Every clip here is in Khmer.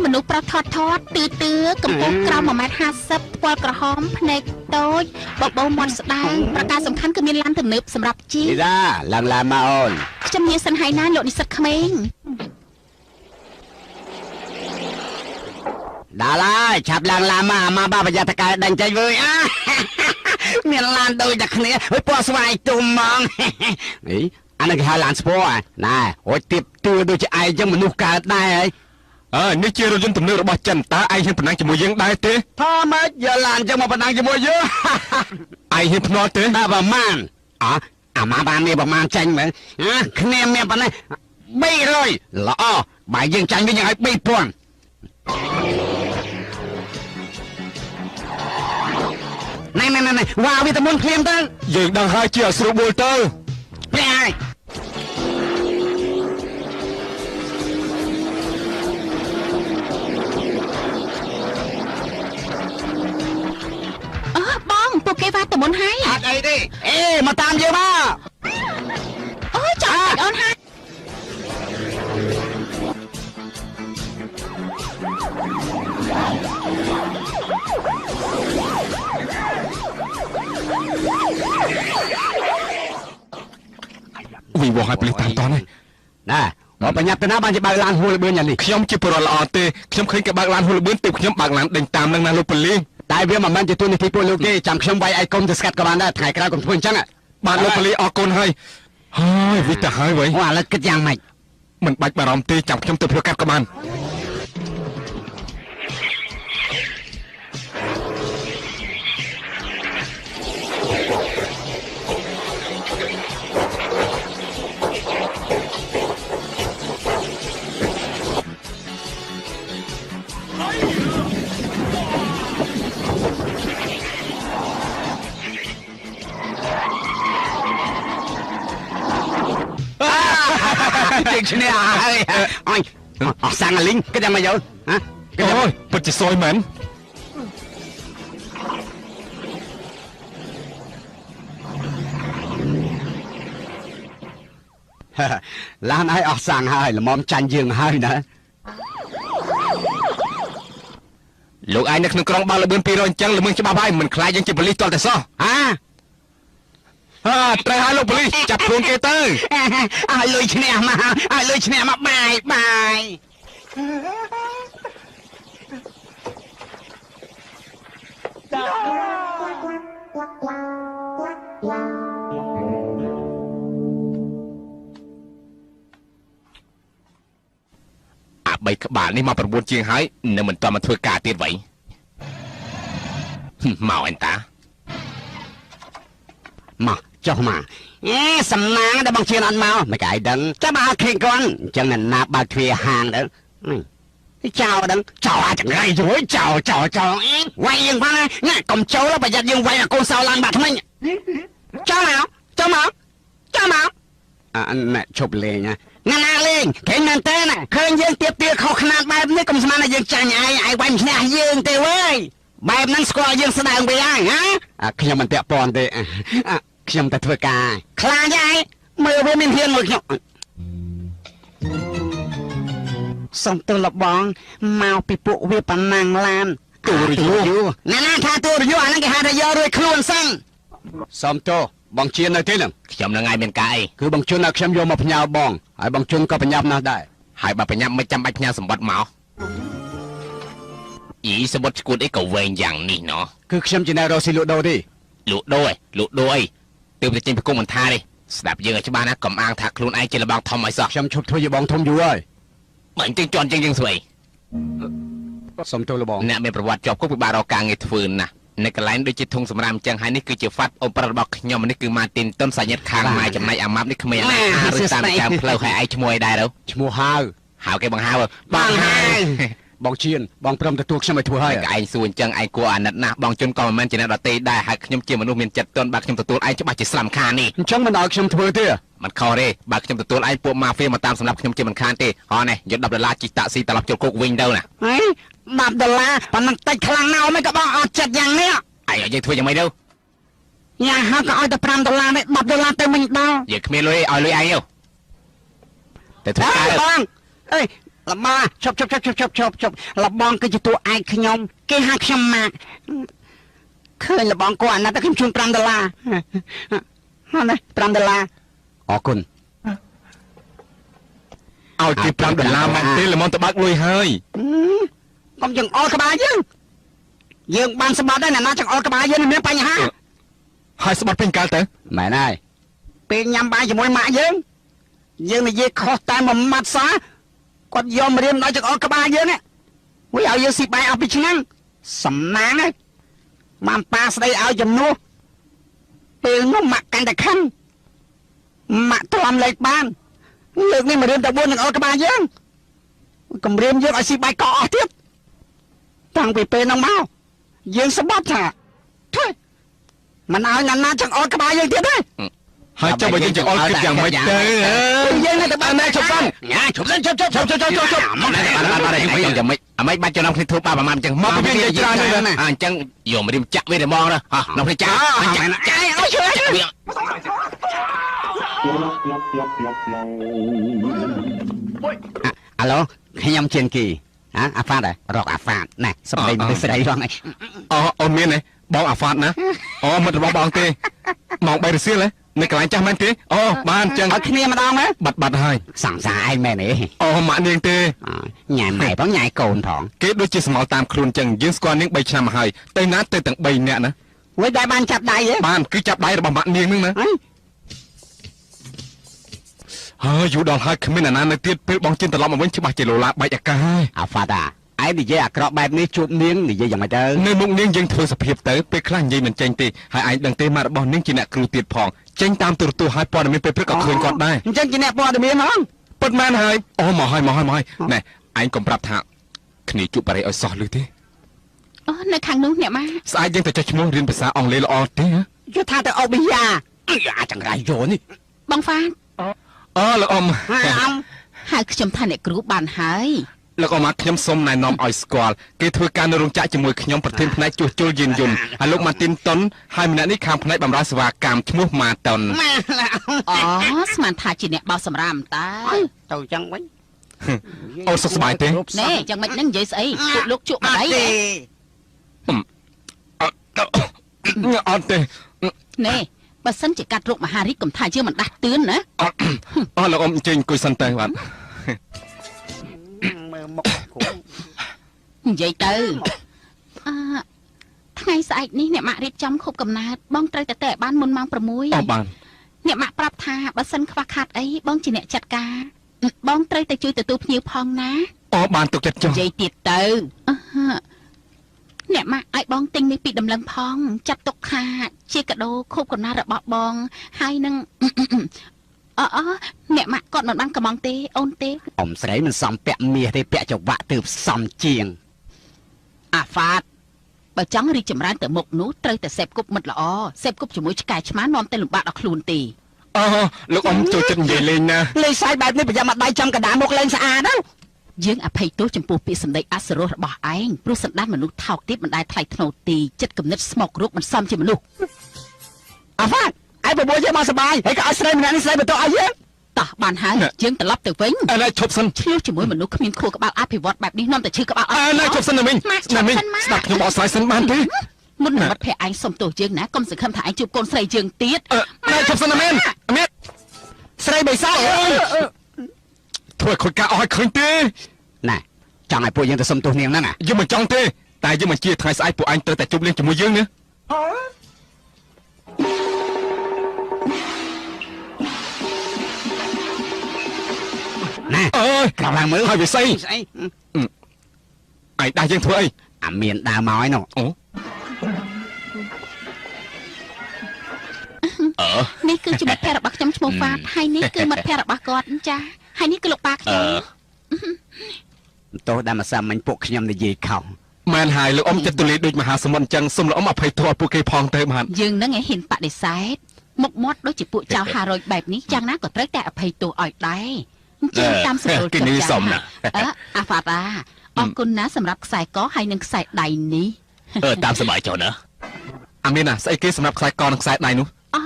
មនុស្សប្រុសថតថតទឺទឺកម្ពស់ក្រោម1.50ម៉ែត្រថ្ពាល់ក្រហមភ្នែកតូចបបោមាត់ស្ដើងប្រការសំខាន់គឺមានឡានទំនើបសម្រាប់ជិះ លីដាឡើងឡានមកអូន ខ្ញុំមានសិនហើយណាលោកនិស្សិតក្មេង ដល់ហើយឆាប់ឡើងឡានមកអាម៉ាបាប្រយ័ត្នតកែដេញចេញវើយអាមានឡានដូចតែគ្នាហើយពណ៌ស្វាយទុំហ្មងអីអានេះគេហៅឡានស្ពណ៌ណែអូយទៀបទឿដូចជាឯងចឹងមនុស្សកើតដែរហើយ អើនេះជារថយន្តទំនើបរបស់ចិនតើឯងហ៊ានប្រណាំងជាមួយយើងដែរទេ ថាម៉េចយកឡានចឹងមកប្រណាំងជាមួយយើង ឯងហ៊ានភ្នាល់ទេ ដល់ប្រមាណអអាម៉ាបានមានប្រមាណចាញ់មែនអាគ្នាមានប៉ុណ្ណេះ300ល្អបើយើងចាញ់វិញយើងឲ្យ3000ណែណែណែវ៉ាវាទៅមុនភ្លាមទៅ យើងដឹងហើយជាឲ្យស្រួលបួលទៅ ភ្លាមហើយ អឺបងពួកគេវ៉ាទៅមុនហើយ អត់អីទេអេមកតាមយើងមក អូចង់អូនហើយ វីវឲ្យប៉ូលីសតាមតនេះ ណែមកបញ្ញាប់ទៅណាបានជាបើកឡានហួលលបឿនយ៉ាងនេះ ខ្ញុំជាពលរដ្ឋល្អទេខ្ញុំឃើញគេបើកឡានហួលលបឿនទើបខ្ញុំបើកឡានដេញតាមនឹងណាលោកប៉ូលីស តែវាមិនមែនជាទូនីតិពួកលោកទេចាំខ្ញុំវាយឯកុំទៅស្កាត់ក៏បានដែរថ្ងៃក្រោយកុំធ្វើអញ្ចឹង បាទលោកប៉ូលីសអរគុណហើយហើយវិទៅហើយវិញ អូឥឡូវគិតយ៉ាងម៉េច មិនបាច់បារម្ភទេចាំខ្ញុំទៅផ្លូវកាត់ក៏បាន ជើងឈ្នះហើយអញអស់សាំងអាលីងគិតយ៉ាងម៉េចយោហ៎គិតយ៉ាង អូយពិតជាសយមែន ឡានឲ្យអស់សាំងហើយល្មមចាញ់យើងហើយណា លោកឯងនៅក្នុងក្រុងបើកលបឿន200អញ្ចឹងល្មើសច្បាប់ហើយមិនខ្លាចយើងជាប៉ូលីសទាល់តែសោះ ហា ហាត្រូវហើយលោកប៉ូលីសចាប់ខ្លួនគេទៅ ឲ្យលុយឈ្នះមកឲ្យលុយឈ្នះមកបាយបាយ អាបីក្បាលនេះមក9ជាងហើយនៅមិនទាន់មកធ្វើការទៀតវ៉ៃមកអញតា មកចុះមកអេសំណាងដែលបងជឿនអត់មកមិនកាយដឹងចាំបើអត់ឃើញគាត់អញ្ចឹងអ្នកណាបើកទ្វារហាងទៅចោលដឹងចោលអាចង្រៃជួយចោលចោលចោលអេវាយយើងផងណាកុំចូលប្រយ័ត្នយើងវាយអាកូនសោឡើងបាក់ថ្មិញចូលមកចូលមកចូលមកអាណែឈប់លេងណាណាណាលេងគេមែនតើណាឃើញយើងទៀបទាខុសខ្នាតបែបនេះកុំស្មានថាយើងចាញ់ឯងឯងវាយមិនឈ្នះយើងទេវើយបែបហ្នឹងស្គាល់យើងស្ដើងវិញហើយហ៎ខ្ញុំមិនពាក់ព័ន្ធទេខ្ញុំតែធ្វើការខ្លាចឯងមើលវាមានហ៊ានមួយខ្ញុំ សុំទោសលបងមកពីពួកវាប៉ណ្ណាំងឡាន ទូរយោ ណាណាថាទូរយោអាហ្នឹងគេហៅថាយករួចខ្លួនសិនសុំទោសបងជៀននៅទីហ្នឹង ខ្ញុំនឹងឯងមានការអី គឺបងជុនឲ្យខ្ញុំយកមកផ្ញើបងហើយបងជុនក៏ប្រញាប់ណាស់ដែរ ហើយបើបញ្ញាប់មិនចាំបាច់ផ្ញើសម្បត្តិមកអីសម្បត្តិឈួតអីក៏វែងយ៉ាងនេះណោះ គឺខ្ញុំជាអ្នករកស៊ីលក់ដូរទេ លក់ដូរឯងលក់ដូរអីទើបតែចេញពីគុំមិនថាទេស្ដាប់យើងឲ្យច្បាស់ណាកុំអាងថាខ្លួនឯងជាលបងធំឲ្យសោះ ខ្ញុំឈប់ធ្វើជាបងធំយូរហើយ បើអញ្ចឹងជន់ជាងយើងស្វ័យ សុំទោសលបង អ្នកមានប្រវត្តិជាប់គុកពិបាករកការងារធ្វើណាស់នៅកន្លែងដូចជាធុងសម្រាមអញ្ចឹងហើយនេះគឺជាហ្វាត់អ៊ំប្រុសរបស់ខ្ញុំនេះគឺម៉ាទីនតុនសាញាតខាងម៉ែចំណែកអាម៉ាប់នេះក្មេងអាណាឬតាមចាំផ្លូវហើយឯងឈ្មោះអីដែរទៅ ឈ្មោះហៅ ហៅគេបង្ហៅ បងហៅបងជៀនបងព្រមទទួលខ្ញុំឲ្យធ្វើហើយ តែឯងសួរអញ្ចឹងឯងគួរអាណិតណាស់បងជន់ក៏មិនមែនជាអ្នកដទៃដែរហើយខ្ញុំជាមនុស្សមានចិត្តទន់បើខ្ញុំទទួលឯងច្បាស់ជាស្លាំខាននេះ អញ្ចឹងមិនឲ្យខ្ញុំធ្វើទេ មិនខុសទេបើខ្ញុំទទួលឯងពួកម៉ាហ្វៀមកតាមសម្រាប់ខ្ញុំជាមិនខានទេហោះនេះយក10ដុល្លារជិះតាក់ស៊ីត្រឡប់ចូលគុកវិញទៅណា ហី10ដុល្លារប៉ុណ្ណឹងតិចខ្លាំងណាស់មិនក៏បងអត់ចិត្តយ៉ាងនេះ ឯងឲ្យយើងធ្វើយ៉ាងម៉េចទៅ ញ៉ាហើយក៏ឲ្យតែ5ដុល្លារនេះ10ដុល្លារទៅមិនដល់ យើងគ្មានលុយឲ្យលុយឯងទៅទៅធ្វើ អើ ការ បងអើយ លបាឈប់ឈប់ឈប់ឈប់ឈប់ឈប់ឈប់លបងគឺជាតួឯកខ្ញុំគេហៅខ្ញុំម៉ាក់ឃើញលបងគាត់អាណិតតែខ្ញុំជូន5ដុល្លារហ៎ណា5ដុល្លារអរគុណ ឲ្យគេ5ដុល្លារមែនទេល្មមទៅបើកលុយហើយក ុំចង្អុលក្បាលយើងយើងបានស្បាត់ហើយណាណាចង្អុលក្បាលយើងនឹងមានបញ្ហា ហើយស្បាត់ពេញកាលទៅ មែនហើយពេលញ៉ាំបាយជាមួយម៉ាក់យើងយើងនិយាយខុសតែមួយម៉ាត់សាគាត់យកម្រាមដល់ចង្អុលក្បាលយើងហ្នឹងវិញឲ្យយើងស៊ីបាយអស់ពីឆ្នាំសំណាងហើយម៉ាំប៉ាស្ដីឲ្យជំនួសពេលនោះម៉ាក់កាន់តែខឹងម៉ាក់ទ្រាំលេខបានលើកនេះម្រាមតែ4ចង្អុលក្បាលយើងគម្រាមយើងឲ្យស៊ីបាយកកអស់ទៀតតាំងពីពេលនោះមកយើងស្បត់ថាថុយមិនឲ្យណាណាចង្អុលក្បាលយើងទៀតទេ ហើយចុះបើយើងចង្អុលគិតយ៉ាងម៉េចទៅ យើងនៅតែបាន ណែឈប់សិន ញ៉ាឈប់សិនឈប់ឈប់ ឈប់ឈប់ឈប់ឈប់ឈប់ បានបានបានឯងយ៉ាងម៉េចអាម៉េចបាច់ចំណងគ្នាធ្វើបាបអាម៉ាំអញ្ចឹង មកពីយើងនិយាយច្រើនណាស់ អញ្ចឹងយកម្រាមចាក់វាតែហ្មងណាហោះនំគ្នាចាក់ចាក់ ចាឲ្យជួយ វា អាឡូខ្ញុំជៀនគីហ៎អាហ្វាតរកអាហ្វាតណែសម្ដីមនុស្សស្រីរងអី អូអូមានទេបងអាហ្វាតណាអូមិត្តរបស់បងទេម៉ោង3រសៀលហ៎នៅកន្លែងចាស់មែនទេអូបានអញ្ចឹង ឲ្យគ្នាម្ដងមើល បាត់បាត់ហើយ សង្សារឯងមែនទេ អូម៉ាក់នាងទេ ញ៉ែម៉ែផងញ៉ែកូនផង គេដូចជាស្មោលតាមខ្លួនចឹងយើងស្គាល់នាង3ឆ្នាំមកហើយទៅណាទៅទាំង3នាក់ណា វិញតែបានចាប់ដៃទេ បានគឺចាប់ដៃរបស់ម៉ាក់នាងហ្នឹងណា ហ៎ ហើយយូរដល់ហើយគ្មានអាណានៅទៀតពេលបងជិនត្រឡប់មកវិញច្បាស់ជាឡូឡាបែកអាកាសហើយ អាហ្វាតាឯងនិយាយអាក្រក់បែបនេះជួបនាងនិយាយយ៉ាងម៉េចទៅ នៅមុខនាងយើងធ្វើសភាពទៅពេលខ្លះនិយាយមិនចេញទេហើយឯងដឹងទេម៉ាក់របស់នាងជាអ្នកគ្រូទៀតផងចេញតាមទូរទស្សន៍ហើយព័ត៌មានពេលព្រឹកក៏ឃើញគាត់ដែរ អញ្ចឹងជាអ្នកព័ត៌មានហ្មង ពិតមែនហើយអូមកហើយមកហើយមកហើយណែឯងកុំប្រាប់ថាគ្នាជួបបារីឲ្យសោះលឺទេ អូនៅខាងនោះអ្នកម៉ា ស្អែកយើងទៅចុះឈ្មោះរៀនភាសាអង់គ្លេសល្អទេហ៎ យល់ថាទៅអូប៊ីយ៉ាអាចង្រៃយោនេះ បងហ្វាន អើលោកអ៊ំ ហើយអំ ហៅខ្ញុំថាអ្នកគ្រូបានហើយ លោកអ៊ំខ្ញុំសូមណែនាំឲ្យស្គាល់គេធ្វើការនៅរោងចក្រជាមួយខ្ញុំប្រធានផ្នែកជួសជុលយានយន្តហើយលោកម៉ាទីនតុនហើយម្នាក់នេះខាងផ្នែកបម្រើសេវាកម្មឈ្មោះម៉ាតុន ម៉ែ អូស្មានថាជាអ្នកបោសសម្រាមតើ ទៅចឹងវិញ អូសុខសប្បាយទេ ណែយ៉ាងម៉េចនឹងនិយាយស្អីពួកលោកជក់ អ បា ត់ ត់ ទេ អត់ទេ ណែបើសិនជាកាត់រោគមហារីកកុំថាយើងមិនដាស់តឿនណា អត់អស់លោកអ៊ំអញ្ជើញអង្គុយសិនទៅបាទ មើលមុខគ្រូ និយាយទៅអឺថ្ងៃស្អែកនេះអ្នកម៉ាក់រៀបចំខូបកំណើតបងត្រូវតែទៅឲ្យបានមុនម៉ោង6 អូបាន អ្នកម៉ាក់ប្រាប់ថាបើសិនខ្វះខាតអីបងជាអ្នកចាត់ការបងត្រូវតែជួយទទួលភ្ញៀវផងណា អូបានទុកចិត្តចុះ និយាយទៀតទៅអឺហឺអ្នកម៉ាក់ឲ្យបងទិញនេះពីដំឡឹងផងចាត់ទុកថាជាកាដូខូបកំណើតរបស់បងហើយនឹង អអអ្នកម៉ាក់គាត់មិនបានកំងទេអូនទេ អ៊ំស្រីមិនសមពាក់មាសទេពាក់ចង្វាក់ទើបសមជាង អាហ្វាតបើចង់រីកចម្រើនទៅមុខនោះត្រូវតែសេពគប់មិត្តល្អសេពគប់ជាមួយឆ្កែឆ្មានាំតែលំបាកដល់ខ្លួនទេ អូលោកអ៊ំចូលចិត្តនិយាយលេងណា លេងសាយបែបនេះប្រយ័ត្នមកដៃចំកណ្ដាលមុខលេងស្អាតណា យើងអភ័យទោសចំពោះពាក្យសម្ដីអសុរោះរបស់ឯងព្រោះសន្តានមនុស្សថោកទាបមិនដែលថ្លៃថ្នូរទីចិត្តគំនិតស្មោករោគមិនសមជាមនុស្ស អាហ្វាតឯងបបួលយើងមកសបាយហើយក៏ឲ្យស្រីម្នាក់នេះស្រីបន្ទោឲ្យយើង តោះបានហើយយើងត្រឡប់ទៅវិញ អើណែឈប់សិន ឆ្លៀវជាមួយមនុស្សគ្មានខួរក្បាលអភិវឌ្ឍបែបនេះនាំតែឈឺក្បាលអ អើណែឈប់សិនណាមីង ម៉ាក់ ណាមីង ឈប់សិនម៉ាក់ ស្ដាប់ខ្ញុំបកស្រាយសិនបានទេ មុននឹងមិត្តភក្តិឯងសុំទោសយើងណាកុំសង្ឃឹមថាឯងជួបកូនស្រីយើងទៀត អឺណែឈប់សិនណាមីងមីង ស្រីបិសាច ធ្វើឲ្យខូចការអស់ឲ្យឃើញទេ ណែចង់ឲ្យពួកយើងទៅសុំទោសនាងហ្នឹងណា យើងមិនចង់ទេតែយើងមិនជាថ្ងៃស្អែកពួកឯងត្រូវតែជួបលេងជាមួយយើងណា ណែ អើយ ក្រោកឡើងមើល ហើយវាស្អី ស្អី ឯងដាស់យើងធ្វើអី អាមានដើរមកហើយនោះ អូ អឺ នេះគឺជាមិត្តភក្តិរបស់ខ្ញុំឈ្មោះហ្វាតហើយនេះគឺមិត្តភក្តិរបស់គាត់ចាហើយនេះគឺលោកប៉ាខ្ញុំ ទោសដែលម្សិលមិញពួកខ្ញុំនិយាយខុស មែនហើយលោកអ៊ំចិត្តទូលាយដូចមហាសមុទ្រអញ្ចឹងសូមលោកអ៊ំអភ័យទោសឲ្យពួកគេផងទៅបាទ យើងនឹងឯងហ៊ានបដិសេធមុខមាត់ដូចជាពួកចៅ500បែបនេះយ៉ាងណាក៏ត្រូវតែអភ័យទោសឲ្យដែរអញ្ចឹងតាមសម្រួល គេនេះសមណាស់ អឺអាហ្វាតាអរគុណណាស់សម្រាប់ខ្សែកហើយនិងខ្សែដៃនេះ អឺតាមសប្បាយចុះណា អាមានណាស្អីគេសម្រាប់ខ្សែកនិងខ្សែដៃនោះ អូ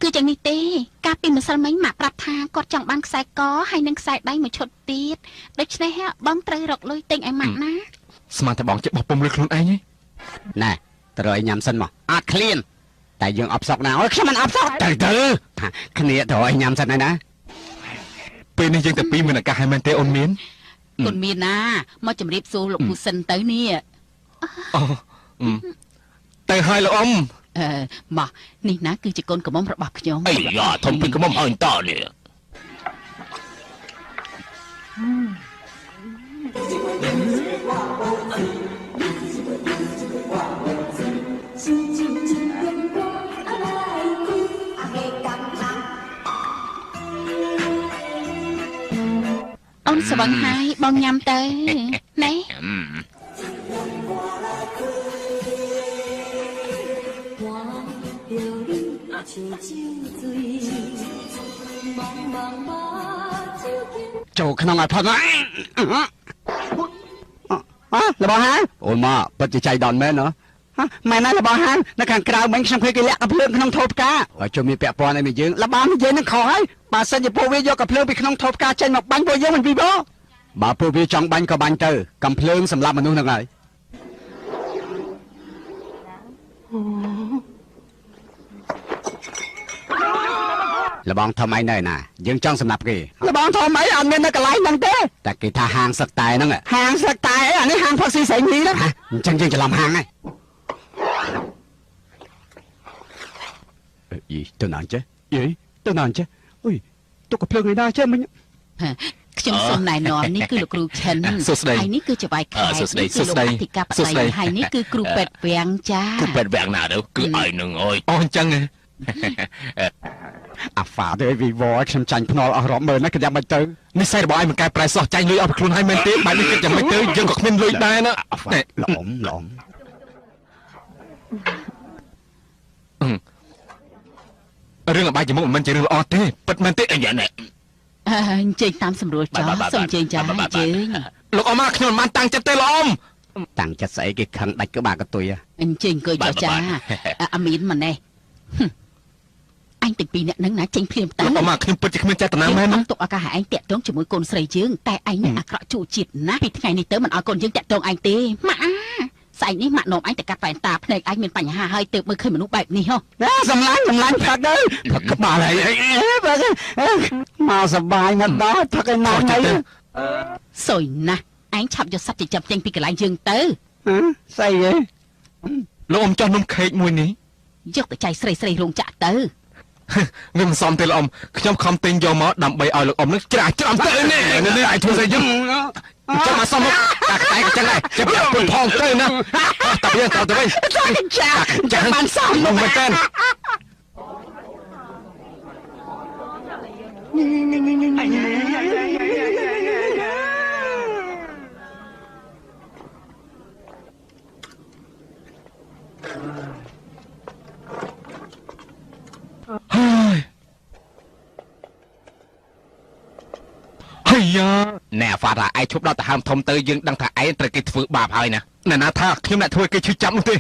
គឺយ៉ាងនេះទេកាលពីម្សិលមិញម៉ាក់ប្រាប់ថាគាត់ចង់បានខ្សែកហើយនិងខ្សែដៃមួយឈុតទៀតដូច្នេះបងត្រូវរកលុយទិញឲ្យម៉ាក់ណា ស្មានតែបងចិត្តបោះពុំលើខ្លួនឯងហី ណែទៅរកឲ្យញ៉ាំសិនមកអត់ឃ្លានតែយើងអបសក់ណាអូយខ្ញុំមិនអបសក់ទៅទៅគ្នាទៅឲ្យញ៉ាំសិនហើយណា ពេលនេះយើងតែពីរមានឱកាសហើយមែនទេអូនមាន គុណមានណាមកជម្រាបសួរលោកពូសិនទៅនេះ អូទៅហើយលោកអ៊ំ អឺមកនេះណាគឺជាកូនកំមុំរបស់ខ្ញុំ អីយ៉ាធំពីកំមុំហើយតនេះ អូនស្វឹងហើយបងញ៉ាំទៅណែ ចូលក្នុងឲ្យផុតមកអរបស់ហាងអូនមកពិតជាចៃដន្យមែនហ៎មែនណារបស់ហាងនៅខាងក្រៅមិញខ្ញុំឃើញគេលាក់កាភ្លើងក្នុងថូផ្កាហើយចូលមានពាក់ព័ន្ធអីមួយយើងរបស់និយាយនឹងខុសហើយបើសិនជាពួកវាយកកាភ្លើងពីក្នុងថូផ្កាចេញមកបាញ់ពួកយើងមិនពីបងបើពួកវាចង់បាញ់ក៏បាញ់ទៅកាំភ្លើងសម្រាប់មនុស្សហ្នឹងហើយលបងធំអីនៅណាយើងចង់សម្រាប់គេលបងធំអីអត់មាននៅកន្លែងហ្នឹងទេតែគេថាហាងសឹកតែហ្នឹងហាងសឹកតែអានេះហាងផឹកស៊ីស្រីមីហ្នឹងអញ្ចឹងយើងច្រឡំហាងហើយយីទៅណាចេះយីទៅណាចេះអុយទុកកំភ្លើងឯណាចេះមិញ ខ្ញុំសូមណែនាំនេះគឺលោកគ្រូឈិនហើយនេះគឺជាវាយខែ សួស្តីសួស្តី អធិកាបតីហើយនេះគឺគ្រូពេទ្យវាំងចា គ្រូពេទ្យវាំងណាទៅគឺឲ្យនឹងអើយ អូអញ្ចឹង អាហ្វាទៅវីវខ្ញុំចាញ់ភ្នាល់អស់រាប់ម៉ឺនណាគេយ៉ាងម៉េចទៅ និស័យរបស់ឯងមិនកែប្រែសោះចាញ់លុយអស់ពីខ្លួនហើយមែនទេបែបនេះគិតយ៉ាងម៉េចទៅយើងក៏គ្មានលុយដែរណា ល្អំល្អំ រឿងអបាយមុខមិនមែនជារឿងល្អទេពិតមែនទេ អីយ៉ាងនេះ អញ្ជើញតាមសម្រួលចោះសូមអញ្ជើញចាអញ្ជើញ លោកអ៊ំខ្ញុំមិនបានតាំងចិត្តទេលោកអ៊ំ តាំងចិត្តស្អីគេខឹងដាច់ក្បាលកតុយ អញ្ជើញអង្គុយចុះចាអាមីនម៉ណេះអញទាំងពីរអ្នកនឹងណាចេញភ្លាមតា លោកអ៊ំខ្ញុំពិតជាគ្មានចេតនាមែនណា ទុកឱកាសឲ្យឯងតាក់ទងជាមួយកូនស្រីយើងតែឯងអាក្រក់ជួជាតិណាស់ពីថ្ងៃនេះទៅមិនឲ្យកូនយើងតាក់ទងឯងទេម៉ាក់ស្អែកនេះម៉ាក់នាំឯងទៅកាត់វ៉ែនតាភ្នែកឯងមានបញ្ហាហើយទើបមើលឃើញមនុស្សបែបនេះហ៎ ណាសម្លាញ់សម្លាញ់ផឹកទៅផឹកក្បាលហើយមកសបាយមកដល់ផឹកឯណាថ្ងៃ សុយណាស់ឯងឆាប់យកសត្វចិញ្ចឹមចេញពីកន្លែងយើងទៅ ស្អីហ៎ លោកអ៊ំចោះនំខេកមួយនេះ យកទៅចែកស្រីស្រីរោងចក្រទៅ វាមិនសមទេលោកអ៊ំខ្ញុំខំទិញយកមកដើម្បីឲ្យលោកអ៊ំនឹងច្រាស់ច្រំទៅនេះនេះឯងធ្វើស្អីយើងចាំមកសមតាតែក៏ចឹងដែរចាប់ពុនផងទៅណាតាវាទៅទៅវិញ ចាចាំបានសម មែនតើហើយយ៉ា ណែហ្វាថាឯងឈប់ដល់ទៅហើមធំទៅយើងដឹងថាឯងត្រូវគេធ្វើបាបហើយណា ណែណាថាខ្ញុំអ្នកធ្វើគេឈឺចាប់នោះទេ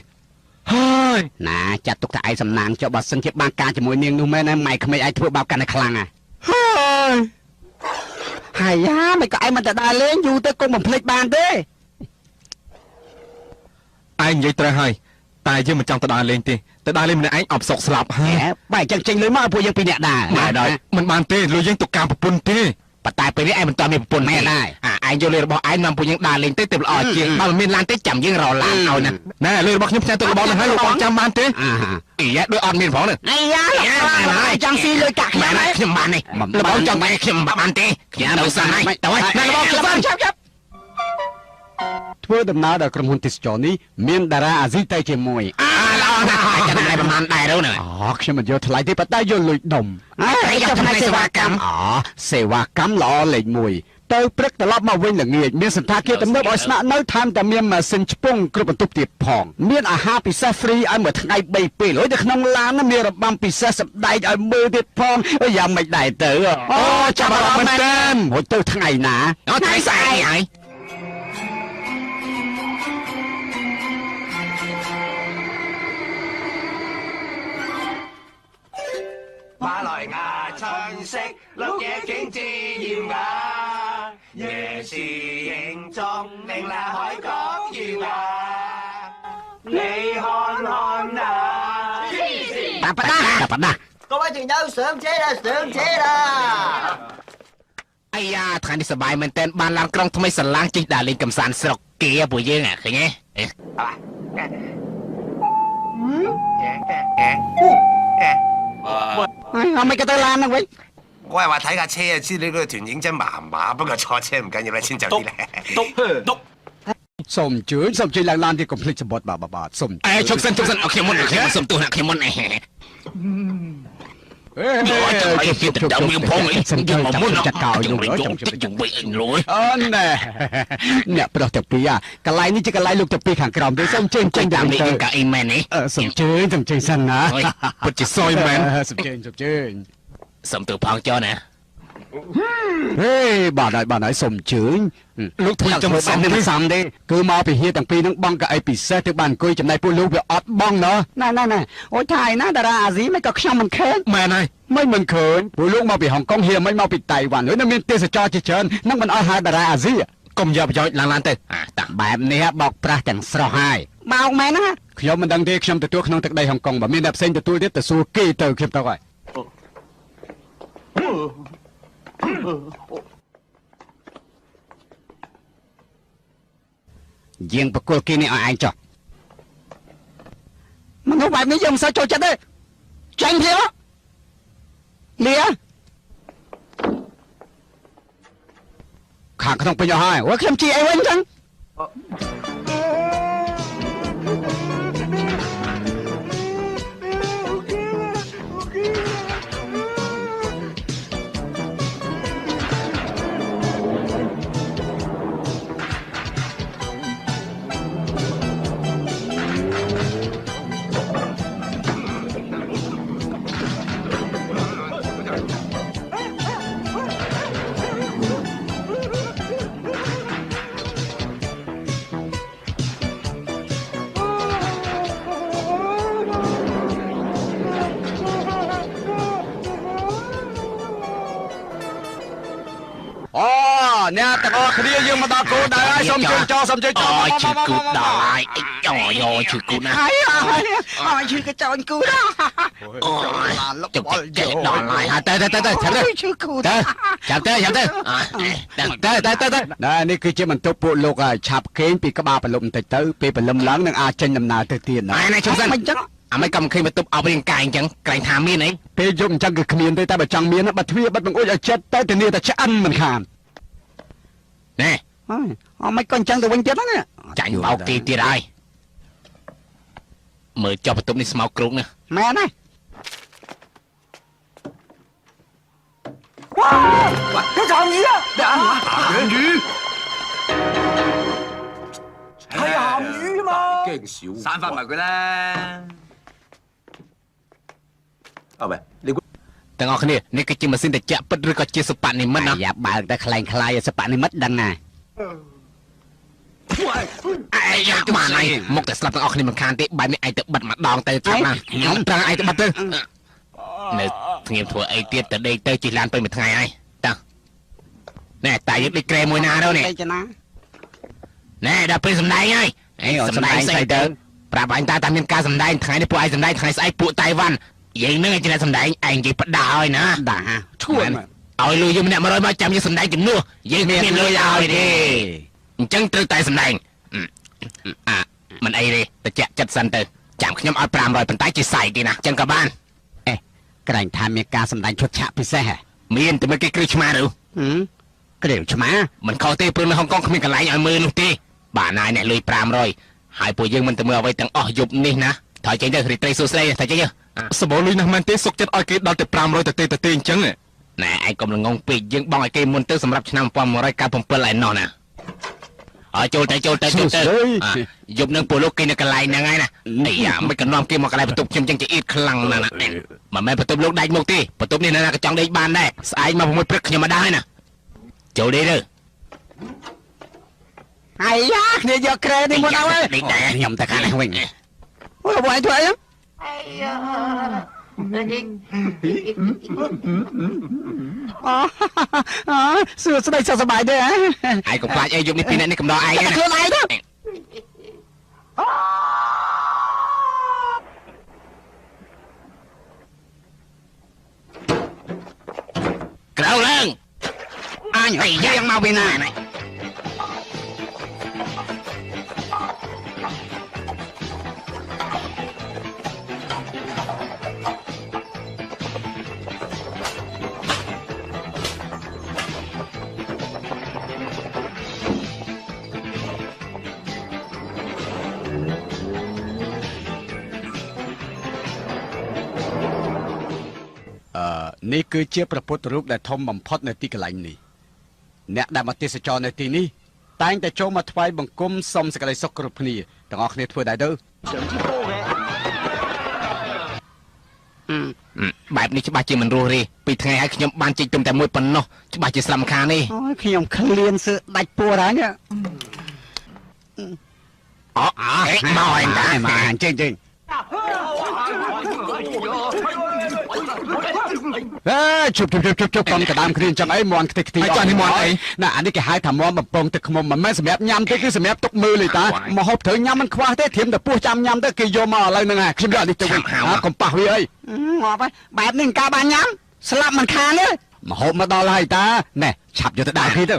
ហើយ ណាចាត់ទុកថាឯងសំណាងចុះបើសិនជាបានការជាមួយនាងនោះមែនណាម៉ែក្មេកឯងធ្វើបាបកាន់តែខ្លាំងហ่ะ ហើយ ហើយយ៉ាមិនក៏ឯងមិនទៅដើរលេងយូរទៅគង់បំភ្លេចបានទេ ឯងនិយាយត្រូវហើយតែយើងមិនចង់ទៅដើរលេងទេទៅដើរលេងម្នាក់ឯងអបសុកស្លាប់ហើយ បែរចឹងចេញលុយមកឲ្យពួកយើងពីរអ្នកដើរ ម៉ែដល់មិនបានទេលុយយើងទុកការប្រពន្ធទេ ប៉ុន្តែពេលនេះឯងមិនតមានប្រពន្ធ មែនដែរ អាឯងយកលុយរបស់ឯងនាំពួកយើងដើរលេងទៅទៅល្អជាងបើមិនមានឡានទេចាំយើងរកឡានឲ្យណា ណែលុយរបស់ខ្ញុំផ្ញើទុករបស់នឹងហើយលោកបងចាំបានទេ អីយ៉ាដូចអត់មានផងនេះ អីយ៉ាលោកចង់ស៊ីលុយកាក់ខ្ញុំ ហើយខ្ញុំបាននេះលបងចង់បានខ្ញុំមិនបានទេខ្ញុំទៅសិនហើយទៅហើយ ណែលបងខ្ញុំបាន ចាប់ចាប់ធ្វើដំណើរដល់ក្រុមហ៊ុនទេសចរនេះមានតារាអាស៊ីទៅជាមួយ អាល្អណាស់ចាំថ្លៃប្រហែលដែរទៅណា អូខ្ញុំមិនយកថ្លៃទេប៉ុន្តែយកលុយដុំ អីយកថ្លៃសេវាកម្ម អូសេវាកម្មល្អលេខ1ទៅព្រឹកត្រឡប់មកវិញល្ងាចមានសន្តាគារទំនើបឲ្យស្នាក់នៅថែមតែមានម៉ាស៊ីនឆ្ពង់គ្រប់បន្ទប់ទៀតផងមានអាហារពិសេសហ្វ្រីឲ្យមួយថ្ងៃ3ពេលហើយនៅក្នុងឡានមានរបាំពិសេសសម្ដែងឲ្យមើលទៀតផងយ៉ាងមិនដែរទៅអូចាប់អារម្មណ៍មែនហូចទៅថ្ងៃណា អូថ្ងៃស្អែកហើយ色，綠野景致艷雅，椰樹形狀嶺南海角如畫。你看看啊， តាប៉ដាតាប៉ដា 各位團友上車啦，上車啦！ អាយ៉ាថ្ងៃនេះសប្បាយមែនតើបានឡានក្រុងថ្មីស្រឡាងជិះដើរលេងកំសាន្តស្រុកគេពួកយើងអាឃើញទេអេ ហើយអមិនក៏ទៅឡានហ្នឹងវិញ 我係話睇架車啊，知你嗰個團認真麻麻，不過坐車唔緊要啦，遷就啲咧。 សូមអញ្ជើញសូមអញ្ជើញឡើងឡានទៀតកុំភ្លេចសម្បត្តិបាទបាទបាទសូម អេឈប់សិនឈប់សិនអោខ្ញុំមុនខ្ញុំសុំទោសណាខ្ញុំមុនអេ អេ អូចាំឲ្យគេទៅដល់មានផងអី សូម យកមកមុន ចាត់កោយ យ នោះ ងតិចជុំវិញអញលយ អូណែអ្នកប្រុសទាំងពីរអាកន្លែងនេះជាកន្លែងលោកទាំងពីរខាងក្រោមទេសូមអញ្ជើញចេញ តា តាម ម នេះ ទៅ កៅអីមែនទេ អឺសូមអញ្ជើញសូមអញ្ជើញសិនណា អើយ ពិតជាសយមែន សូមអញ្ជើញសូមអញ្ជើញ សុំទោសផងចុះណា ហេបាទហើយបាទហើយសូមអញ្ជើញ លោកធ្វើចឹងមិនសម នេះ ទេ មិនសមទេគឺមកពីហៀទាំងពីរហ្នឹងបងកៅអីពិសេសទៅបានអង្គុយចំណែកពួកលោកវាអត់បងណោះណែណែណែអូយថៃណាតារាអាស៊ីមិនក៏ខ្ញុំមិនឃើញ មែនហើយ មិនមិនឃើញពួកលោកមកពីហុងកុងហៀមិនមកពីតៃវ៉ាន់ហើយនៅមានទេសចរជាច្រើននឹងមិនអស់ហើយតារាអាស៊ី កុំយកប្រយោជន៍ឡើងឡានទៅ អាតា បែបនេះបោកប្រាស់ទាំងស្រស់ហើយបោកមែនណា ខ្ញុំមិនដឹងទេខ្ញុំទទួលក្នុងទឹកដីហុងកុងបើមានអ្នកផ្សេងទទួលទៀតទៅសួរគេទៅខ្ញុំទៅហើយ យើងប្រគល់គេនេះឲ្យឯងចុះ មនុស្សបែបនេះយើងមិនសូវចូលចិត្តទេចាញ់ភ្លាមលាខាងក្នុងពេញអស់ហើយអូខ្ញុំជីអីវិញចឹងអូអ្នកទាំងអស់គ្នាយើងមកដល់គោលដៅហើយសូមជើញចោសូមជើញចោ អូយឈឺគូដល់ហើយអីអូយអូយឈឺគូណាស់ 係啊係啊，ឈឺកចោនគូណា អូយចុកចេះដល់ហើយ អាទៅទៅទៅទៅឆាប់ទៅ ឈឺគូ ទៅឆាប់ទៅឆាប់ទៅទៅទៅទៅទៅ ណែនេះគឺជាបន្ទប់ពួកលោកហើយឆាប់គេងពីក្បាលព្រលប់បន្តិចទៅពេលព្រលឹមឡើងនឹងអាចចេញដំណើរទៅទៀតណា ណែណែឈប់សិន មិនចឹង អាមិនក៏មិនឃើញបន្ទប់អបរាងកាយអញ្ចឹងក្រែងថាមានអី ពេលយប់អញ្ចឹងគឺគ្មានទេតែបើចង់មានបើទ្វារបិទបង្អួចឲ្យចិត្តទៅធានាតែឆ្អិនមិនខាន ណែ ហើយអមិនក៏អញ្ចឹងទៅវិញទៀតណា ចាញ់បោកគេទៀតហើយមើលចុះបន្ទប់នេះស្មោកគ្រោកណាស់ មែនហើយ係鹹魚嘛，驚小散發埋佢啦。啊喂，你估 ទាំងអស់គ្នានេះគឺជាម៉ាស៊ីនត្រជាក់ពិតឬក៏ជាសុបនិមិត្តណា យ៉ាបើកតែខ្លែងខ្លាយឲ្យសបនិមិត្តដឹងណា អេយ៉ាបានហើយមកតែស្លាប់ទាំងអស់គ្នាមិនខានទេបែបនេះឯងទៅបិទម្ដងទៅឆាប់ណាខ្ញុំត្រង់ឯងទៅបិទទៅនៅស្ងៀមធ្វើអីទៀតទៅដេកទៅជិះឡានទៅមួយថ្ងៃហើយតោះណែតាយើងដេកក្រែមួយណាទៅនេះ ទៅចណា ណែដល់ពេលសំដែងហើយអេសំដែងស្អីទៅប្រាប់អញតាតាមានការសំដែងថ្ងៃនេះពួកឯងសំដែងថ្ងៃស្អែកពួកតៃវ៉ាន់យើងនឹងឯងជាអ្នកសំដែងឯងនិយាយផ្ដាហើយណា ដា ឈួន ឲ្យលុយយើងម្នាក់100មកចាំយើងសំដែងជំនួសយើងគ្មានលុយឲ្យទេអញ្ចឹងត្រូវតែសំដែងអាមិនអីទេតិចចិត្តសិនទៅចាំខ្ញុំឲ្យ500ប៉ុន្តែជាសៃទេណាអញ្ចឹងក៏បាន ក្រែងថាមានការសម្ដែងឈុតឆាកពិសេសហ៎ មានតែមើលគេគ្រឹះឆ្មាឬ ហឹមក្រៀវឆ្មា មិនខុសទេព្រោះនៅហុងកុងគ្មានកន្លែងឲ្យមើលនោះទេបាទណាយអ្នកលុយ500ហើយពួកយើងមិនទៅមើលអ្វីទាំងអស់យប់នេះណាថយចេញទៅរីត្រីសួស្ដីថយចេញទៅ សបោលុយណាស់មែនទេសុកចិត្តឲ្យគេដល់ទៅ500ទៅទេទៅទេអញ្ចឹង ណែឯងកុំល្ងងពេកយើងបងឲ្យគេមុនទៅសម្រាប់ឆ្នាំ1997ឯណោះណាឲ្យចូលទៅចូលទៅចូលទៅយប់នឹងពួកលោកគេនៅកន្លែងហ្នឹងហើយណាអាយ៉ាមិនក៏នាំគេមកកន្លែងបន្ទប់ខ្ញុំចឹងជាអៀតខ្លាំងណាស់ណាមិនមែនបន្ទប់លោកដាច់មកទេបន្ទប់នេះណាក៏ចង់ដេកបានដែរស្អែកមក6ព្រឹកខ្ញុំមកដល់ហើយណាចូលដេកទៅ អាយ៉ាគ្នាយកក្រែនេះមកដល់ហើយ ដេកដែរ ខ្ញុំទៅខាងនេះវិញ អូបងឯងធ្វើអី អ អូសួស្ដីសុខសប្បាយទេហ៎ ឯងកុំខ្លាចអីយប់នេះពីរអ្នកនេះកំដរឯងណា ខ្លួនឯងទៅ ក្រៅឡើង អញហើយយាងមកពីណា ណែ នេះគឺជាព្រះពុទ្ធរូបដែលធំបំផុតនៅទីកន្លែងនេះអ្នកដែលមកទេសចរនៅទីនេះតែងតែចូលមកថ្វាយបង្គំសុំសេចក្តីសុខគ្រប់គ្នាទាំងអស់គ្នាធ្វើដែរទៅ បែបនេះច្បាស់ជាមិនរស់ទេពីថ្ងៃហើយខ្ញុំបានជីកទុំតែមួយប៉ុណ្ណោះច្បាស់ជាស្លាប់ខាននេះ អូយខ្ញុំឃ្លានសើដាច់ពោះហើយនេះ អូមកឯងតា មកអញ្ជើញជើញអេជប់ជប់ជប់ជប់ជប់កុំកដើមគ្នាអញ្ចឹងអីមន់ខ្ទេចខ្ទី ហើយចាស់នេះមន់អី ណាអានេះគេហៅថាមន់បំពងទឹកខ្មុំមិនមែនសម្រាប់ញ៉ាំទេគឺសម្រាប់ទុកមើលទេតាមកហូបត្រូវញ៉ាំមិនខ្វះទេធៀមតែពោះចាំញ៉ាំទៅគេយកមកឥឡូវហ្នឹងហើយខ្ញុំយកអានេះទៅវិញកុំប៉ះវាអីងាប់ហើយបែបនេះការបានញ៉ាំស្លាប់មិនខានទេមកហូបមកដល់ហើយតាណែឆាប់យកទៅដើមគេទៅ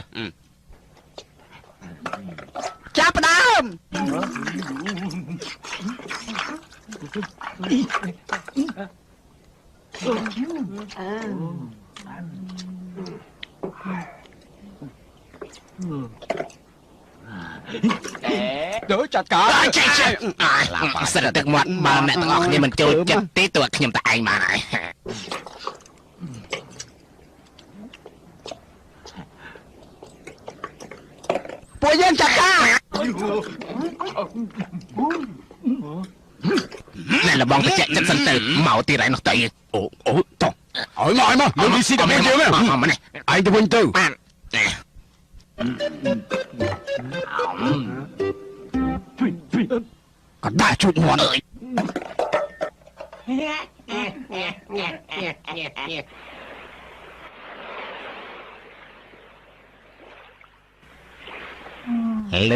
ចាប់ដើមទៅចាត់ការ ចេះចេះសិតទឹកមាត់បើអ្នកទាំងអស់គ្នាមិនចូលចិត្តទេតើខ្ញុំតែឯងបានហើយ ពួកយើងចាត់ការ ណែលបងតិចចិត្តសិនទៅមកទៀតឯនោះទៅ អូអូតោះឲ្យមកឲ្យមកលោកនេះស៊ីតែយើង មកនេះ ឯងទៅវិញទៅ បាន កណ្ដាលជូតមាត់លើ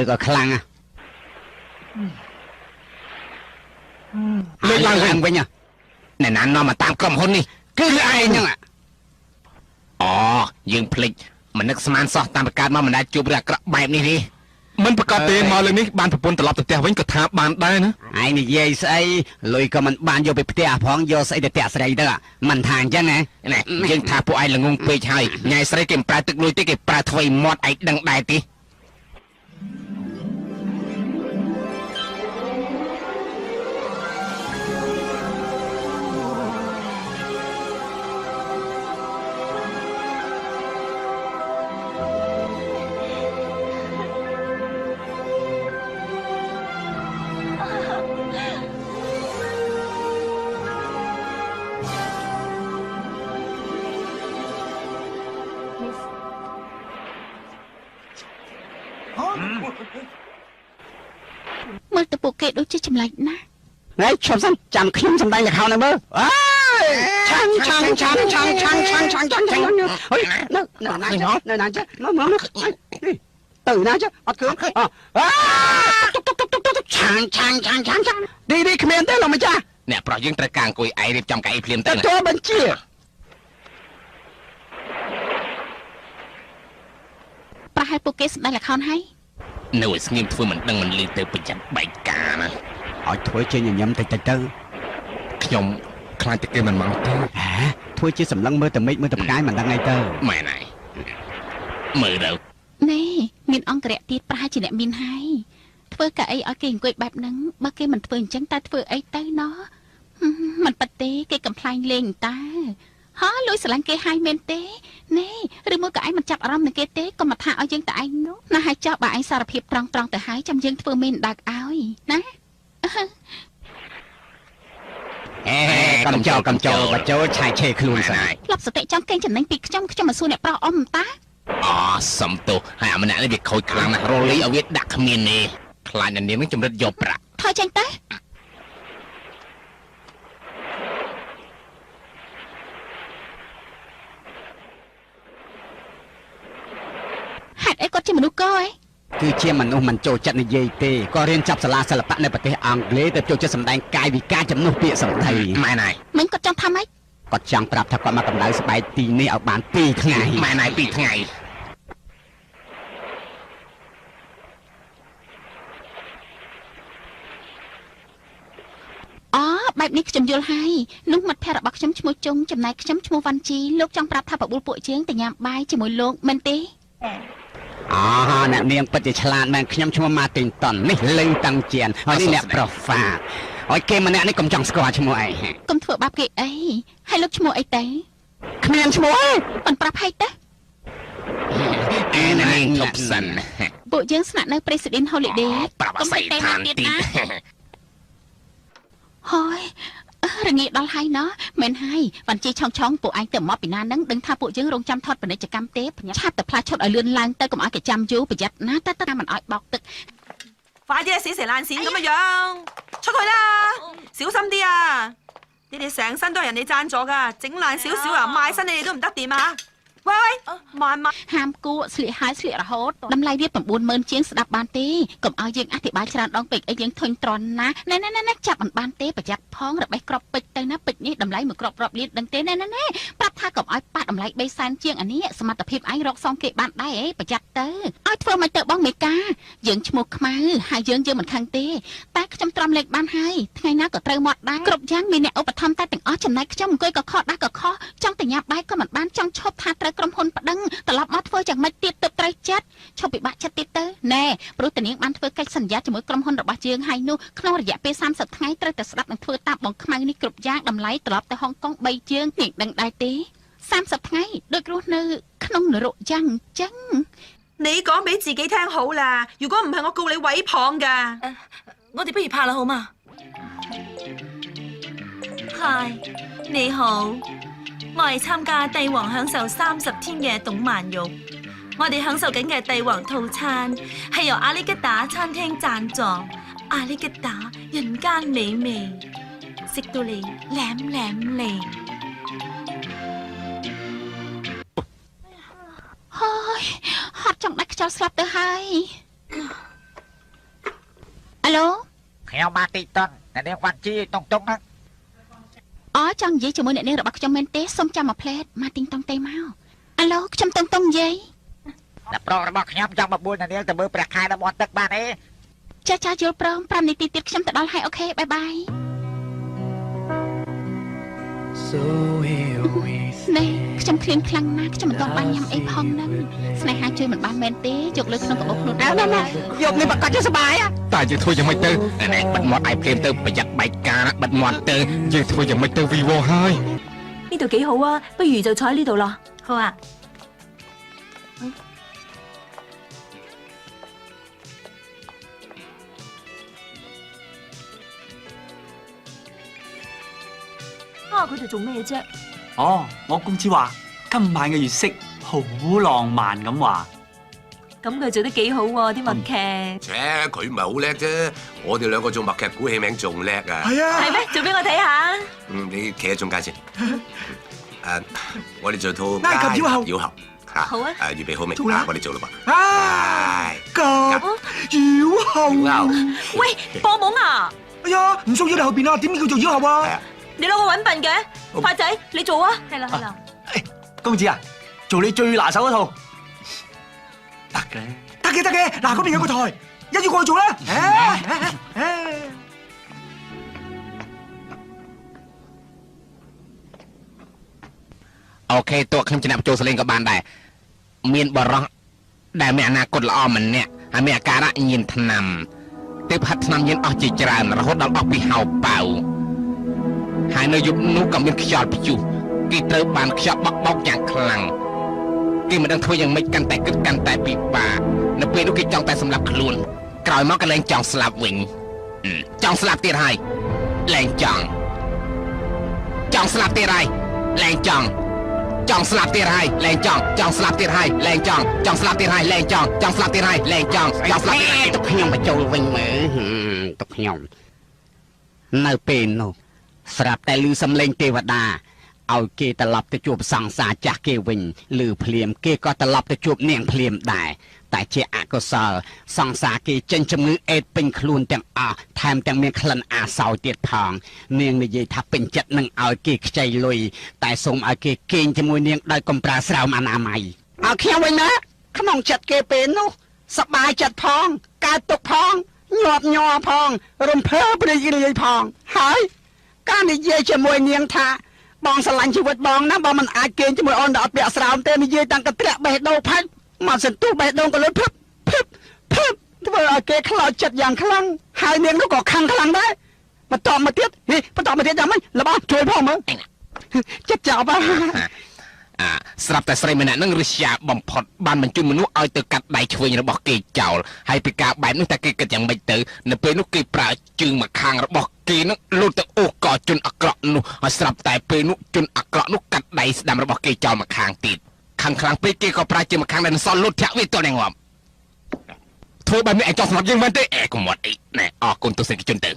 កឲ្យខ្លាំង លើកឡើង វិញវិញ អ្នកណានាំមកតាមក្រុមហ៊ុននេះ គឺឯងហ្នឹង អូយើងភ្លេចមិននឹកស្មានសោះតាមប្រកាសមកមិនដែលជួបរឿងអាក្រក់បែបនេះទេ មិនប្រកាសទេមកលើកនេះបានប្រពន្ធត្រឡប់ទៅផ្ទះវិញក៏ថាបានដែរណា ឯងនិយាយស្អីលុយក៏មិនបានយកទៅផ្ទះផងយកស្អីទៅតាក់ស្រីទៅមិនថាអញ្ចឹងហ៎ ណែយើងថាពួកឯងល្ងងពេកហើយញ៉ៃស្រីគេមិនប្រើទឹកលុយទេគេប្រើថ្វីមាត់ឯងដឹងដែរទេ មើលទៅពួកគេដូចជាចម្លែកណាស់ ហេឈប់សិនចាំខ្ញុំសម្ដែងល្ខោនឲ្យមើលអើយឆាំងឆាំងឆាំងឆាំងឆាំងឆាំងឆាំងឆាំងឆាំងហុយនៅនៅណានៅណាចេះមកមកទៅណាចេះអត់ឃើញអើតុកតុកតុកតុកតុកឆាំងឆាំងឆាំងឆាំងឆាំងនេះនេះគ្មានទេលោកម្ចាស់ អ្នកប្រុសយើងត្រូវការអង្គុយឯងរៀបចំកៅអីភ្លាមទៅ ទទួលបញ្ជា ប្រហែលពួកគេសម្ដែងល្ខោនហើយ នៅឲ្យស្ងៀមធ្វើមិនដឹងមិនលឺទៅប្រយ័ត្នបែកការណា ឲ្យធ្វើជាញញឹមតិចតិចទៅ ខ្ញុំខ្លាចតែគេមិនមកទេ ហ៎ធ្វើជាសម្លឹងមើលតែមេឃមើលតែផ្កាយមិនដឹងអីទៅ ម៉ែនហើយមើលទៅ ណែមានអង្គរៈទៀតប្រហែលជាអ្នកមានហើយធ្វើកៅអីឲ្យគេអង្គុយបែបហ្នឹងបើគេមិនធ្វើអញ្ចឹងតើធ្វើអីទៅណោះមិនប៉ិតទេគេកំ pl ែងលេងតើហ៎លួចស្រឡាញ់គេហើយមែនទេណែឬមួយក៏ឯងមិនចាប់អារម្មណ៍នឹងគេទេកុំមកថាឲ្យយើងតែឯងនោះណាហើយចោះបើឯងសារភាពត្រង់ត្រង់ទៅហើយចាំយើងធ្វើមេដឹកឲ្យណា អេកំចូលកំចូលបើចូលឆាយឆេខ្លួនសិន ធ្លាប់សតិចង់កេងចំណេញពីខ្ញុំខ្ញុំមកសួរអ្នកប្រុសអ៊ំតា អូសំទោសហើយអាម្នាក់នេះវាខូចខ្លាំងណាស់រលីឲ្យវាដាក់គ្មានទេខ្លាចអ្នកនាងនឹងចម្រិតយកប្រាក់ ថយចេញទៅ គាត់ជាមនុស្សកឯង គឺជាមនុស្សមិនចូលចិត្តនិយាយទេក៏រៀនចប់សាលាសិល្បៈនៅប្រទេសអង់គ្លេសទៅចូលចិត្តសម្ដែងកាយវិការជំនួសពាក្យសម្ដី ម៉ែនហើយ មិញគាត់ចង់ថាម៉េច គាត់ចង់ប្រាប់ថាគាត់មកកម្ដៅស្បែកទីនេះឲ្យបាន2ថ្ងៃ ម៉ែនហើយ2ថ្ងៃ អូបែបនេះខ្ញុំយល់ហើយនោះមិត្តភក្តិរបស់ខ្ញុំឈ្មោះជុងចំណែកខ្ញុំឈ្មោះវ៉ាន់ជីលោកចង់ប្រាប់ថាបបួលពួកយើងទៅញ៉ាំបាយជាមួយលោកមែនទេ អូអ្នកនាងពិតជាឆ្លាតមែនខ្ញុំឈ្មោះម៉ាទីនតុននេះលឹងតាំងជៀនហើយនេះអ្នកប្រុសហ្វាហើយគេម្នាក់នេះកុំចង់ស្គាល់ឈ្មោះអី កុំធ្វើបាបគេអីហើយលោកឈ្មោះអីទៅ គ្មានឈ្មោះទេ មិនប្រាប់ហើយទេ អេអ្នកនាងឈប់សិន ពួកយើងស្នាក់នៅ President Holiday ប្រាប់អាស័យដ្ឋានទៀត ហើយរងាដល់ហើយណោះមែនហើយវ៉ាន់ជីឆងឆងពួកឯងទៅមកពីណានឹងដឹងថាពួកយើងរងចាំថតពាណិជ្ជកម្មទេឆាប់តែផ្លាស់ឈុតឲ្យលឿនឡើងទៅកុំឲ្យគេចាំយូរប្រយ័ត្នណាតែតាមមិនឲ្យបោកទឹក 快啲啊，死蛇爛鱔咁嘅樣，出去啦，小心啲啊！你哋成身都係人哋贊助噶，整爛少少啊，賣身你哋都唔得掂啊！喂喂，慢慢。 ហាមគួស្លៀកហើយស្លៀករហូតតម្លៃវា90000ជាងស្ដាប់បានទេកុំឲ្យយើងអធិប្បាយច្រើនដងពេកអីយើងធុញទ្រាន់ណាណែណែណែចាប់មិនបានទេប្រយ័ត្នផងរបេះក្របពេជ្រទៅណាពេជ្រនេះតម្លៃមួយក្របរាប់លានដឹងទេណែណែណែប្រាប់ថាកុំឲ្យប៉ះតម្លៃ3សែនជាងអានេះសមត្ថភាពឯងរកសងគេបានដែរអីប្រយ័ត្នទៅឲ្យធ្វើមិនទៅបងមេកាយើងឈ្មោះខ្មៅហើយយើងមិនខឹងទេតែខ្ញុំទ្រាំលេខបានហើយថ្ងៃណាក៏ត្រូវមាត់ដែរគ្រប់យ៉ាងមានអ្នកឧបត្ថម្ភតែទាំងអស់ចំណែកខ្ញុំអង្គុយក៏ខកដាស់ក៏ខកចង់តែញ៉ាំបាយក៏មិនបានចង់ឈប់ថាត្រូវក្រុមហ៊ុនប្តឹងត្រឡប់មកធ្វើយ៉ាងម៉េចទៀតទើបត្រូវចិត្តឈប់ពិបាកចិត្តទៀតទៅណែព្រោះតានាងបានធ្វើកិច្ចសន្យាជាមួយក្រុមហ៊ុនរបស់យើងហើយនោះក្នុងរយៈពេល30ថ្ងៃត្រូវតែស្ដាប់និងធ្វើតាមបងខ្មៅនេះគ្រប់យ៉ាងតម្លៃត្រឡប់ទៅហុងកុង3ជើងនាងដឹងដែរទេ30ថ្ងៃដូចរស់នៅក្នុងនរកយ៉ាងអញ្ចឹង 你講俾自己聽好啦，如果唔係我告你毀謗㗎。我哋不如拍啦，好嘛？Hi，你好，我係參加帝王享受30天嘅董曼玉。我哋享受緊嘅帝王套餐係由阿里吉打餐廳贊助，阿里吉打人間美味，食到你舐舐脷。 ហើយហត់ចង់ដាច់ខ្យល់ស្លាប់ទៅហើយអាឡូ ខ្ញុំម៉ាទីតុនអ្នកនាងវ៉ាន់ជីតុងតុងហ្នឹង អូចង់និយាយជាមួយអ្នកនាងរបស់ខ្ញុំមែនទេសូមចាំមួយផ្លែតម៉ាទីងតុងទេមកអាឡូខ្ញុំតុងតុងនិយាយ អ្នកប្រុសរបស់ខ្ញុំចង់មកបួលអ្នកនាងទៅមើលព្រះខែដល់មាត់ទឹកបានទេ ចាចាយល់ព្រម5នាទីទៀតខ្ញុំទៅដល់ហើយអូខេបាយបាយនេះខ្ញុំឃ្លានខ្លាំងណាស់ខ្ញុំមិនទាន់បានញ៉ាំអីផងហ្នឹងស្នេហាជួយមិនបានមែនទេយកលើក្នុងកាបូបខ្លួនឯង ណាយកនេះប្រកាសជាសបាយ តែយើងធ្វើយ៉ាងម៉េចទៅ ណែបិទមាត់ឯងភ្លាមទៅប្រយ័ត្នបែកការបិទមាត់ទៅ យើងធ្វើយ៉ាងម៉េចទៅវីវហើយ 呢度幾好啊，不如就坐喺呢度咯。好啊。啊！佢哋做咩啫？哦，我公子話今晚嘅月色好浪漫咁話。咁佢做得幾好喎，啲默劇。切，佢唔係好叻啫，我哋兩個做默劇估戲名仲叻啊！係啊，係咩？做俾我睇下。嗯，你企喺中間先。誒，我哋做套埃及妖后。妖后嚇。好啊。誒，預備好未？做啦。我哋做啦噃。啊！妖后。妖后。喂，播懵啊！哎呀，唔騷擾你後邊啊，點叫做妖后啊？你攞個揾笨嘅，發仔，你做啊！係啦係啦。公子啊，做你最拿手嗰套。得嘅，得嘅得嘅，嗱嗰邊有個台，一於過去做啦。 អូខេតួខ្ញុំចំណាប់ចូលសលេងក៏បានដែរមានបរោះដែលមានអនាគតល្អម្នាក់ហើយមានអាការៈញៀនថ្នាំទើបហាត់ថ្នាំញៀនអស់ជាច្រើនរហូតដល់អស់ពីហៅប៉ៅហើយនៅយប់នោះក៏មានខ្យល់ព្យុះគេត្រូវបានខ្យល់បក់បោកយ៉ាងខ្លាំងគេមិនដឹងធ្វើយ៉ាងម៉េចកាន់តែគិតកាន់តែពិបាកនៅពេលនោះគេចង់តែសម្លាប់ខ្លួនក្រោយមកក៏លែងចង់ស្លាប់វិញចង់ស្លាប់ទៀតហើយលែងចង់ស្លាប់ទៀតហើយលែងចង់ស្លាប់ទៀតហើយលែងចង់ស្លាប់ទៀតហើយលែងចង់ស្លាប់ទៀតហើយលែងចង់ស្លាប់ទៀតហើយលែងចង់ស្លាប់ទៀតហើយ ទុកខ្ញុំបញ្ចូលវិញមើលទុកខ្ញុំនៅពេលនោះស្រាប់តែឮសំឡេងទេវតាឲ្យគេត្រឡប់ទៅជួបសង្សារចាស់គេវិញឮភ្លាមគេក៏ត្រឡប់ទៅជួបនាងភ្លាមដែរ តែជាអកុសលសង្សារគេចេញជំងឺអេដពេញខ្លួនទាំងអស់ថែមទាំងមានក្លិនអាសោយទៀតផងនាងនិយាយថាពេញចិត្តនឹងឲ្យគេខ្ចីលុយតែសូមឲ្យគេគេងជាមួយនាងដោយកុំប្រើស្រោមអនាម័យឲ្យខ្ញុំវិញណាក្នុងចិត្តគេពេលនោះសប្បាយចិត្តផងកើតទុកផងញាប់ញ័រផងរំភើបរីករាយផងហើយការនិយាយជាមួយនាងថាបងស្រឡាញ់ជីវិតបងណាបងមិនអាចគេងជាមួយអូនដែលអត់ពាក់ស្រោមទេនិយាយតាំងកត្រាក់បេះដូងផាច់មកសន្ទុះបេះដូងក៏លុតភឹបភឹបភឹបធ្វើឲ្យគេខ្លោចចិត្តយ៉ាងខ្លាំងហើយនាងនោះក៏ខឹងខ្លាំងដែរបន្តមកទៀតហីបន្តមកទៀតយ៉ាងម៉េចរបស់ជួយផងមើលចិត្តចប់ អាស្រាប់តែស្រីម្នាក់នឹងរិស្យាបំផុតបានបញ្ជូនមនុស្សឲ្យទៅកាត់ដៃឆ្វេងរបស់គេចោលហើយពីការបែបនោះតែគេគិតយ៉ាងម៉េចទៅនៅពេលនោះគេប្រើជើងម្ខាងរបស់គេនឹងលូតទៅអូសកជនអាក្រក់នោះហើយស្រាប់តែពេលនោះជនអាក្រក់នោះកាត់ដៃស្ដាំរបស់គេចោលម្ខាងទៀតខាងខ្លាំងពេកគេក៏ប្រើជើងម្ខាងដែលសល់លូតធាក់វាទល់នឹងងាប់ធ្វើបែបនេះឯងចង់សម្រាប់យើងមែនទេអេកុំមាត់អីណែអរគុណទស្សនិកជនទៅ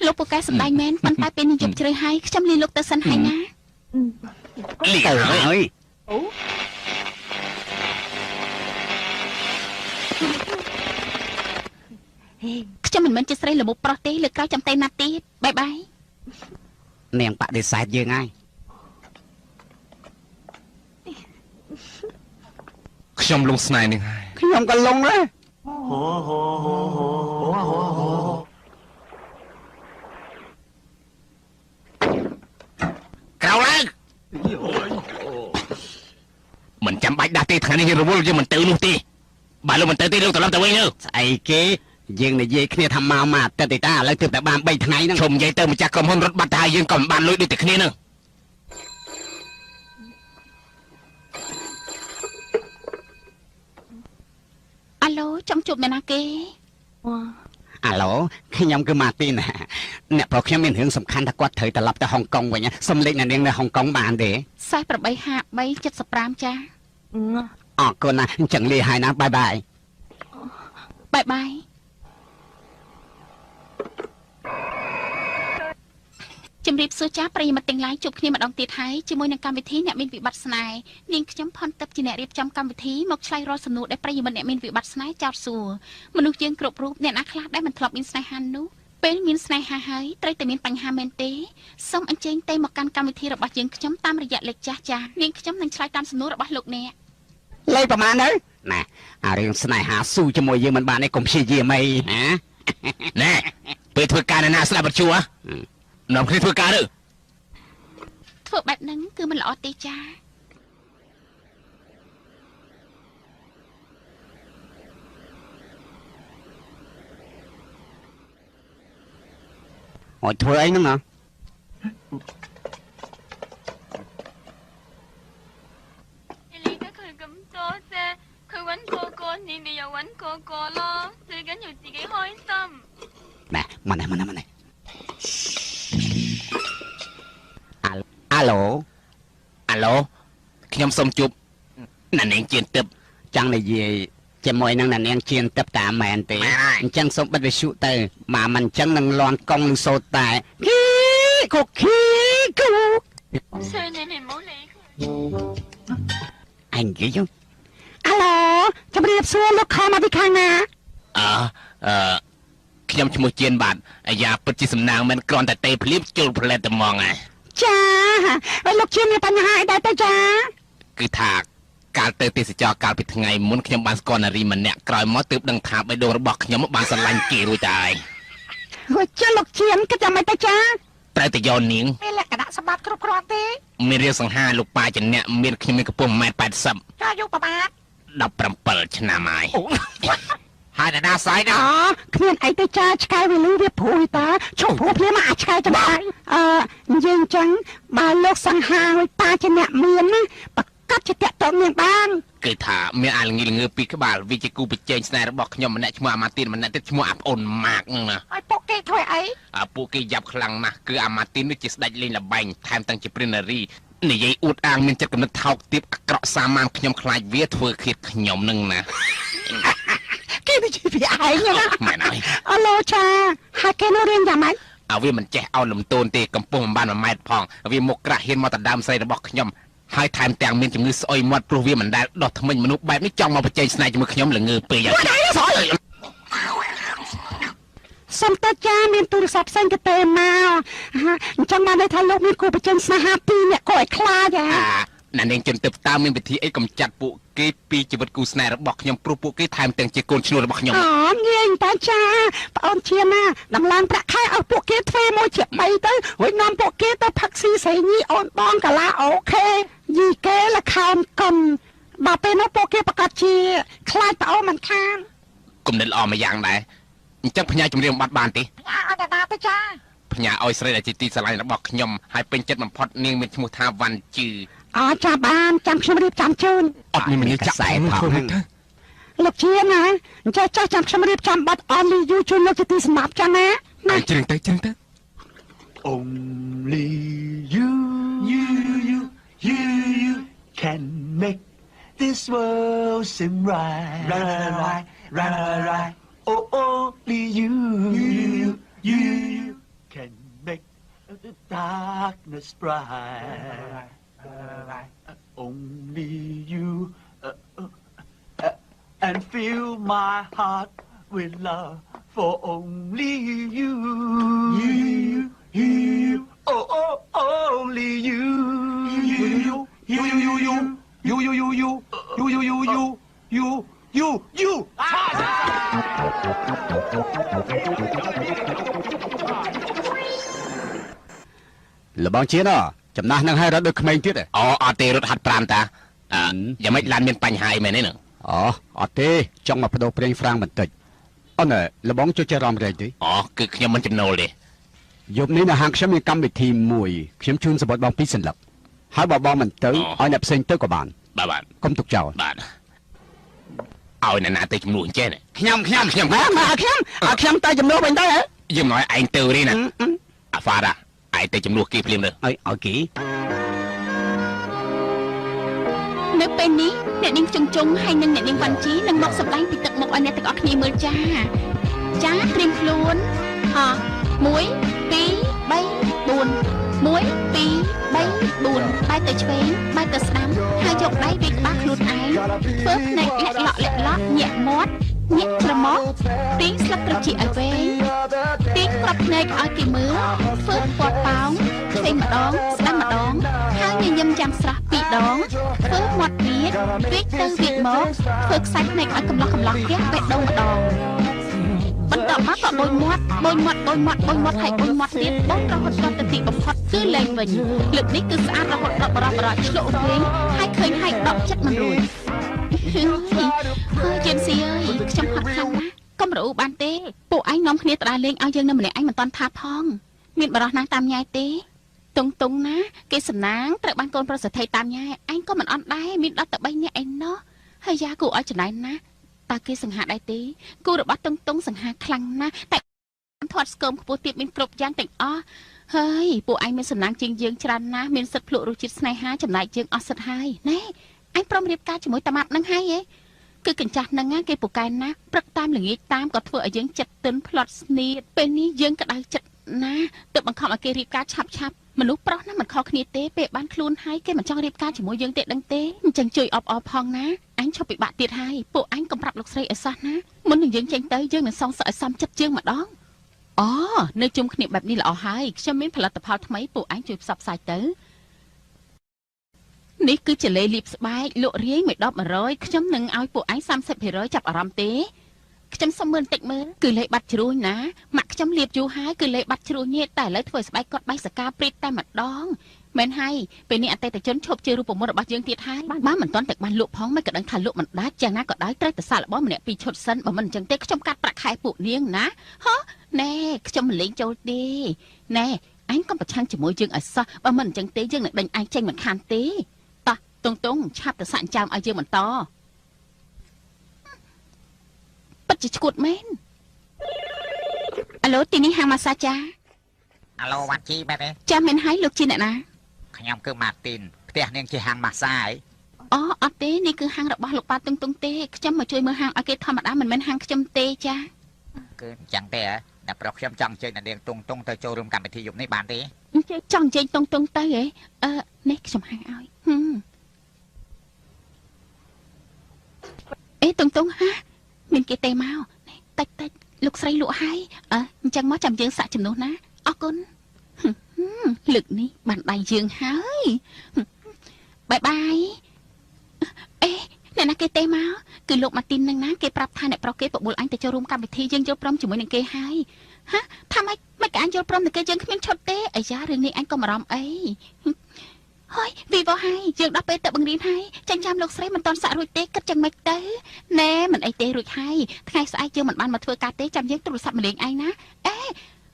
លោកពូកែសំដែងមែនប៉ុន្តែពេលនេះយប់ជ្រៅហើយខ្ញុំលីលោកទៅសិនហើយណាលីទៅហើយខ្ញុំមិនមែនជាស្រីល្មុបប្រុសទេលើក្រោយចាំតែណាត់ទៀតបាយបាយនាងបដិសេធយើងហើយខ្ញុំលងស្នេហ៍នាងហើយខ្ញុំក៏លងដែរក្រៅឡើងមិនចាំបាច់ដាស់ទេថ្ងៃនេះរវល់យើងមិនទៅនោះទេបើលោកមិនទៅទេលោកត្រឡប់ទៅវិញទៅស្អីគេយើងនិយាយគ្នាថាមកមកអាទិត្យទេតាឥឡូវទើបតែបាន3ថ្ងៃហ្នឹងឈុំនិយាយទៅម្ចាស់ក្រុមហ៊ុនរត់បាត់ទៅហើយយើងក៏មិនបានលុយដូចតែគ្នាហ្នឹងអាឡូចង់ជួបអ្នកណាគេអាឡូខ្ញុំគឺម៉ាទីនអ្នកប្រុសខ្ញុំមានរឿងសំខាន់ថាគាត់ត្រូវត្រឡប់ទៅហុងកុងវិញសុំលេខអ្នកនាងនៅហុងកុងបានទេ48 53 75ចាអរគុណណាអញ្ចឹងលាហើយណាបាយបាយបាយបាយជំរាបសួរចាស់ប្រិយមិត្តទាំងឡាយជួបគ្នាម្ដងទៀតហើយជាមួយនឹងកម្មវិធីអ្នកមានវិបត្តិស្នេហ៍នាងខ្ញុំផុនទឹកជាអ្នករៀបចំកម្មវិធីមកឆ្លើយរាល់សំណួរដែលប្រិយមិត្តអ្នកមានវិបត្តិស្នេហ៍ចោទសួរមនុស្សយើងគ្រប់រូបអ្នកណាខ្លះដែលមិនធ្លាប់មានស្នេហានោះពេលមានស្នេហាហើយត្រូវតែមានបញ្ហាមែនទេសូមអញ្ជើញទៅមកកាន់កម្មវិធីរបស់យើងខ្ញុំតាមរយៈលេខចាស់ចាស់នាងខ្ញុំនឹងឆ្លើយតាមសំណួររបស់លោកអ្នកលេខប្រហែលទៅណាអារឿងស្នេហាស៊ូជាមួយយើងមិនបានទេកុំព្យាយាមអីណាណែពេលធ្វើការណាស្ដាប់អត់ជួនាំគ្នាធ្វើការទៅធ្វើបែបហ្នឹងគឺមិនល្អទេចាអូយធ្វើអីហ្នឹងណា你理得佢咁多啫，佢揾個個，你咪又揾個個咯，最緊要自己開心。ណែមកនេះមកនេះមកនេះអាឡូអាឡូខ្ញុំសូមជួបណានាងជៀនទឹកចង់និយាយជាមួយនឹងណានាងជៀនទឹកតាមមែនទេអញ្ចឹងសូមបិទវិទ្យុទៅមកមិនអញ្ចឹងនឹងលន់កង់នឹងសូត្រតែគីគូគីគូអញនិយាយអាឡូជំរាបសួរលោកខមកពីខាងណាអឺខ្ញុំឈ្មោះជៀនបាទអាយ៉ាពិតជាសំណាងមិនគ្រាន់តែទេភ្លាមជុលផ្លែតហ្មងហ៎ចាហើយលោកជៀនមានបញ្ហាអីដែរទៅចាគឺថាកាលទៅទេសចរកាលពីថ្ងៃមុនខ្ញុំបានស្គាល់នារីម្នាក់ក្រោយមកទើបដឹងថាបេះដូងរបស់ខ្ញុំបានស្រឡាញ់គេរួចទៅហើយហួចចាលោកជៀនគិតយ៉ាងម៉េចទៅចាត្រូវតែយកនាងមានលក្ខណៈសម្បត្តិគ្រប់គ្រាន់ទេមានរាងសង្ហាលោកប៉ាជាអ្នកមានខ្ញុំមានកម្ពស់1.80ម៉ែត្រ80ចាអាយុប្រមាណ17ឆ្នាំហើយហើយណាណាស្អីណាគ្មានអីទេចាឆ្កែវាលឺវាព្រួយតាឈប់ព្រួយភ្លាមអាចឆ្កែចំណាយនិយាយអញ្ចឹងបើលោកសង្ហាហើយប៉ាជាអ្នកមានណាប្រកាសជាតាក់តងនាងបានគឺថាមានអាល្ងីល្ងើពីរក្បាលវាជាគូប្រជែងស្នេហ៍របស់ខ្ញុំម្នាក់ឈ្មោះអាម៉ាទីនម្នាក់ទៀតឈ្មោះអាប្អូនម៉ាកហ្នឹងណាហើយពួកគេធ្វើអីអាពួកគេយ៉ាប់ខ្លាំងណាស់គឺអាម៉ាទីននេះជាស្ដេចលេងល្បែងថែមទាំងជាព្រាននារីនិយាយអួតអាងមានចិត្តគំនិតថោកទាបអាក្រក់សាមញ្ញខ្ញុំខ្លាចវាធ្វើឃាតខ្ញុំនឹងណាគេនិយាយពីឯងណាមែនហើយអឡូចាហើយគេនោះរៀនយ៉ាងម៉េច វាមិនចេះអោនលំទោនទេកំពុងមិនបាន1ម៉ែត្រផងវាមុខក្រាស់ហ៊ានមកដណ្ដើមស្រីរបស់ខ្ញុំហើយថែមទាំងមានជំងឺស្អុយមាត់ព្រោះវាមិនដែលដោះថ្មិញមនុស្សបែបនេះចង់មកប្រជែងស្នេហ៍ជាមួយខ្ញុំល្ងើពេក សុំតចាមានទូរស័ព្ទផ្សេងទៅទេមកអញ្ចឹងបានន័យថាលោកមានគូប្រជែងស្នេហាពីរអ្នកគួរឲ្យខ្លាចហ៎ ណានាងជនទឹកតើមានវិធីអីកំចាត់ពួកគេពីជីវិតគូស្នេហ៍របស់ខ្ញុំព្រោះពួកគេថែមទាំងជាកូនឈ្នួលរបស់ខ្ញុំ អូងាយតាចាប្អូនជាណាដំឡើងប្រាក់ខែឲ្យពួកគេធ្វើមួយជា3ទៅរួចនាំពួកគេទៅផឹកស៊ីស្រីញីអូនបងកាឡាអូខេយីគេលខោនកុំបើពេលនោះពួកគេប្រកាសជាខ្លាចប្អូនមិនខាន គំនិតល្អមួយយ៉ាងដែរអញ្ចឹងផ្ញើជំរាបបាត់បានទេ ផ្ញើឲ្យតាទៅចា ផ្ញើឲ្យស្រីដែលជាទីស្រឡាញ់របស់ខ្ញុំហើយពេញចិត្តបំផុតនាងមានឈ្មោះថាវ៉ាន់ជឺ អចាបានចាំខ្ញុំរៀបចំជូន អត់មានមនីចាក់ខ្សែផងទៅ លោកជាណាអញ្ចឹងចាស់ចាំខ្ញុំរៀបចំបាត់ Only You ជូនលោកជាទីសម្រាប់ចាំណា ណាជ្រៀងទៅជ្រៀងទៅ Only you you you you you can make this world seem right right right right right Oh only you you you you can make the darkness bright Only you and fill my heart with love for only you you you oh oh only you you you you you you you you you you you you you you you លបងជាណចំណាស់នឹងឲ្យរត់ដូចក្មេងទៀត អូអត់ទេរត់ហាត់ប្រាំតាយ៉ាងម៉េចឡានមានបញ្ហាអីមែនទេនឹង អូអត់ទេចង់មកបដូរប្រេងហ្វ្រាំងបន្តិចអូនលបងជួយចេះរំរែកទេ អូគឺខ្ញុំមិនចំណូលទេ យប់នេះនៅហាងខ្ញុំមានកម្មវិធីមួយខ្ញុំជូនសម្បត្តិបងពីរសន្លឹកហើយបើបងមិនទៅឲ្យអ្នកផ្សេងទៅក៏បាន បាទបាទ កុំទុកចោល បាទឲ្យអ្នកណាទៅជំនួសអញ្ចេះ ខ្ញុំខ្ញុំខ្ញុំមកខ្ញុំឲ្យខ្ញុំទៅជំនួសវិញទៅ យើងមិនឲ្យឯងទៅទេណាអាហ្វារ៉ាឯងទៅជំនួសគេភ្លាមទៅ ឲ្យឲ្យគេ នៅពេលនេះអ្នកនាងជុងជុងហើយនិងអ្នកនាងវ៉ាន់ជីនឹងមកសម្ដែងពីទឹកមុខឲ្យអ្នកទាំងអស់គ្នាមើលចាចាត្រៀមខ្លួនហ៎1 2 3 4 1 2 3 4បែរទៅឆ្វេងបែរទៅស្ដាំហើយយកដៃវាយក្បាលខ្លួនឯងធ្វើភ្នែកលាក់លក់លាក់លក់ញាក់មាត់ញាក់ច្រមុះទាញស្លឹកត្រចៀកឲ្យវែងទាញក្របភ្នែកឲ្យគេមើលធ្វើពណ៌ប៉ោងឆ្វេងម្ដងស្ដាំម្ដងហើយញញឹមយ៉ាងស្រស់ពីរដងធ្វើមាត់វាចវាចទៅវាចមកធ្វើខ្សែភ្នែកឲ្យកំឡោះកំឡោះផ្ទះបេះដូងម្ដងបន្ទាប់មកក៏បូចមាត់បូចមាត់បូចមាត់បូចមាត់ហើយបូចមាត់ទៀតបូចរហូតដល់ទៅទីបំផុតគឺលែងវិញលើកនេះគឺស្អាតរហូតដល់បរោះបរោះឆ្លក់វិញហើយឃើញហើយដកចិត្តមិនរួចហើយជេនស៊ីអើយខ្ញុំហត់ខ្លាំងណាស់កុំរអ៊ូបានទេពួកឯងនាំគ្នាទៅដើរលេងឲ្យយើងនៅម្នាក់ឯងមិនតាន់ថាផងមានបរោះណាតាមញ៉ែទេតុងតុងណាគេសំណាងត្រូវបានកូនប្រុសសេដ្ឋីតាមញ៉ែឯងក៏មិនអន់ដែរមានដល់តែ3នាក់ឯណោះហើយយ៉ាគូឲ្យចំណែនណាតើគេសង្ហាដែរទេគូរបស់តុងតុងសង្ហាខ្លាំងណាស់តែធាត់ស្គមខ្ពស់ទៀតមានគ្រប់យ៉ាងទាំងអស់ហើយពួកឯងមានសំណាងជាងយើងច្រើនណាស់មានសិទ្ធិភ្លក់រសជាតិស្នេហាចំណែកយើងអស់សិទ្ធិហើយណែឯងព្រមរៀបការជាមួយតាម៉ាត់នឹងហើយហ៎គឺកញ្ចាស់នឹងគេពូកែណាស់ព្រឹកតាមល្ងាចតាមក៏ធ្វើឲ្យយើងចិត្តទិនផ្្លាត់ស្នៀតពេលនេះយើងក្តៅចិត្តណាទើបបង្ខំឲ្យគេរៀបការឆាប់ឆាប់មនុស្សប្រុសណាមិនខុសគ្នាទេពេលបានខ្លួនហើយគេមិនចង់រៀបការជាមួយយើងទេដឹងទេអញ្ចឹងជួយអបអរផងណាអញឈប់ពិបាកទៀតហើយពួកអញកុំប្រាប់លោកស្រីឲ្យសោះណាមុននឹងយើងចេញទៅយើងនឹងសងសឹកឲ្យសមចិត្តយើងម្ដងអូនៅជុំគ្នាបែបនេះល្អហើយខ្ញុំមានផលិតផលថ្មីពួកអញជួយផ្សព្វផ្សាយទៅនេះគឺជាលេលាបស្បែកលក់រាយមួយដប100ខ្ញុំនឹងឲ្យពួកឯង30%ចាប់អារម្មណ៍ទេខ្ញុំសុំមើលបន្តិចមើលគឺលេបាត់ជ្រួញណាម៉ាក់ខ្ញុំលាបយូរហើយគឺលេបាត់ជ្រួញនេះតែឥឡូវធ្វើស្បែកគាត់បែកសកាព្រីតតែម្ដងមែនហើយពេលនេះអតិថិជនឈប់ជឿរូបមន្តរបស់យើងទៀតហើយបានមិនទាន់តែបានលក់ផងមិនក៏ដឹងថាលក់មិនដាច់យ៉ាងណាក៏ដោយត្រូវតែសាកល្បងម្នាក់ពីរឈុតសិនបើមិនអញ្ចឹងទេខ្ញុំកាត់ប្រាក់ខែពួកនាងណាហ៎ណែខ្ញុំមិនលេងចូលទេណែអញកុំប្រឆាំងជាមួយយើងឲ្យសោះបើមិនអញ្ចឹងទេយើងនឹងដេញឯងចេញមិនខានទេតោះតុងតុងឆាប់ទៅសាក់ចើមឲ្យយើងបន្តពិតជាឈួតមែនអាឡូទីនេះហាងម៉ាសាចា អាឡូវ៉ាន់ជីបែបទេ ចាមែនហើយលោកជាអ្នកណា ខ្ញុំគឺម៉ាទីនផ្ទះនាងជាហាងម៉ាសាអី អូអត់ទេនេះគឺហាងរបស់លោកប៉ាតុងតុងទេខ្ញុំមកជួយមើលហាងឲ្យគេធម្មតាមិនមែនហាងខ្ញុំទេចា គឺអញ្ចឹងទេហ៎ អ្នកប្រុសខ្ញុំចង់អញ្ជើញអ្នកនាងតុងតុងទៅចូលរួមកម្មវិធីយប់នេះបានទេ ចង់អញ្ជើញតុងតុងទៅហ៎អឺនេះខ្ញុំហៅឲ្យអេតុងតុងហាមានគេទេមកតិចតិចលោកស្រីលក់ហើយអើអញ្ចឹងមកចាំយើងសាក់ចំនួនណាអរគុណលើកនេះបានដៃយើងហើយបាយបាយអេអ្នកណាគេទេមកគឺលោកម៉ាទីននឹងណាគេប្រាប់ថាអ្នកប្រុសគេបបួលអញទៅចូលរួមកម្មវិធីយើងយល់ព្រមជាមួយនឹងគេហើយហាថាម៉េចមិនក៏អញយល់ព្រមនឹងគេយើងគ្មានឈុតទេអាយ៉ារឿងនេះអញក៏បារម្ភអីហើយវីវហើយយើងដល់ពេលទៅបង្រៀនហើយចាញ់ចាំលោកស្រីមិនតន់សាក់រួចទេគិតចឹងមិនទៅណែមិនអីទេរួចហើយថ្ងៃស្អែកយើងមិនបានមកធ្វើការទេចាំយើងទូរស័ព្ទមកលេងឯងណាអេ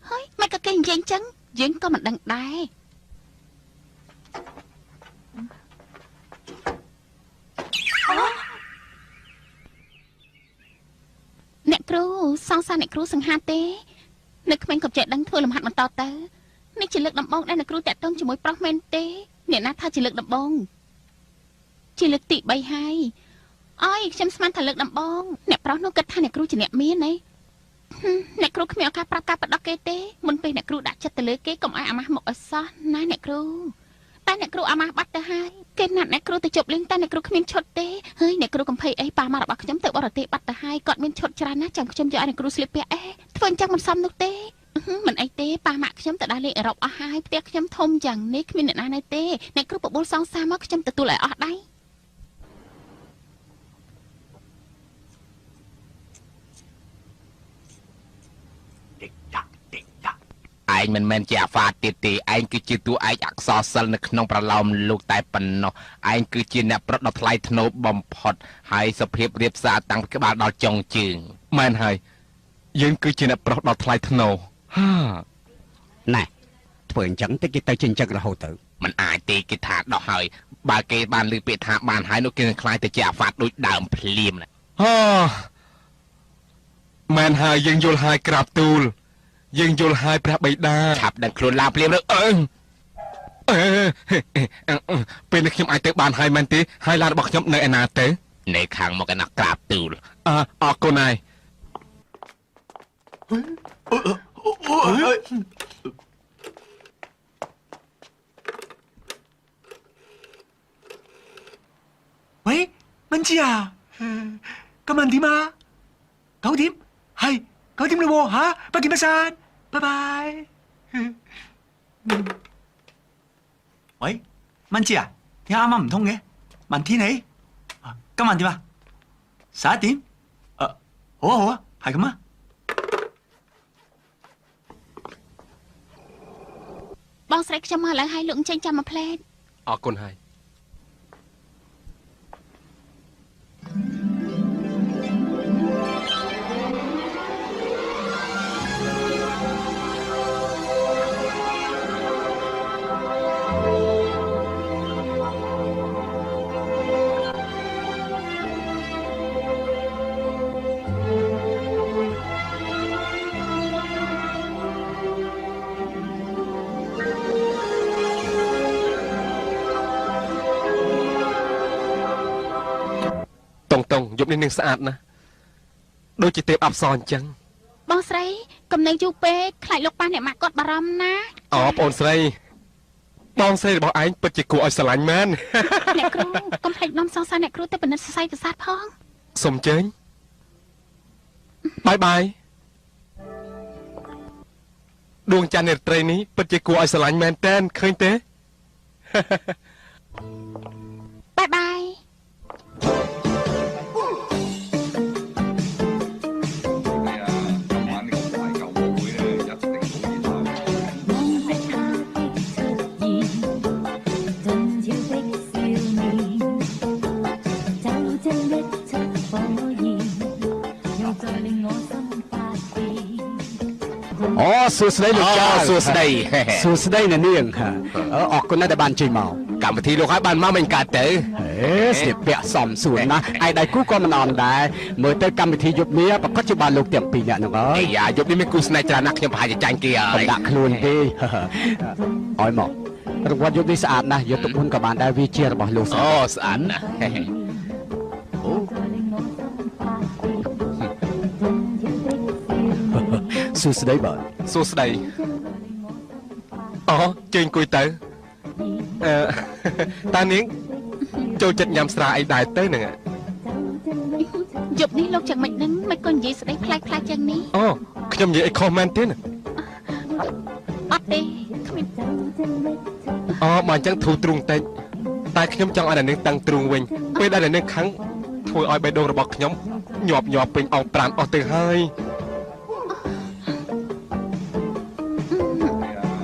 ហើយមិនក៏គេនិយាយចឹងយើងក៏មិនដឹងដែរអ្នកគ្រូសង្សារអ្នកគ្រូសង្ហាទេនៅក្មេងក៏ចេះដឹងធ្វើលំហាត់បន្តទៅនេះជាលើកដំបូងដែលអ្នកគ្រូតាក់ទងជាមួយប្រុសមែនទេអ្នកណាថាជាលើកដំបូងជាលើកទី3ហើយអើយខ្ញុំស្មានថាលើកដំបូងអ្នកប្រុសនោះគិតថាអ្នកគ្រូជាអ្នកមានហីអ្នកគ្រូគ្មានឱកាសប្រាប់ការបដកគេទេមុនពេលអ្នកគ្រូដាក់ចិត្តទៅលើគេកុំឲ្យអាម៉ាស់មកឲ្យសោះណាអ្នកគ្រូតែអ្នកគ្រូអាម៉ាស់បាត់ទៅហើយគេណាត់អ្នកគ្រូទៅជប់លេងតែអ្នកគ្រូគ្មានឈុតទេហើយអ្នកគ្រូកំភៃអីប៉ាម៉ារបស់ខ្ញុំទៅបរទេសបាត់ទៅហើយគាត់មានឈុតច្រើនណាស់ចាំខ្ញុំយកឲ្យអ្នកគ្រូស្លៀកពាក់អេធ្វើអញ្ចឹងមិនសមនោះទេមិនអីទេប៉ាម៉ាក់ខ្ញុំទៅដើរលេងអឺរ៉ុបអស់ហើយផ្ទះខ្ញុំធំយ៉ាងនេះគ្មានអ្នកណានៅទេអ្នកគ្រូបបួលសងសាមកខ្ញុំទទួលឲ្យអស់ដៃឯងមិនមែនជាអាហ្វាទៀតទេឯងគឺជាតួឯកអក្សរសិល្ប៍នៅក្នុងប្រឡោមលោកតែប៉ុណ្ណោះឯងគឺជាអ្នកប្រត់ដ៏ថ្លៃថ្នូរបំផុតហើយសុភាពរៀបសារតាំងពីក្បាលដល់ចុងជើងមែនហើយយើងគឺជាអ្នកប្រុសដ៏ថ្លៃថ្នូរហាណែធ្វើអញ្ចឹងតិចគេទៅជាអញ្ចឹងរហូតទៅមិនអាចទេគេថាដោះហើយបើគេបានលើពាក្យថាបានហើយនោះគេនឹងខ្លាយទៅជាអាហ្វាដូចដើមភ្លាមណាហ៎មែនហើយយើងយល់ហើយក្រាបទូលយើងយល់ហើយព្រះបិតាឆាប់ដឹងខ្លួនឡើងភ្លាមទៅអឺពេលនេះខ្ញុំអាចទៅបានហើយមែនទេហើយឡានរបស់ខ្ញុំនៅឯណាទៅនៅខាងមកឯណាក្រាបទូលអរគុណហើយ喂，蚊子啊，今晚點啊？9點，係9點嘞喎嚇，不見不散，拜拜。喂，蚊子啊，點解啱啱唔通嘅？問天氣，今晚點啊？11點，好啊好啊，係咁啊。បងស្រីខ្ញុំមកឡើងហើយលោកចេញចាំមួយផ្លែតអរគុណហើយតុងយប់នេះនឹងស្អាតណាស់ដូចជាទេពអប្សរអញ្ចឹងបងស្រីកុំនៅយូរពេកខ្លាចលោកប៉ាអ្នកម៉ាក់គាត់បារម្ភណាអូបងអូនស្រីបងស្រីរបស់ឯងពិតជាគួរឲ្យស្រឡាញ់មែនអ្នកគ្រូកុំភ្លេចនាំសង្សារអ្នកគ្រូទៅពិនិត្យសរសៃប្រសាទផងសូមអញ្ជើញបាយបាយដួងច័ន្ទនាត្រីនេះពិតជាគួរឲ្យស្រឡាញ់មែនតើឃើញទេបាយបាយអូសួស្តីលោកចាសួស្តីសួស្តីអ្នកនាងអរគុណណាស់ដែលបានជិះមកកម្មវិធីលោកហើយបានមកមិនកើតទៅហេស្លៀកពាក់សមសួនណាស់ឯដៃគូក៏មិនអន់ដែរមើលទៅកម្មវិធីយប់នេះប្រកាសជាបានលោកទាំងពីរអ្នកហ្នឹងអើយអាយ៉ាយប់នេះមានគូស្នេហ៍ច្រើនណាស់ខ្ញុំប្រហែលជាចាញ់គេហើយដាក់ខ្លួនទេឲ្យមករង្វាន់យប់នេះស្អាតណាស់យកទុកមុនក៏បានដែរវាជារបស់លោកអូស្អាតណាស់ សួស្តីបាទ សួស្តីអូជើញអង្គុយទៅអឺតានាងចូលចិត្តញ៉ាំស្រាអីដែរទៅហ្នឹង យប់នេះលោកចឹងមិនដឹងមិនក៏និយាយស្ដីប្លែកប្លែកចឹងនេះ អូខ្ញុំនិយាយអីខុសមែនទេណា អត់ទេគ្មាន អូបើអញ្ចឹងធូរទ្រូងតិចតែខ្ញុំចង់ឲ្យអ្នកនាងតាំងទ្រូងវិញពេលដែលអ្នកនាងខឹងធ្វើឲ្យបេះដូងរបស់ខ្ញុំញាប់ញាប់ពេញអង្គប្រានអស់ទៅហើយ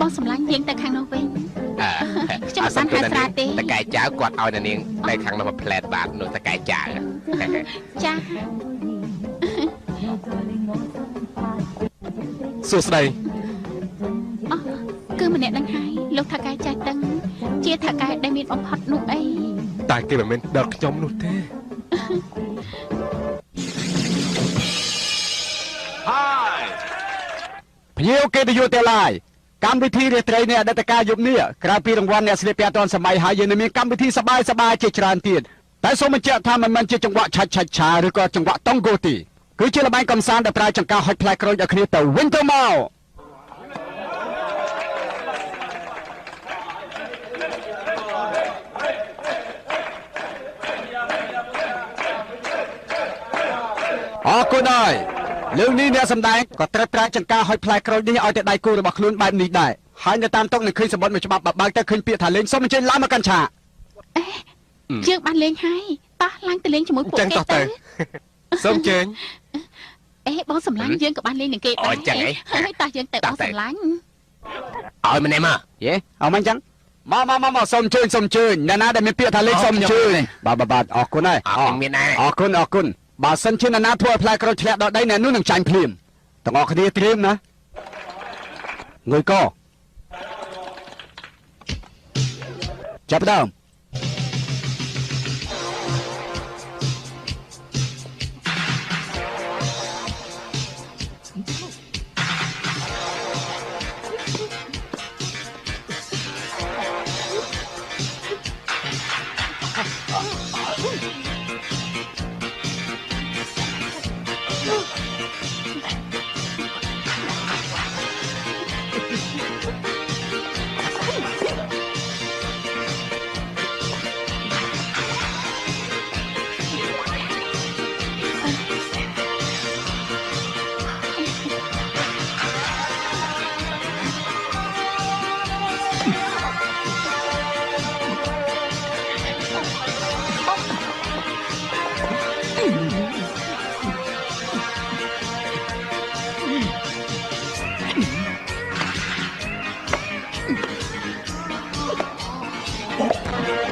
បងសម្លាញ់យើងទៅខាងនោះវិញខ្ញុំមិនបានហៅស្រាទេ តកែចៅគាត់ឲ្យអ្នកនាងទៅខាងនោះមួយផ្លែតបាទនោះតកែចៅ ចា សួស្តី អូគឺម្នាក់នឹងហើយលោកថកែចាស់តឹងជាថកែដែលមានបំផុតនោះអី តែគេមិនមែនដល់ខ្ញុំនោះទេ ភ្ញៀវកិត្តិយសទាំងឡាយកម្មវិធីរាត្រីនៃអតីតកាលយប់នេះក្រៅពីរង្វាន់អ្នកស្លៀកពាក់ទាន់សម័យហើយយើងនឹងមានកម្មវិធីសប្បាយសប្បាយជាច្រើនទៀតតែសូមបញ្ជាក់ថាមិនមែនជាចង្វាក់ឆាច់ឆាច់ឆាឬក៏ចង្វាក់តុងហ្គោទេគឺជាល្បែងកំសាន្តដែលប្រើចង្កឹះហុចផ្លែក្រូចឲ្យគ្នាទៅវិញទៅមកអរគុណហើយលើកនេះអ្នកសម្ដែងក៏ត្រូវប្រើចង្កាហុចផ្លែក្រូចនេះឲ្យទៅដៃគូរបស់ខ្លួនបែបនេះដែរហើយនៅតាមតុនឹងឃើញសម្បត្តិមួយច្បាប់បើបើកទៅឃើញពាក្យថាលេងសូមអញ្ជើញឡើងមកកាន់ឆាក យើងបានលេងហើយតោះឡើងទៅលេងជាមួយពួកគេទៅ សូមអញ្ជើញ អេបងសម្លាញ់យើងក៏បានលេងនឹងគេដែរហើយតោះយើងទៅបងសម្លាញ់ ឲ្យម្នាក់មក យេអោមិនអញ្ចឹងមកមកមកមកសូមអញ្ជើញសូមអញ្ជើញអ្នកណាដែលមានពាក្យថាលេងសូមអញ្ជើញបាទបាទបាទអរគុណហើយ អរមានដែរ អរគុណអរគុណបើសិនជាអ្នកណាធ្វើឲ្យផ្លែក្រូចធ្លាក់ដល់ដីអ្នកនោះនឹងចាញ់ភ្លាមទាំងអស់គ្នាត្រៀមណាងើយកចាប់ដើម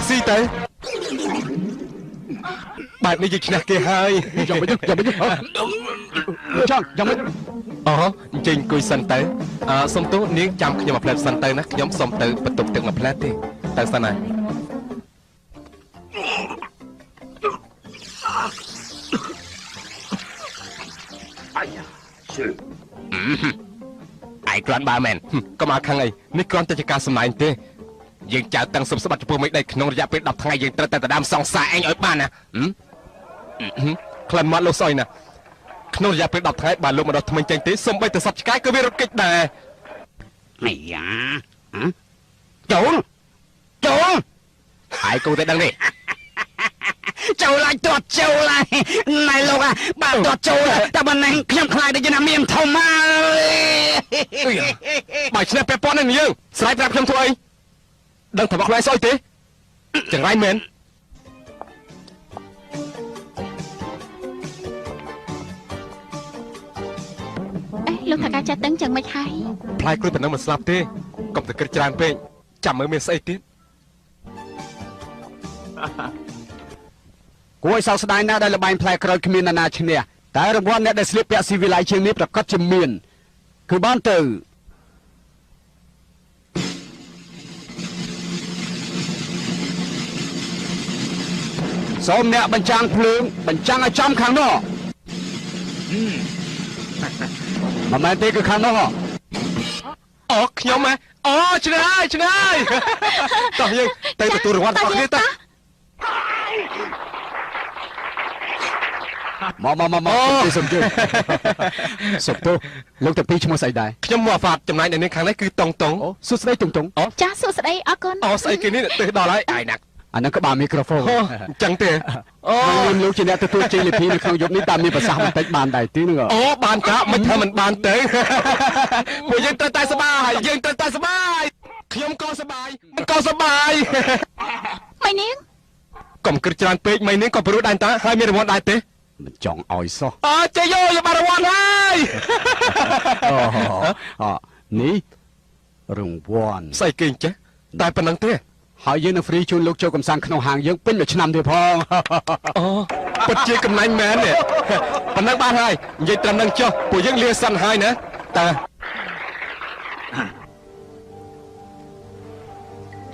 ស៊ីទៅបែបនេះយើងឈ្នះគេហើយ យ៉ាងម៉េចយ៉ាងម៉េចចង់យ៉ាងម៉េច អូអញ្ជើញអង្គុយសិនទៅអឺសុំទោសនាងចាំខ្ញុំមួយផ្លែតសិនទៅណាខ្ញុំសុំទៅបន្ទប់ទឹកមួយផ្លែតទេទៅសិនហើយ ឯងគ្រាន់បើមែន កុំឲ្យខឹងអីនេះគ្រាន់តែជាការសម្ដែងទេយើងចៅតឹងសុំស្បត្តិចំពោះមេដីក្នុងរយៈពេល10ថ្ងៃយើងត្រូវតែដណ្ដើមសង្សារឯងឲ្យបានណាក្លិនមាត់លោកស្អុយណាក្នុងរយៈពេល10ថ្ងៃបើលោកមិនដល់ថ្មិញចេញទេសូម្បីតែសត្វឆ្កែក៏វារត់គេចដែរ អាយ៉ាចូលចូល ហើយគូតែដឹងទេ ចូលឡើងទាត់ចូលហើយណែលោកបាទទាត់ចូលតែប៉ុណ្ណេះខ្ញុំខ្លាចដូចណាមានធំហើយ បើឈ្នះពាក់ព័ន្ធនឹងយើងស្រែកប្រាប់ខ្ញុំធ្វើអីដឹងថាមកខ្លួនឯងស្អុយទេចង្រៃមែន អេលោកថកាចាស់តឹងចឹងមិនហើយ ផ្លែក្រូចប៉ុណ្ណឹងមិនស្លាប់ទេកុំតែគិតច្រើនពេកចាំមើលមានស្អីទៀត គួរឲ្យសោកស្ដាយណាស់ដែលល្បែងផ្លែក្រូចគ្មាននរណាឈ្នះតែរង្វាន់អ្នកដែលស្លៀកពាក់ស៊ីវិល័យជាងនេះប្រកាសជាមានគឺបានទៅសូមអ្នកបញ្ចាំងភ្លើងបញ្ចាំងឲ្យចំខាងនោះមិនមែនទេគឺខាងនោះ អូខ្ញុំហ៎អូឆ្នះហើយឆ្នះហើយតោះយើងទៅទទួលរង្វាន់របស់គ្នាទៅ មកមកមកមកសុំជួយសុំទោសលោកតាពីឈ្មោះស្អីដែរ ខ្ញុំមកហ្វាត់ចំណែកនៅនេះខាងនេះគឺតុងតុង អូសួស្ដីតុងតុង ចាសួស្ដីអរគុណ អូស្អីគេនេះទិសដល់ហើយអាយណា អាហ្នឹងក្បាលមីក្រូហ្វូន អញ្ចឹងទេអូ លោកជាអ្នកទទួលជ័យលាភីនៅក្នុងយប់នេះតាមមានប្រសាសន៍បន្តិចបានដែរទីហ្នឹង អូបានតាមិនថាមិនបានទេពួកយើងត្រូវតែសបាយយើងត្រូវតែសបាយខ្ញុំក៏សបាយក៏សបាយ ម៉ៃនាង កុំគិតច្រើនពេកម៉ៃនាងក៏ព្រោះដែរតាហើយមានរង្វាន់ដែរទេ មិនចង់ឲ្យសោះ អើជ័យយោយកបានរង្វាន់ហើយ អូអនេះរង្វាន់ ស្អីគេអញ្ចេះតែប៉ុណ្្នឹងទេ ហើយយើងនឹងហ្វ្រីជូនលោកចូលកំសាន្តក្នុងហាងយើងពេញមួយឆ្នាំទៀតផង អូពិតជាកំណាញ់មែននេះប៉ុណ្ណឹងបានហើយនិយាយត្រឹមនឹងចុះពួកយើងលាសិនហើយណាតា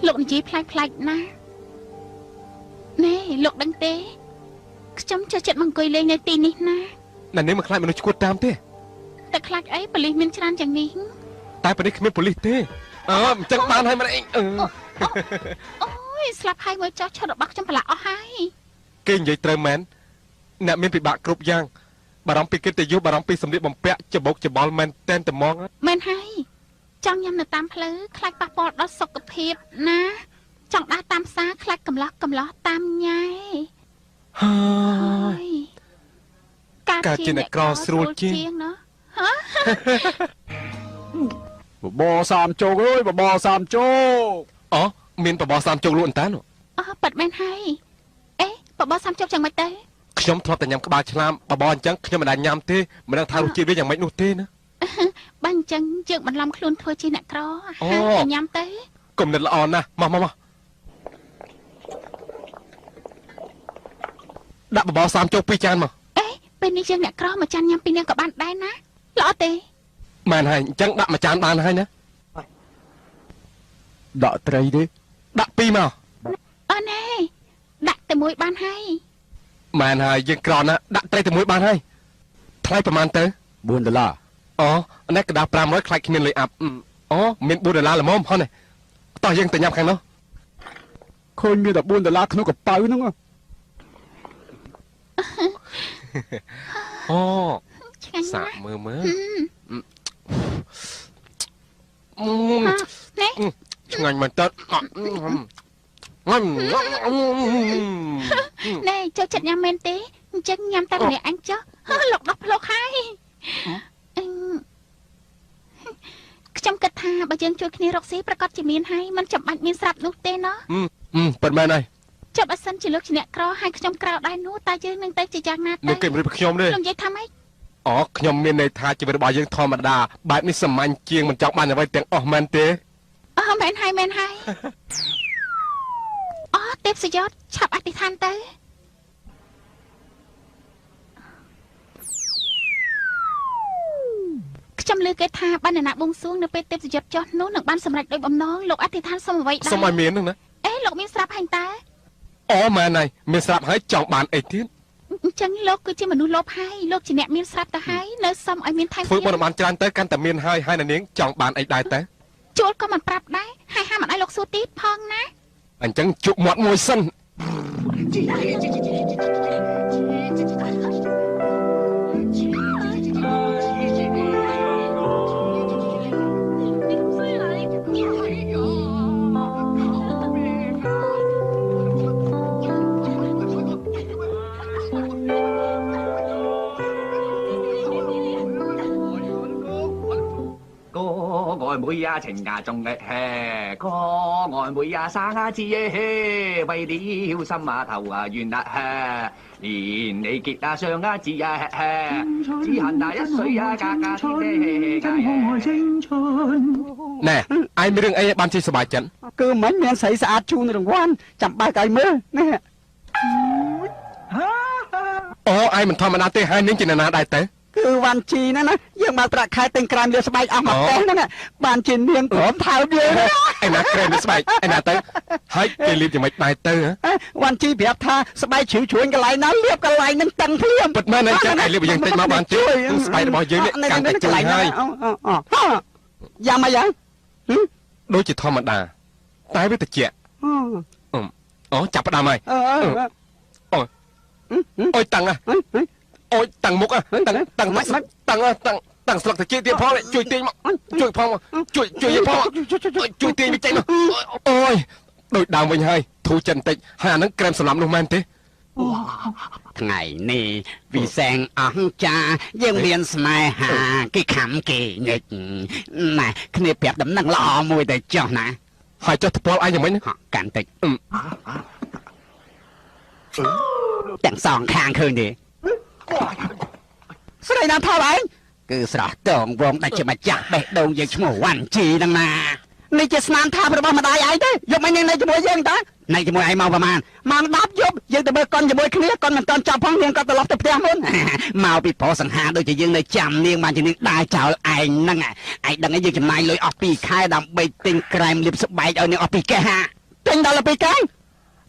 លោកនិយាយប្លែកប្លែកណាស់ណែលោកដឹងទេខ្ញុំចូលចិត្តមកអង្គុយលេងនៅទីនេះណា ណានេះមិនខ្លាចមនុស្សឈួតតាមទេ តែខ្លាចអីប៉ូលីសមានច្រើនយ៉ាងនេះ តែប៉ូលីសគ្មានប៉ូលីសទេអើអញ្ចឹងបានហើយមិនអី អូយស្លាប់ហើយមើលចោះឈុតរបស់ខ្ញុំប្រឡាក់អស់ហើយ គេនិយាយត្រូវមែនអ្នកមានពិបាកគ្រប់យ៉ាងបារម្ភពីកិត្តិយសបារម្ភពីសម្លៀកបំពាក់ច្បុកច្បល់មែនតែនត្មង មែនហើយចង់ញ៉ាំនៅតាមផ្លូវខ្លាចប៉ះពាល់ដល់សុខភាពណាចង់ដើរតាមផ្សារខ្លាចកំឡោះកំឡោះតាមញ៉ែ ហើយការជាអ្នកក្រស្រួលជាង ណា បបរសាមជោគអើយបបរសាមជោគ អូមានបបរសាមជោគលក់អន្តានោះ អូប៉ាត់មែនហើយអេបបរសាមជោគយ៉ាងម៉េចទៅ ខ្ញុំធ្លាប់តែញ៉ាំក្បាលឆ្លាមបបរអញ្ចឹងខ្ញុំមិនដែលញ៉ាំទេមិនដឹងថារសជាតិវាយ៉ាងម៉េចនោះទេណា បើអញ្ចឹងយើងបន្លំខ្លួនធ្វើជាអ្នកក្រហើយញ៉ាំទៅ គំនិតល្អណាស់មកមកមកដាក់បបរសាមជោគ2ចានមក អេពេលនេះយើងអ្នកក្រមួយចានញ៉ាំពីរនាក់ក៏បានដែរណាល្អទេ មែនហើយអញ្ចឹងដាក់មួយចានបានហើយណា ដាក់ត្រីទេ ដាក់2មក អើណែដាក់តែមួយបានហើយ មែនហើយយើងក្រណាស់ដាក់ត្រីតែមួយបានហើយថ្លៃប្រហែលទៅ 4ដុល្លារ អូនេះកដា500ខ្លាចគ្មានលុយអាប់អូមាន4ដុល្លារល្មមហ៎នេះតោះយើងទៅញ៉ាំខាងនោះ ឃើញមានតែ4ដុល្លារក្នុងកប៉ៅហ្នឹង អូ ឆ្ងាញ់ សាកមើលមើល នេះ ឆ្ងាញ់មែនតើ ណែចូលចិត្តញ៉ាំមែនទេអញ្ចឹងញ៉ាំតែម្នាក់អញចុះលោកដោះផ្លុកហើយខ្ញុំគិតថាបើយើងជួយគ្នារកស៊ីប្រកាសជាមានហើយមិនចាំបាច់មានស្រាប់នោះទេណោះ ពិតមែនហើយ ចុះបើសិនជាលោកជាអ្នកក្រហើយខ្ញុំក្រដែរនោះតើយើងនឹងទៅជាយ៉ាងណាទៅ នឹងគេមិនរៀបខ្ញុំទេ លោកនិយាយថាម៉េច អូខ្ញុំមានន័យថាជីវិតរបស់យើងធម្មតាបែបនេះសាមញ្ញជាងមិនចង់បានអ្វីទាំងអស់មែនទេ អូមែនហើយមែនហើយអូទេពសយតឆាប់អធិដ្ឋានទៅខ្ញុំលើគេថាបានអ្នកណាបួងសួងនៅពេលទេពសយតចុះនោះនឹងបានសម្រេចដោយបំណងលោកអធិដ្ឋានសុំអ្វីដែរ សុំឲ្យមានហ្នឹងណា អេលោកមានស្រាប់ហើយតើ អូមែនហើយមានស្រាប់ហើយចង់បានអីទៀត អញ្ចឹងលោកគឺជាមនុស្សលោភហើយលោកជាអ្នកមានស្រាប់ទៅហើយនៅសុំឲ្យមានថែម ធ្វើបុណ្យបានច្រើនទៅកាន់តែមានហើយហើយអ្នកនាងចង់បានអីដែរតើ ជួលក៏មិនប្រាប់ដែរហើយហាមមិនឲ្យលោកសួរទៀតផងណា អញ្ចឹងជក់មាត់មួយសិន 哥愛妹啊情啊仲嘅嘿，哥愛妹啊生啊子耶，為了心啊頭啊冤啊嘿，連你結啊上啊子啊嘿，只恨那一歲啊格格天 ណែឯងមានរឿងអីឲ្យបានជិះសប្បាយចិត្ត គឺមិញមានស្រីស្អាតជូនរង្វាន់ចាំបើកឲ្យមើលនេះ អូឯងមិនធម្មតាទេហើយនាងជាអ្នកណាដែរទេ គឺវ៉ាន់ជីហ្នឹងណាយើងបានប្រាក់ខែទិញក្រាមលាស្បែកអស់មួយកេះហ្នឹងណាបានជានាងព្រមថើបយើង ឯណាក្រែមលាស្បែកឯណាទៅហើយគេលាបយ៉ាងម៉េចដែរទៅហ៎ វ៉ាន់ជីប្រាប់ថាស្បែកជ្រីវជ្រួញកន្លែងណាលាបកន្លែងហ្នឹងតឹងភ្លាម ពិតមែនអញ្ចឹងឯងលាបឲ្យយើងតិចមកបានទេស្បែករបស់យើងនេះកាន់តែជួយហើយ យ៉ាងម៉េចយ៉ាង ដូចជាធម្មតាតែវាត្រជាក់អូចាប់ផ្ដើមហើយ អឺ អូយអូយតឹងហ៎ អូយតាំងមុខតាំងតាំងតាំងតាំងតាំងស្លឹកតិចទៀតផងជួយទាញមកជួយផងជួយជួយផងជួយទាញវាចេញមកអូយដូចដើមវិញហើយធូរចិត្តបន្តិចហើយអានឹងក្រែមសម្លាប់នោះមែនទេថ្ងៃនេះវិសែងអង្ចាយើងមានស្នេហាគេខំគេញិចណែគ្នាប្រាប់ដំណឹងល្អមួយទៅចុះណាហើយចុះតពលឯងយ៉ាងម៉េចកាន់តិចទាំងសងខាងឃើញទេស្រីណាថតឯងគឺស្រស់តងវងដែលជាម្ចាស់បេះដូងយើងឈ្មោះវ៉ាន់ជីហ្នឹងណានេះជាស្នាមថើបរបស់ម្ដាយឯងទេយកមកនៅជាមួយយើងតានៅជាមួយឯងមកប្រហែលម៉ោង10យប់យើងទៅមើលកុនជាមួយគ្នាកុនមិនតាន់ចប់ផងនាងក៏ត្រឡប់ទៅផ្ទះមុនមកពីប្រុសសង្ហាដូចជាយើងនៅចាំនាងបានជានាងដើរចោលឯងហ្នឹងឯងដឹងឯងយើងចំណាយលុយអស់2ខែដើម្បីទិញក្រែមលាបស្បែកឲ្យនាងអស់2កេះហាទិញដល់2កេះ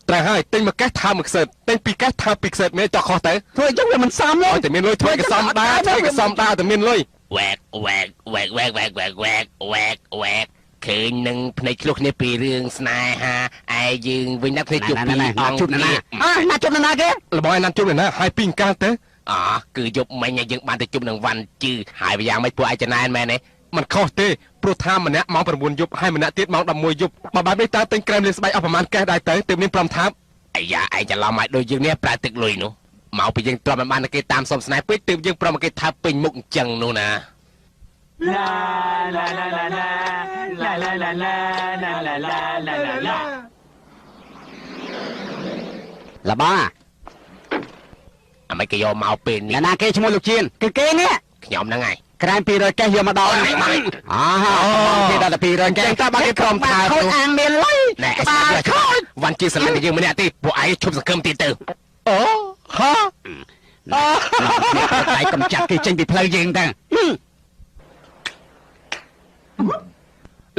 ត្រូវហើយទិញមួយកេះថើបមួយខ្សែទិញពីរកេះថើបពីរខ្សែមានចោះខុសទៅធ្វើអញ្ចឹងវាមិនសមទេឲ្យតែមានលុយធ្វើក៏សមដែរធ្វើក៏សមដែរតែមានលុយវែកវែកវែកវែកវែកវែកវែកវែកវែកឃើញនឹងភ្នែកឆ្លោះគ្នាពីរឿងស្នេហាឯយើងវិញណាភ្នែកជួបពីអង្គ ជួបណាអើណាជួបណាគេរបស់ឯណាជួបណាហើយពីកាលទៅអគឺយប់មិញយើងបានទៅជួបនឹងវ៉ាន់ជឺហើយយ៉ាងម៉េចពួកឯងចំណែនមែនទេមិនខុសទេព្រោះថាម្នាក់ម៉ោង9យប់ហើយម្នាក់ទៀតម៉ោង11យប់បើបែបនេះតើទិញក្រែមលាបស្បែកអស់ប្រហែលកេះដែរទៅទើបមាន5ថើបអាយ៉ាឯងច្រឡំឲ្យដូចយើងនេះប្រើទឹកលុយនោះមកពីយើងទ្រាំមិនបានគេតាមសុំស្នេហ៍ពេកទើបយើងប្រមគេថើបពេញមុខអញ្ចឹងនោះណាឡាឡាឡាឡាឡាឡាឡាឡាឡាឡាឡាឡាឡាលបាអាមិនគេយកមកពេលនេះណាគេឈ្មោះលោកជៀនគឺគេនេះខ្ញុំហ្នឹងហើយក្រែម200កេះយកមកដល់អគេដល់តែ200កេះតែបើគេព្រមថើបខូចអាងមានលុយបាទខូចវ៉ាន់ជាស្រឡាញ់តែយើងម្នាក់ទេពួកឯងឈប់សង្ឃឹមទៀតទៅអូហាតែកំចាត់គេចេញពីផ្លូវយើងទៅ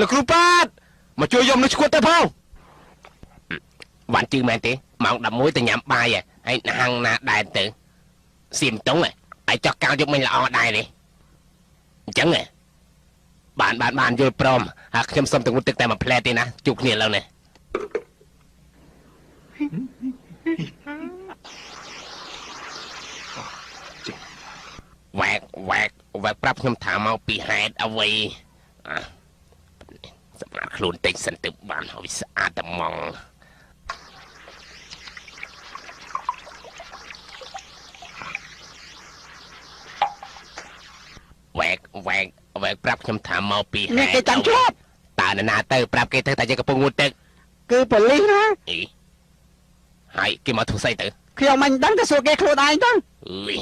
លោកគ្រូប៉ាតមកជួយយកមនុស្សឈួតទៅផងវ៉ាន់ជឺមែនទេម៉ោង11ទៅញ៉ាំបាយហើយហាងណាដែរទៅសៀមតុងហើយចោះកាលយកមិញល្អដែរទេអញ្ចឹងបានបានបានយល់ព្រមហើយខ្ញុំសុំទៅងូតទឹកតែមួយផ្លែទេណាជួបគ្នាឡើយនេះវែកវែកវែកប្រាប់ខ្ញុំថាមកពីហេតុអ្វីសម្រាប់ខ្លួនតិចសិនទៅបានហើយស្អាតតែហ្មងវែកវែកវែកប្រាប់ខ្ញុំថាមកពីហេតុនេះគេចង់ជួបតើនរណាទៅប្រាប់គេទៅតែយើងកំពុងងូតទឹកគឺប៉ូលីសណាអីហើយគេមកធ្វើស្អីទៅខ្ញុំមិនដឹងទៅសួរគេខ្លួនឯងទៅអើយ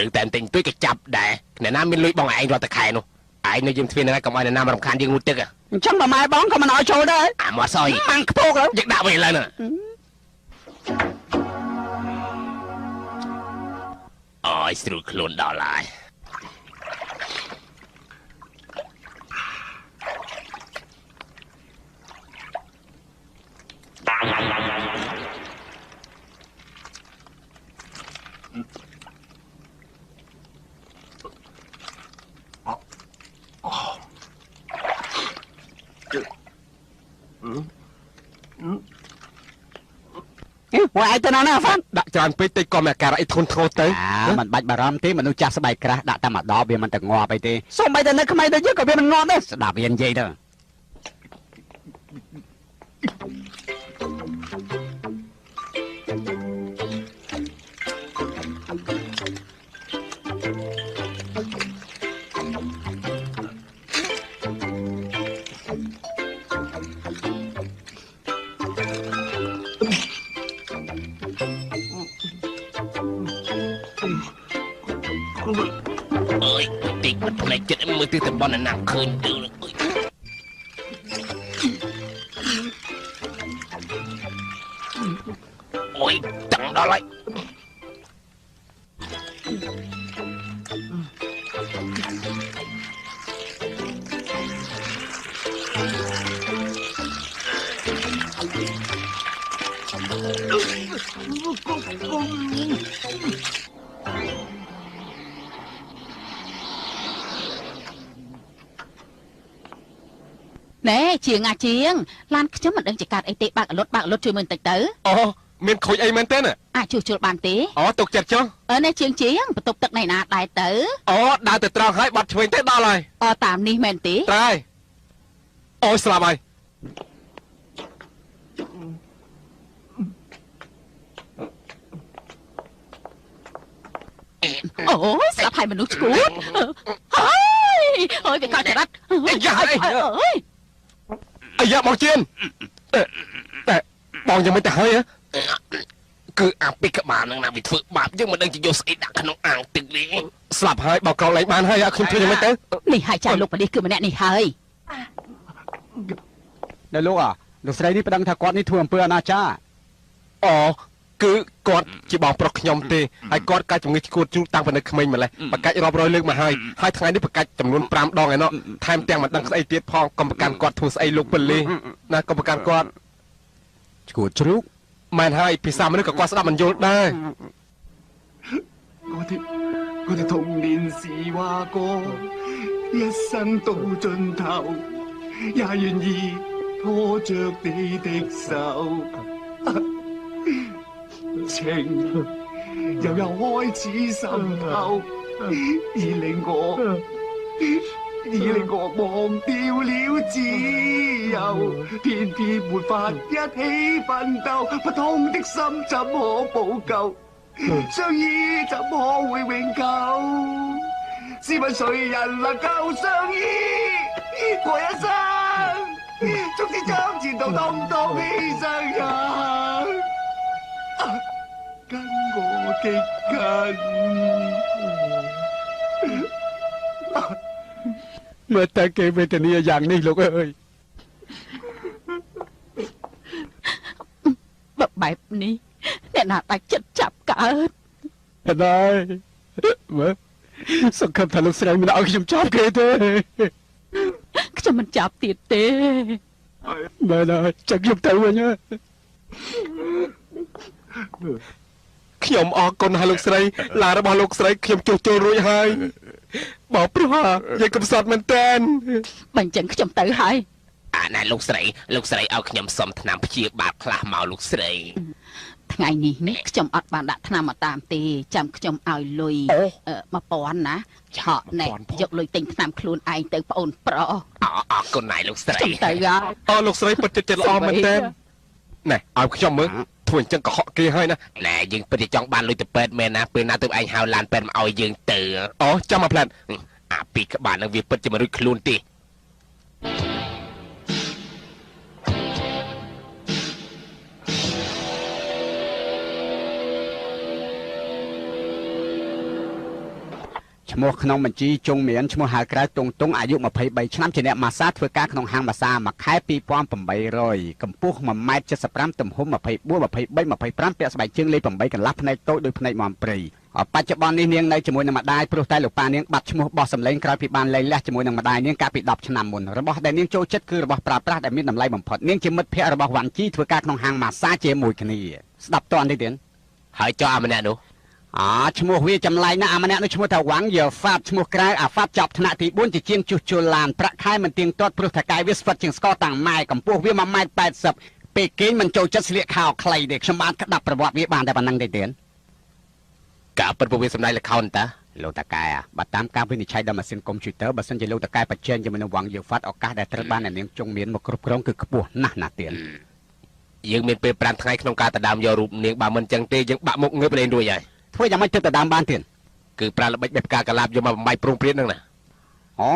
ឬតែទិញទួយក៏ចាប់ដែរអ្នកណាមានលុយបងឯងរាល់តែខែនោះឯងនៅយើងទ្វារណាកុំឲ្យអ្នកណាមករំខានយើងងូតទឹកអញ្ចឹងបើម៉ែបងក៏មិនឲ្យចូលដែរអាមាត់ស្អុយបាំងខ្ពកយើងដាក់វិញឡើយណាអើយស្រួលខ្លួនដល់ហើយ មកឯងទៅណាណាហ្វាន់ដាក់ច្រើនពេកតិចក៏មានអាការៈអីធ្ងន់ធ្ងរទៅមិនបាច់បារម្ភទេមនុស្សចាស់ស្បែកក្រាស់ដាក់តែមួយដបវាមិនទៅងាប់អីទេសូម្បីតែនៅក្មេងដូចយើងក៏វាមិនងាប់ដែរស្ដាប់វានិយាយទៅ អើយតិចមិនផ្នែកចិត្តមើលទិសតំបន់ណាឃើញទៅអូយតឹងដល់ហើយ ណែជាងអាជាងឡានខ្ញុំមិនដឹងជាកាត់អីទេបើកអលត់បើកអលត់ជួយមើលបន្តិចទៅ អូមានខូចអីមែនទេណា អាចជួសជុលបានទេ អូទុកចិត្តចុះ អឺណែជាងជាងបន្ទប់ទឹកណៃណាដែរទៅ អូដើរទៅត្រង់ហើយបាត់ឆ្វេងទៅដល់ហើយ អូតាមនេះមែនទេ ត្រូវហើយអូស្លាប់ហើយ អូស្លាប់ហើយមនុស្សឈួតហើយអូយវាកោចរិត អាយ៉ាអាយ៉ាបងជៀនតែបងយ៉ាងមិនទៅហើយ គឺអាពីក្បាលនឹងណាវាធ្វើបាបយើងមិនដឹងជាយកស្អីដាក់ក្នុងអាងទឹកនេះ ស្លាប់ហើយបោកក្រោកឡើងបានហើយខ្ញុំធ្វើយ៉ាងម៉េចទៅ នេះហើយចាលោកប៉ូលីសគឺម្នាក់នេះហើយ ណែលោកអាលោកស្រីនេះប្តឹងថាគាត់នេះធ្វើអំពើអនាចារ អូគឺគាត់ជាបងប្រុសខ្ញុំទេហើយគាត់កើតជំងឺឆ្កួតជ្រូកតាំងពីនៅក្មេងម្លេះបកាច់រាប់រយលើកមកហើយហើយថ្ងៃនេះបកាច់ចំនួន5ដងឯណោះថែមទាំងមិនដឹងស្អីទៀតផងកុំប្រកាន់គាត់ធ្វើស្អីលោកប៉ូលីសណាកុំប្រកាន់គាត់ ឆ្កួតជ្រូក មែនហើយភាសាមនុស្សក៏គាត់ស្ដាប់មិនយល់ដែរ 我哋童年時話過，一生到盡頭，也願意拖着你的手。情又又開始滲透，已令我忘掉了自由，偏偏沒法一起奮鬥，不通的心怎可補救？相依怎可會永久？試問誰人能夠相依過一生？縱使將前途通通犧牲也跟我極近。 เมื่อแต่เกเวทนาอย่างนี้ลูกเอ้ย បែបនេះអ្នកណាដាច់ចិត្តចាប់កើត ណែមើលសង្ឃឹមថាលោកស្រីមិនឲ្យខ្ញុំចាប់គេទេ ខ្ញុំមិនចាប់ទៀតទេ មែនហើយចាំខ្ញុំទៅវិញ ខ្ញុំអរគុណហើយលោកស្រីឡានរបស់លោកស្រីខ្ញុំជួសជុលរួចហើយបងប្រុសយាយកំសត់មែនតើ បើអញ្ចឹងខ្ញុំទៅហើយ អាណែលោកស្រីលោកស្រីឲ្យខ្ញុំសុំថ្នាំព្យាបាលខ្លះមកលោកស្រី ថ្ងៃនេះនេះខ្ញុំអត់បានដាក់ថ្នាំមកតាមទេចាំខ្ញុំឲ្យលុយ1000ណាឆក់ណែយកលុយទិញថ្នាំខ្លួនឯងទៅប្អូនប្រុស អរគុណណាស់លោកស្រី ខ្ញុំទៅហើយ អូលោកស្រីពិតជាចិត្តល្អមែនតើណែឲ្យខ្ញុំមើលធ្វើអញ្ចឹងកុហកគេហើយណា ណែយើងពិតជាចង់បានលុយទៅពេទ្យមែនណាពេលណាទៅឯងហៅឡានពេទ្យមកឲ្យយើងទៅ អូចាំមកផ្លែត អាពីក្បាលនឹងវាពិតជាមិនរួចខ្លួនទេ ឈ្មោះក្នុងបញ្ជីជុងមានឈ្មោះហៅក្រៅតុងតុងអាយុ23ឆ្នាំជាអ្នកម៉ាសាធ្វើការក្នុងហាងម៉ាសាមួយខែ2800កម្ពស់ 1.75 ទំហំ24 23 25ពាក់ស្បែកជើងលេខ8កន្លះភ្នែកតូចដូចភ្នែកមាំព្រៃបច្ចុប្បន្ននេះនាងនៅជាមួយនឹងម្ដាយព្រោះតែលោកប៉ានាងបាត់ឈ្មោះបោះសម្លេងក្រោយពីបានលែងលះជាមួយនឹងម្ដាយនាងកាលពី10ឆ្នាំមុនរបស់ដែលនាងចូលចិត្តគឺរបស់ប្រើប្រាស់ដែលមានតម្លៃបំផុតនាងជាមិត្តភ័ក្តិរបស់វ៉ាន់ជីធ្វើការក្នុងហាងម៉ាសាជាមួយគ្នាស្ដាប់តន់ទេទៀត ហើយចុះអាម្នាក់នោះ អាឈ្មោះវាចម្លែកណាស់អាម្នាក់នោះឈ្មោះថាវ៉ាងយើហ្វាត់ឈ្មោះក្រៅអាហ្វាត់ចប់ថ្នាក់ទី4ជាជាងជួសជុលឡានប្រាក់ខែមិនទៀងទាត់ព្រោះថាកាយវាស្វិតជាងស្ករតាំងម៉ែកម្ពស់វា1.80ម៉ែត្រពេលគេងមិនចូលចិត្តស្លៀកខោខ្លីទេខ្ញុំបានក្តាប់ប្រវត្តិវាបានតែប៉ុណ្្នឹងទេទៀត ការពិតពួកវាសម្ដែងល្ខោនតា លោកតាកែបើតាមការវិនិច្ឆ័យដល់ម៉ាស៊ីនកុំព្យូទ័របើសិនជាលោកតាកែប្រជែងជាមួយនឹងវ៉ាងយើហ្វាត់ឱកាសដែលត្រូវបានអ្នកនាងជុងមានមកគ្រប់គ្រងគឺខ្ពស់ណាស់ណាស់ទៀត យើងមានពេល5ថ្ងៃក្នុងការដណ្ដើមយករូបនាងបើមិនចឹងទេយើងបាក់មុខងើបលេងរួចហើយ ធ្វើយ៉ាងម៉េចទើបដណ្ដើមបានទៀត គឺប្រើល្បិចបេះផ្កាកាឡាបយកមកបំបីព្រុងព្រាតហ្នឹងណា អូ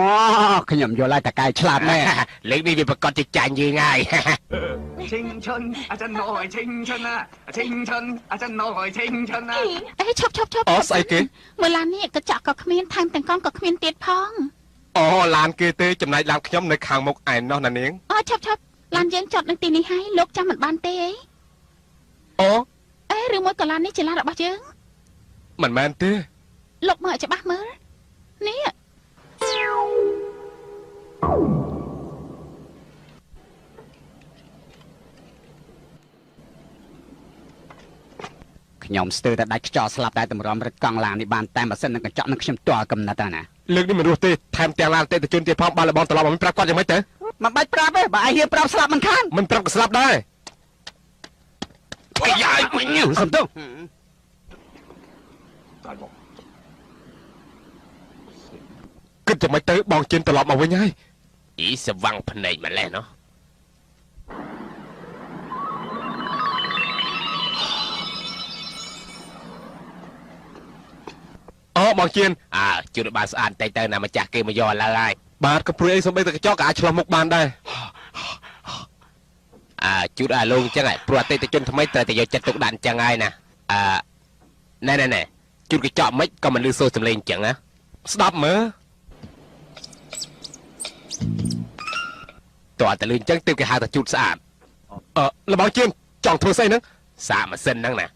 ខ្ញុំយល់ហើយតាកែឆ្លាតមែន លើកនេះវាប្រកាសជាចាញ់យើងហើយ 青春啊，真愛青春啊！青春啊，真愛青春啊！ អេឈប់ឈប់ឈប់ អូស្អីគេ មើលឡាននេះកញ្ចក់ក៏គ្មានថែមទាំងកង់ក៏គ្មានទៀតផង អូឡានគេទេចំណែកឡានខ្ញុំនៅខាងមុខឯណោះណានាង អូឈប់ឈប់ឡានយើងចតនៅទីនេះហើយលោកចាំមិនបានទេអី អូ អេឬមួយក៏ឡាននេះជាឡានរបស់យើង មិនមែនទេ លោកមើលឲ្យច្បាស់មើលនេះ ខ្ញុំស្ទើរតែដាច់ខ្យល់ស្លាប់តែតម្រាំរឹតកង់ឡាននេះបានតែម៉ាស៊ីននិងកញ្ចក់នឹងខ្ញុំទាល់កំណត់ណា លើកនេះមិនរស់ទេថែមទាំងឡានអតិថិជនទៀតផងបានលបងត្រឡប់មកវិញប្រាប់គាត់យ៉ាងម៉េចទៅ មិនបាច់ប្រាប់ទេបើឯងហ៊ានប្រាប់ស្លាប់មិនខាន មិនប្រាប់ក៏ស្លាប់ដែរ អាយ៉ាសំទោស គិតយ៉ាងម៉េចទៅបងជិនត្រឡប់មកវិញហើយ អ៊ីស្វាំងភ្នែកម្លេះណោះ អូបងជិន អើជួយបានស្អាតតិចទៅណាម្ចាស់គេមកយកឥឡូវហើយ បាទក៏ព្រួយអីសំបីតែកញ្ចក់ក៏អាចឆ្លោះមុខបានដែរ អើជូតអាលោកអញ្ចឹងហើយព្រោះអតិថិជនថ្មីត្រូវតែយកចិត្តទុកដាក់អញ្ចឹងហើយណាអើណែណែណែជូតកញ្ចក់មិនក៏មិនលឺសូរសំឡេងអញ្ចឹងណា ស្ដាប់មើល តើតែលឺអញ្ចឹងទើបគេហៅថាជូតស្អាត អឺលបងជិនចង់ធ្វើស្អីហ្នឹង សាកម៉ាស៊ីនហ្នឹងណា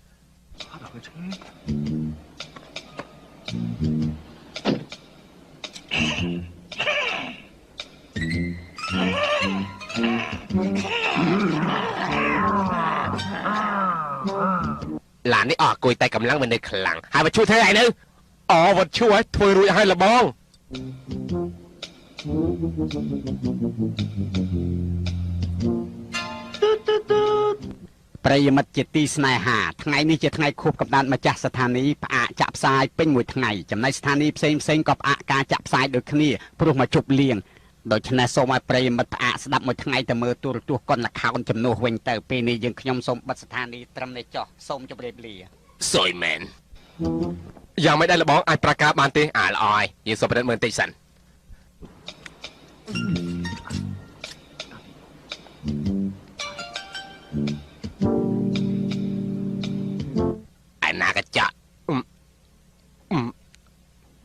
ឡាននេះអស់គួយតែកម្លាំងមិននៅខ្លាំងហើយមកជួយធ្វើអីនៅ អូវត្តជួយធ្វើរួចហើយលបង ប្រិយមិត្តជាទីស្នេហាថ្ងៃនេះជាថ្ងៃខួបកំណើតម្ចាស់ស្ថានីយ៍ផ្អាកចាក់ផ្សាយពេញមួយថ្ងៃចំណែកស្ថានីយ៍ផ្សេងផ្សេងក៏ផ្អាកការចាក់ផ្សាយដូចគ្នាព្រោះមកជប់លៀងដូច្នេះសូមឲ្យប្រិយមិត្តផ្អាកស្ដាប់មួយថ្ងៃទៅមើលទូរទស្សន៍កុនល្ខោនជំនួសវិញទៅពេលនេះយើងខ្ញុំសូមបិទស្ថានីយ៍ត្រឹមនេះចុះសូមជម្រាបលា សយមែន យ៉ាងម៉េចដែរលបងអាចប្រកាសបានទេ អាល្អហើយយើងសូមពិនិត្យមើលបន្តិចសិនឯណាកញ្ចក់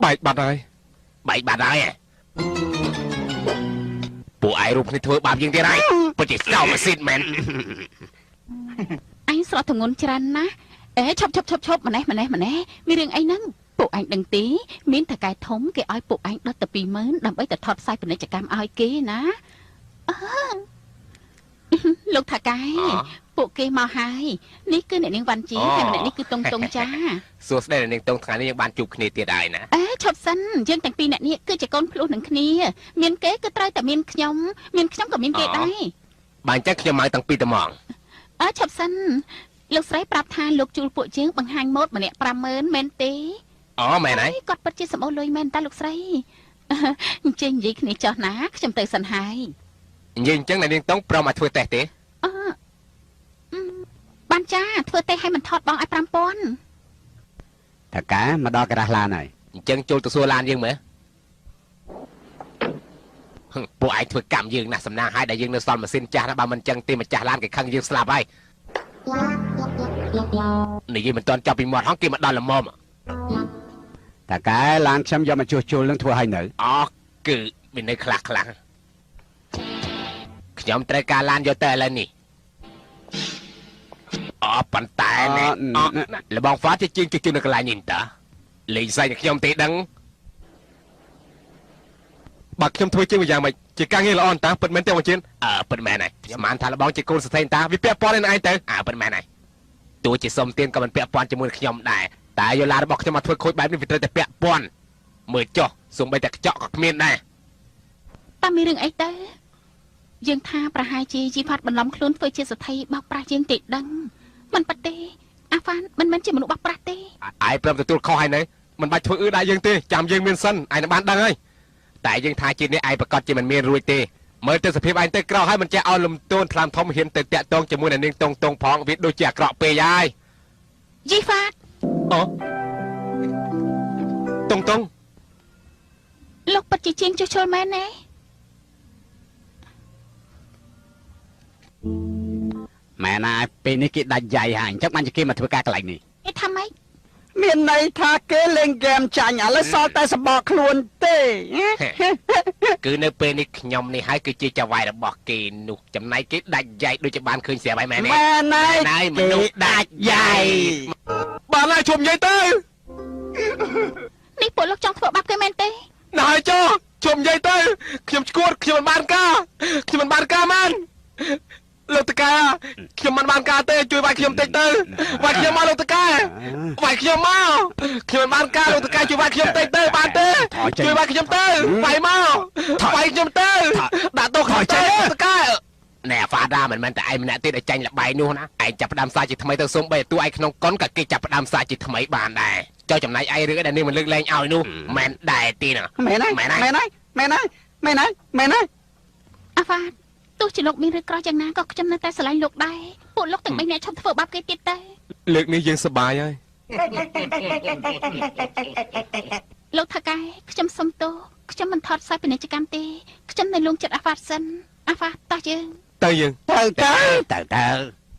បែកបាត់ហើយ បែកបាត់ហើយពួកឯងរូបគ្នាធ្វើបាបយើងទៀតហើយពិតជាសោម៉ាស៊ីនមែន អញស្រស់ទងន់ច្រើនណាស់អេឈប់ឈប់ឈប់ឈប់ម្នេះម្នេះម្នេះមានរឿងអីហ្នឹងពួកឯងដឹងទេមានថកែធំគេឲ្យពួកឯងដុតទៅ20000ដើម្បីទៅថតផ្សាយពាណិជ្ជកម្មឲ្យគេណាលោកថកែពួកគេមកហើយនេះគឺអ្នកនាងវ៉ាន់ជីហើយម្នាក់នេះគឺតុងតុងចា សួស្តីអ្នកនាងតុងថ្ងៃនេះយើងបានជួបគ្នាទៀតហើយណា អេឈប់សិនយើងទាំងពីរអ្នកនេះគឺជាកូនភ្លោះនឹងគ្នាមានគេគឺត្រូវតែមានខ្ញុំមានខ្ញុំក៏មានគេដែរ បាទអញ្ចឹងខ្ញុំមកតាំងពីត្មង អើឈប់សិនលោកស្រីប្រាប់ថាលោកជួលពួកយើងបង្ហាញម៉ូដម្នាក់50000មែនទេ អូមែនហើយ គាត់ពិតជាសម្បូរលុយមែនតាលោកស្រីអញ្ចឹងនិយាយគ្នាចោះណាខ្ញុំទៅសិនហើយ និយាយអញ្ចឹងអ្នកនាងតុងព្រមឲ្យធ្វើតេស្តទេ អឺបានចាធ្វើតេស្តឲ្យមិនថតបងឲ្យ5000 តើកាមកដល់ការ៉ាស់ឡានហើយ អញ្ចឹងចូលទៅសួរឡានយើងមើលពួកឯងធ្វើកម្មយើងណាស់សំណាងហើយដែលយើងនៅសល់ម៉ាស៊ីនចាស់ណាបើមិនអញ្ចឹងទេម្ចាស់ឡានគេខឹងយើងស្លាប់ហើយនិយាយមិនទាន់ចាប់ពីមាត់ហងគេមកដល់ល្មម តើកែឡានខ្ញុំយកមកជួសជុលនឹងធ្វើឲ្យនៅ អូគឺមាននៅខ្លះខ្លះខ្ញុំត្រូវការឡានយកទៅឥឡូវនេះអូប៉ុន្តែណែលបងហ្វាជាជាងជួសជុលនៅកន្លែងនេះតាលេងសែងខ្ញុំទេដឹង បើខ្ញុំធ្វើជាងយ៉ាងម៉េចជាការងារល្អតាពិតមែនទេបងជិន អើពិតមែនហើយស្មានថាលបងជាកូនសរសៃតា វាពាក់ព័ន្ធនឹងឯងទៅ អើពិតមែនហើយទោះជាសុំទានក៏មិនពាក់ព័ន្ធជាមួយខ្ញុំដែរតែយកឡានរបស់ខ្ញុំមកធ្វើខូចបែបនេះវាត្រូវតែពាក់ព័ន្ធមើលចុះសូម្បីតែកញ្ចក់ក៏គ្មានដែរ តើមានរឿងអីទៅយើងថាប្រហែលជាជីផាត់បន្លំខ្លួនធ្វើជាសទ្ធិបោកប្រាស់យើងទេដឹងមិនពិតទេអាហ្វានមិនមែនជាមនុស្សបោកប្រាស់ទេ ឯងព្រមទទួលខុសហើយនៅមិនបាច់ធ្វើអឺដែរយើងទេចាំយើងមានសិនឯងនឹងបានដឹងហើយ តែយើងថាជាតិនេះឯងប្រកាសជាមិនមានរួចទេ មើលទៅសភាពឯងទៅក្រហើយមិនចេះឲ្យលំទោនថ្លើមធំហ៊ានទៅតាក់ទងជាមួយអ្នកនាងតុងតុងផងវាដូចជាអាក្រក់ពេកហើយ យីហ្វាត អូតុងតុង លោកពិតជាជាងជួសជុលមែនទេ ម៉ែណាពេលនេះគេដាច់យ៉ៃហើយអញ្ចឹងបានជាគេមកធ្វើការកន្លែងនេះ គេថាម៉េច មានន័យថាគេលេងហ្គេមចាញ់ឥឡូវសល់តែសម្បកខ្លួនទេ គឺនៅពេលនេះខ្ញុំនេះហើយគឺជាចៅហ្វាយរបស់គេនោះចំណែកគេដាច់យ៉ៃដូចជាបានឃើញស្រាប់ហើយមែនទេ មែនហើយ មនុស្សដាច់យ៉ៃ បានហើយជុំនិយាយទៅ នេះពួកលោកចង់ធ្វើបាបគេមែនទេ ណែចុះជុំនិយាយទៅខ្ញុំឈួតខ្ញុំមិនបានការខ្ញុំមិនបានការមែនលោកតកាខ្ញុំមិនបានការទេជួយវាយខ្ញុំតិចទៅវាយខ្ញុំមកលោកតកាវា វាយខ្ញុំមកខ្ញុំមិនបានការលោកតកែជួយវាយខ្ញុំតិចទៅបានទេជួយវាយខ្ញុំទៅវាយមកវាយខ្ញុំទៅដាក់ទោសខ្ញុំទៅតកែណែហ្វាដាមិនមែនតែឯងម្នាក់ទេដែលចាញ់លបែងនោះណាឯងចាប់ផ្ដើមសារជាថ្មីទៅសូម្បីតែតួឯងក្នុងកុនក៏គេចាប់ផ្ដើមសារជាថ្មីបានដែរចុះចំណែកឯងរឿងដែលនាងមិនលើកលែងឲ្យនោះមិនដែរទេណា មែនហើយមែនហើយមែនហើយមែនហើយមែនហើយ អាហ្វាទោះជាលោកមានឬក្រយ៉ាងណាក៏ខ្ញុំនៅតែស្រឡាញ់លោកដែរពួកលោកទាំងបីនាក់ឈប់ធ្វើបាបគេទៀតទៅ លើកនេះយើងសប្បាយហើយ លោកថកែខ្ញុំសុំទោសខ្ញុំមិនថតផ្សាយពាណិជ្ជកម្មទេខ្ញុំនៅលងចិត្តអាហ្វាសិនអាហ្វាតោះយើង ទៅយើង ទៅទៅទៅទៅ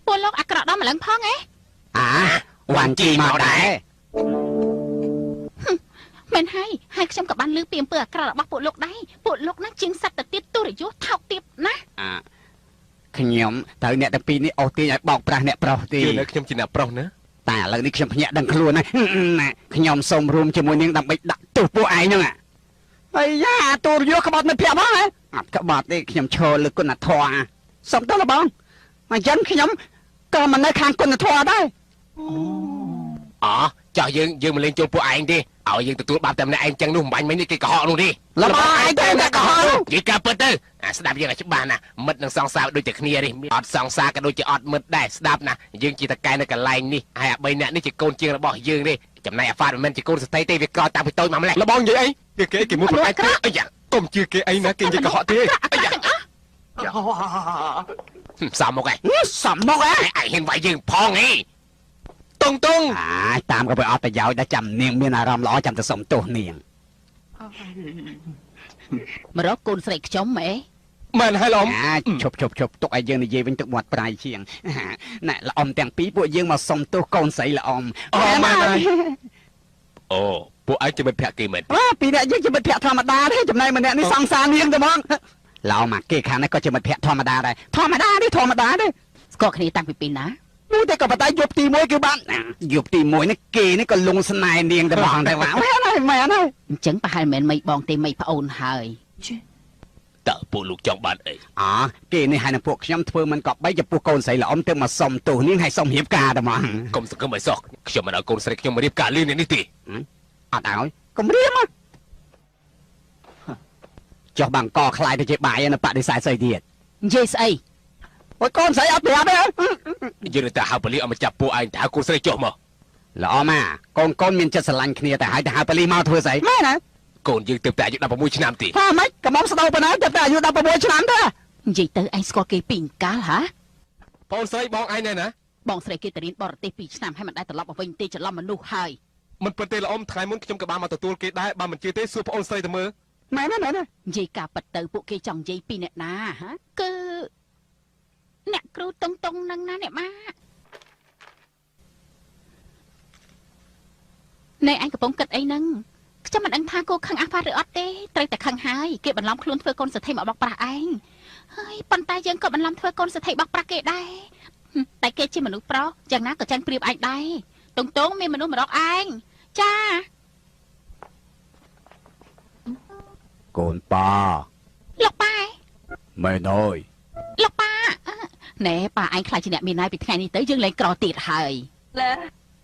ពួកលោកអាក្រក់ដល់ម្លឹងផងហ៎ អាវ៉ាន់ជីមកដែរ មែនហើយហើយខ្ញុំក៏បានលើពីអំពើអាក្រក់របស់ពួកលោកដែរពួកលោកនឹងជាងសត្វទៅទៀតទុរយុថោកទាបណាស់ អាខ្ញុំត្រូវអ្នកទាំងពីរនេះអូសទាញឲ្យបោកប្រាស់អ្នកប្រុសទេ ជឿនៅខ្ញុំជាអ្នកប្រុសណា តែឥឡូវនេះខ្ញុំភ្ញាក់ដឹងខ្លួនហើយខ្ញុំសូមរួមជាមួយនាងដើម្បីដាក់ទោសពួកឯងហ្នឹងអាយ៉ាទូរយុក្បត់មិត្តភក្តិបងហ៎អត់ក្បត់ទេខ្ញុំឈរលើគុណធម៌សុំទោសបងអញ្ចឹងខ្ញុំក៏មិននៅខាងគុណធម៌ដែរ អូចោះយើងយើងមិនលេងចូលពួកឯងទេឲ្យយើងទទួលបាបតែម្នាក់ឯងចឹងនោះមិនបាញ់មិញនេះគេកុហកនោះទេ លំឯងទេតែកុហក និយាយការពិតទៅអាស្ដាប់យើងឲ្យច្បាស់ណាមិត្តនិងសង្សារដូចតែគ្នានេះអត់សង្សារក៏ដូចជាអត់មិត្តដែរស្ដាប់ណាយើងជាតកែនៅកន្លែងនេះហើយអាបីអ្នកនេះជាកូនជាងរបស់យើងទេចំណែកអាហ្វាតមិនមែនជាកូនស្ត្រីទេវាក្រតាំងពីតូចមកម្លេះ លបងនិយាយអីគេគេគេមួយប្រកែកទេអាយ៉ាកុំជឿគេអីណាគេនិយាយកុហកទេ អាយ៉ាសំមកឯង សំមកឯង ឯងហ៊ានវាយយើងផងហី តុងតុង អាតាមក៏វាអត់ប្រយោជន៍ដែរចាំនាងមានអារម្មណ៍ល្អចាំទៅសុំទោសនាង មករកកូនស្រីខ្ញុំហ៎ មែនហើយល្អ អាឈប់ឈប់ឈប់ទុកឲ្យយើងនិយាយវិញទឹកមាត់ប្រាយជាងណែល្អំទាំងពីរពួកយើងមកសុំទោសកូនស្រីល្អំ អូមែនហើយ អូពួកឯងជាមិត្តភក្តិគេមែន អើពីរអ្នកយើងជាមិត្តភក្តិធម្មតាទេចំណែកម្នាក់នេះសង្សារនាងទៅហ្មងឡោមកគេខាងនេះក៏ជាមិត្តភក្តិធម្មតាដែរធម្មតានេះធម្មតាទេ ស្គាល់គ្នាតាំងពីពេលណា មួយតែក៏ប៉ុន្តែយប់ទី1គឺបានយប់ទី1នេះគេនេះក៏លងស្នេហ៍នាងតែបងតែមែនហើយមែនហើយ អញ្ចឹងប្រហែលមិនមែនមីបងទេមីប្អូនហើយ តើពួកលោកចង់បានអី អគេនេះហើយនឹងពួកខ្ញុំធ្វើមិនក៏បីចំពោះកូនស្រីល្អំទៅមកសុំទោសនាងហើយសុំរៀបការតែហ្មង កុំសង្ឃឹមឲ្យសោះខ្ញុំមិនឲ្យកូនស្រីខ្ញុំរៀបការលឿននេះទេ អត់ឲ្យកុំរៀបចុះបាងកខ្លាយទៅជាបាយនៅបដិសេធស្អីទៀត និយាយស្អី អូយកូនស្រីអត់ប្រាប់ទេ យើងទៅហៅប៉ូលីសឲ្យមកចាប់ពួកឯងតើកូនស្រីចុះមក ល្អមកកូនកូនមានចិត្តស្រឡាញ់គ្នាតែហើយទៅហៅប៉ូលីសមកធ្វើស្អីមែនណា កូនយើងទៅតែអាយុ16ឆ្នាំទេ ថាម៉េចកំមុំស្ដោប៉ុណ្ណាទៅតែអាយុ16ឆ្នាំទេ និយាយទៅឯងស្គាល់គេពីកាលហា បងស្រីបងឯងណែណា បងស្រីគេទៅរៀនបរទេស2ឆ្នាំហើយមិនដែលត្រឡប់មកវិញទេច្រឡំមនុស្សហើយ មិនពិតទេល្អំថ្ងៃមុនខ្ញុំក៏បានមកទទួលគេដែរបើមិនជឿទេសួរប្អូនស្រីទៅមើល មែនណាមែនណា និយាយការពិតទៅពួកគេចង់និយាយពីអ្នកណាហាគឺអ្នកគ្រូតុងតុងនឹងណាអ្នកម៉ាណែឯងកំពុងគិតអីហ្នឹងខ្ញុំមិនដឹងថាគោខឹងអាហ្វាឬអត់ទេត្រូវតែខឹងហើយគេបន្លំខ្លួនធ្វើកូនសេដ្ឋីមកបោកប្រាស់ឯងហើយប៉ុន្តែយើងក៏បន្លំធ្វើកូនសេដ្ឋីបោកប្រាស់គេដែរតែគេជាមនុស្សប្រុសយ៉ាងណាក៏ចាញ់ព្រៀបឯងដែរតុងតុងមានមនុស្សម្រកឯងចា កូនប៉ា លោកប៉ា មែនហើយ លោកប៉ាណែប៉ាឯងខ្លាចជាអ្នកមានហើយពីថ្ងៃនេះទៅយើងលែងក្រទៀតហើយ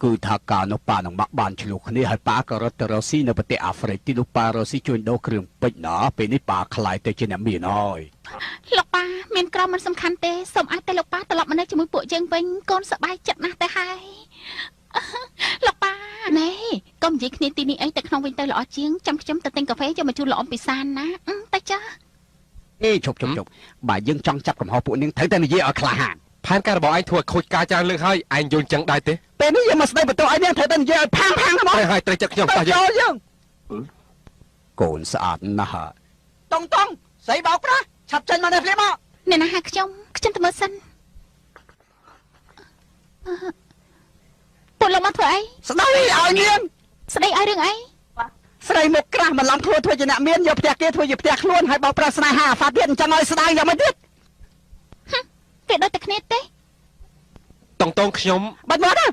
គឺថាកាលនោះប៉ានឹងម៉ាក់បានឆ្លោះគ្នាហើយប៉ាក៏រត់ទៅរកស៊ីនៅប្រទេសអាហ្វ្រិកទីនោះប៉ារកស៊ីជួញដូរគ្រឿងពេជ្រណាពេលនេះប៉ាខ្លាយទៅជាអ្នកមានហើយ លោកប៉ាមានក្រមិនសំខាន់ទេសូមឲ្យតែលោកប៉ាត្រឡប់មកនៅជាមួយពួកយើងវិញកូនសប្បាយចិត្តណាស់ទៅហើយលោកប៉ាណែកុំនិយាយគ្នាទីនេះអីតែក្នុងវិញទៅល្អជាងចាំខ្ញុំទៅទិញកាហ្វេយកមកជូនល្អំពិសានណាតែចា អេឈប់ឈប់ឈប់បើយើងចង់ចាប់កំហុសពួកនាងត្រូវតែនិយាយឲ្យក្លាហាន ផែនការរបស់ឯងធ្វើឲ្យខូចការច្រើនលើកហើយឯងយល់ចឹងដែរទេ ពេលនេះយើងមកស្ដីបន្ទោសឲ្យនាងត្រូវតែនិយាយឲ្យផាំងផាំងហ្មង ហើយហើយត្រូវចិត្តខ្ញុំតោះយើង យើងកូនស្អាតណាស់តុងតុងស្រីបោកប្រាស់ឆាប់ចេញមកនេះភ្លាមមក អ្នកណាហៅខ្ញុំខ្ញុំទៅមើលសិនពួកលោកមកធ្វើអី ស្ដីឲ្យនាង ស្ដីឲ្យរឿងអី ស្រីមុខក្រាស់មិនឡំខ្លួនធ្វើជាអ្នកមានយកផ្ទះគេធ្វើជាផ្ទះខ្លួនហើយបោកប្រាស់ស្នេហាអាហ្វាទៀតអញ្ចឹងឲ្យស្ដាយយ៉ាងម៉េចទៀត វាដូចតែគ្នាទេ តុងតុងខ្ញុំ បាច់មកណា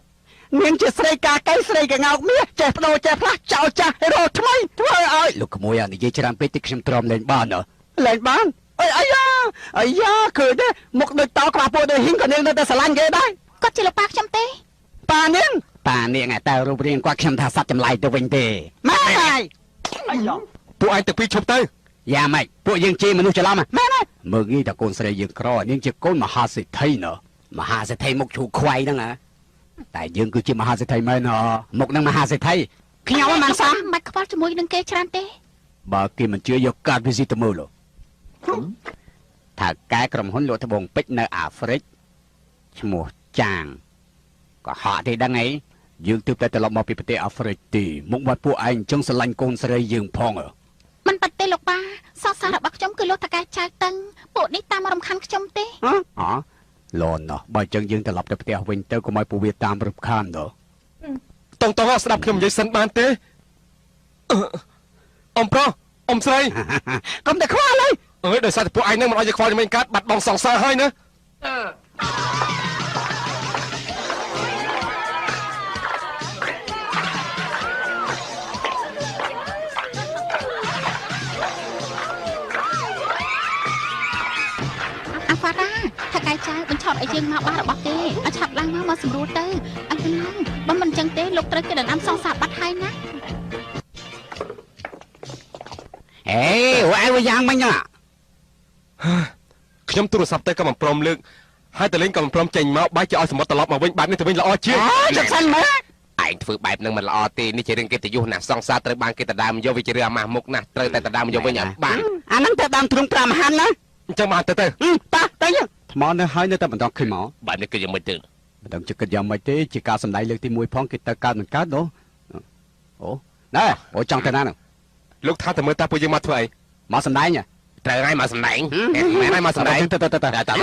នាងជាស្រីកាកៃស្រីកងោកមាសចេះបដូរចេះផ្លាស់ចោលចាស់រកថ្មីធ្វើឲ្យលោកក្មួយអានិយាយច្រើនពេកតិចខ្ញុំទ្រាំលែងបានលែងបានអីអាយ៉ាអាយ៉ាឃើញទេមុខដូចតោក្បាលពោះដូចហ៊ីងក៏នាងនៅតែស្រឡាញ់គេដែរ គាត់ជាលោកប៉ាខ្ញុំទេ ប៉ានាង ប៉ានាងតែរូបរាងគាត់ខ្ញុំថាសត្វចម្លែកទៅវិញទេម៉ែហើយ ពួកឯងទាំងពីរឈប់ទៅ យ៉ាងម៉េចពួកយើងជេរមនុស្សច្រឡំម៉ែម៉ែមើលងាយតែកូនស្រីយើងក្រនាងជាកូនមហាសេដ្ឋីណមហាសេដ្ឋីមុខឈូខ្វៃហ្នឹងហ៎តែយើងគឺជាមហាសេដ្ឋីមែនហ៎មុខនឹងមហាសេដ្ឋីខ្ញុំមិនសម មិនខ្វល់ជាមួយនឹងគេច្រើនទេ បើគេមិនជឿយកកាតវីស៊ីទៅមើលថាកែក្រុមហ៊ុនលក់ត្បូងពេជ្រនៅអាហ្វ្រិកឈ្មោះចាងក៏ហក់ទេដឹងអីយើងទើបតែត្រឡប់មកពីប្រទេសអាហ្វ្រិកទេមុខមាត់ពួកឯងអញ្ចឹងស្រឡាញ់កូនស្រីយើងផង មិនបាត់ទេលោកប៉ាសង្សាររបស់ខ្ញុំគឺលោកតកែចៅតឹងពួកនេះតាមរំខានខ្ញុំទេ អលនណោះបើអញ្ចឹងយើងត្រឡប់ទៅផ្ទះវិញទៅកុំឲ្យពួកវាតាមរំខានដល់ តងតងស្ដាប់ខ្ញុំនិយាយសិនបានទេអ៊ំប្រុសអ៊ំស្រី កុំតែខ្វល់ហើយ អើយដោយសារតែពួកឯងនឹងមិនឲ្យយើងខ្វល់ជាមួយកើតបាត់បង់សង្សារហើយណា អាហ្វារ៉ាថាកែចៅបញ្ឆោតឲ្យយើងមកបារបស់គេឲ្យឆាប់ឡើងមកសម្រួលទៅអញ្ចឹងបើមិនអញ្ចឹងទេលោកត្រូវគេដណ្ដើមសង្សារបាត់ហើយណា អេអូឯងវាយ៉ាងមិញណា ខ្ញុំទូរស័ព្ទទៅក៏មិនព្រមលើកហើយតលេងក៏មិនព្រមចេញមកបែរជាឲ្យសមុទ្រត្រឡប់មកវិញបែបនេះទៅវិញល្អជាង ជិតសិនមើល ឯងធ្វើបែបនឹងមិនល្អទេនេះជារឿងកិត្តិយសណាស់សង្សារត្រូវបានគេដណ្ដើមយកវាជារឿងអាម៉ាស់មុខណាស់ត្រូវតែដណ្ដើមយកវិញឲ្យបាន អាហ្នឹងទៅដើមទ្រូង5ហាន់ណា អញ្ចឹងបានទៅទៅ តាទៅថ្មនៅហើយនៅតែបន្តឃើញមក បែបនេះគឺយ៉ាងម៉េចទៅ មិនដឹងជាគិតយ៉ាងម៉េចទេជាការសម្ដែងលើកទី1ផងគេទៅកើតមិនកើតនោះអូណែអូចង់ទៅណានោះ លោកថាតែមើលតាពួកយើងមកធ្វើអី មកសម្ដែង ត្រូវហើយមកសម្ដែងមែនហើយមកសម្ដែង ទៅទៅទៅទៅ ទៅ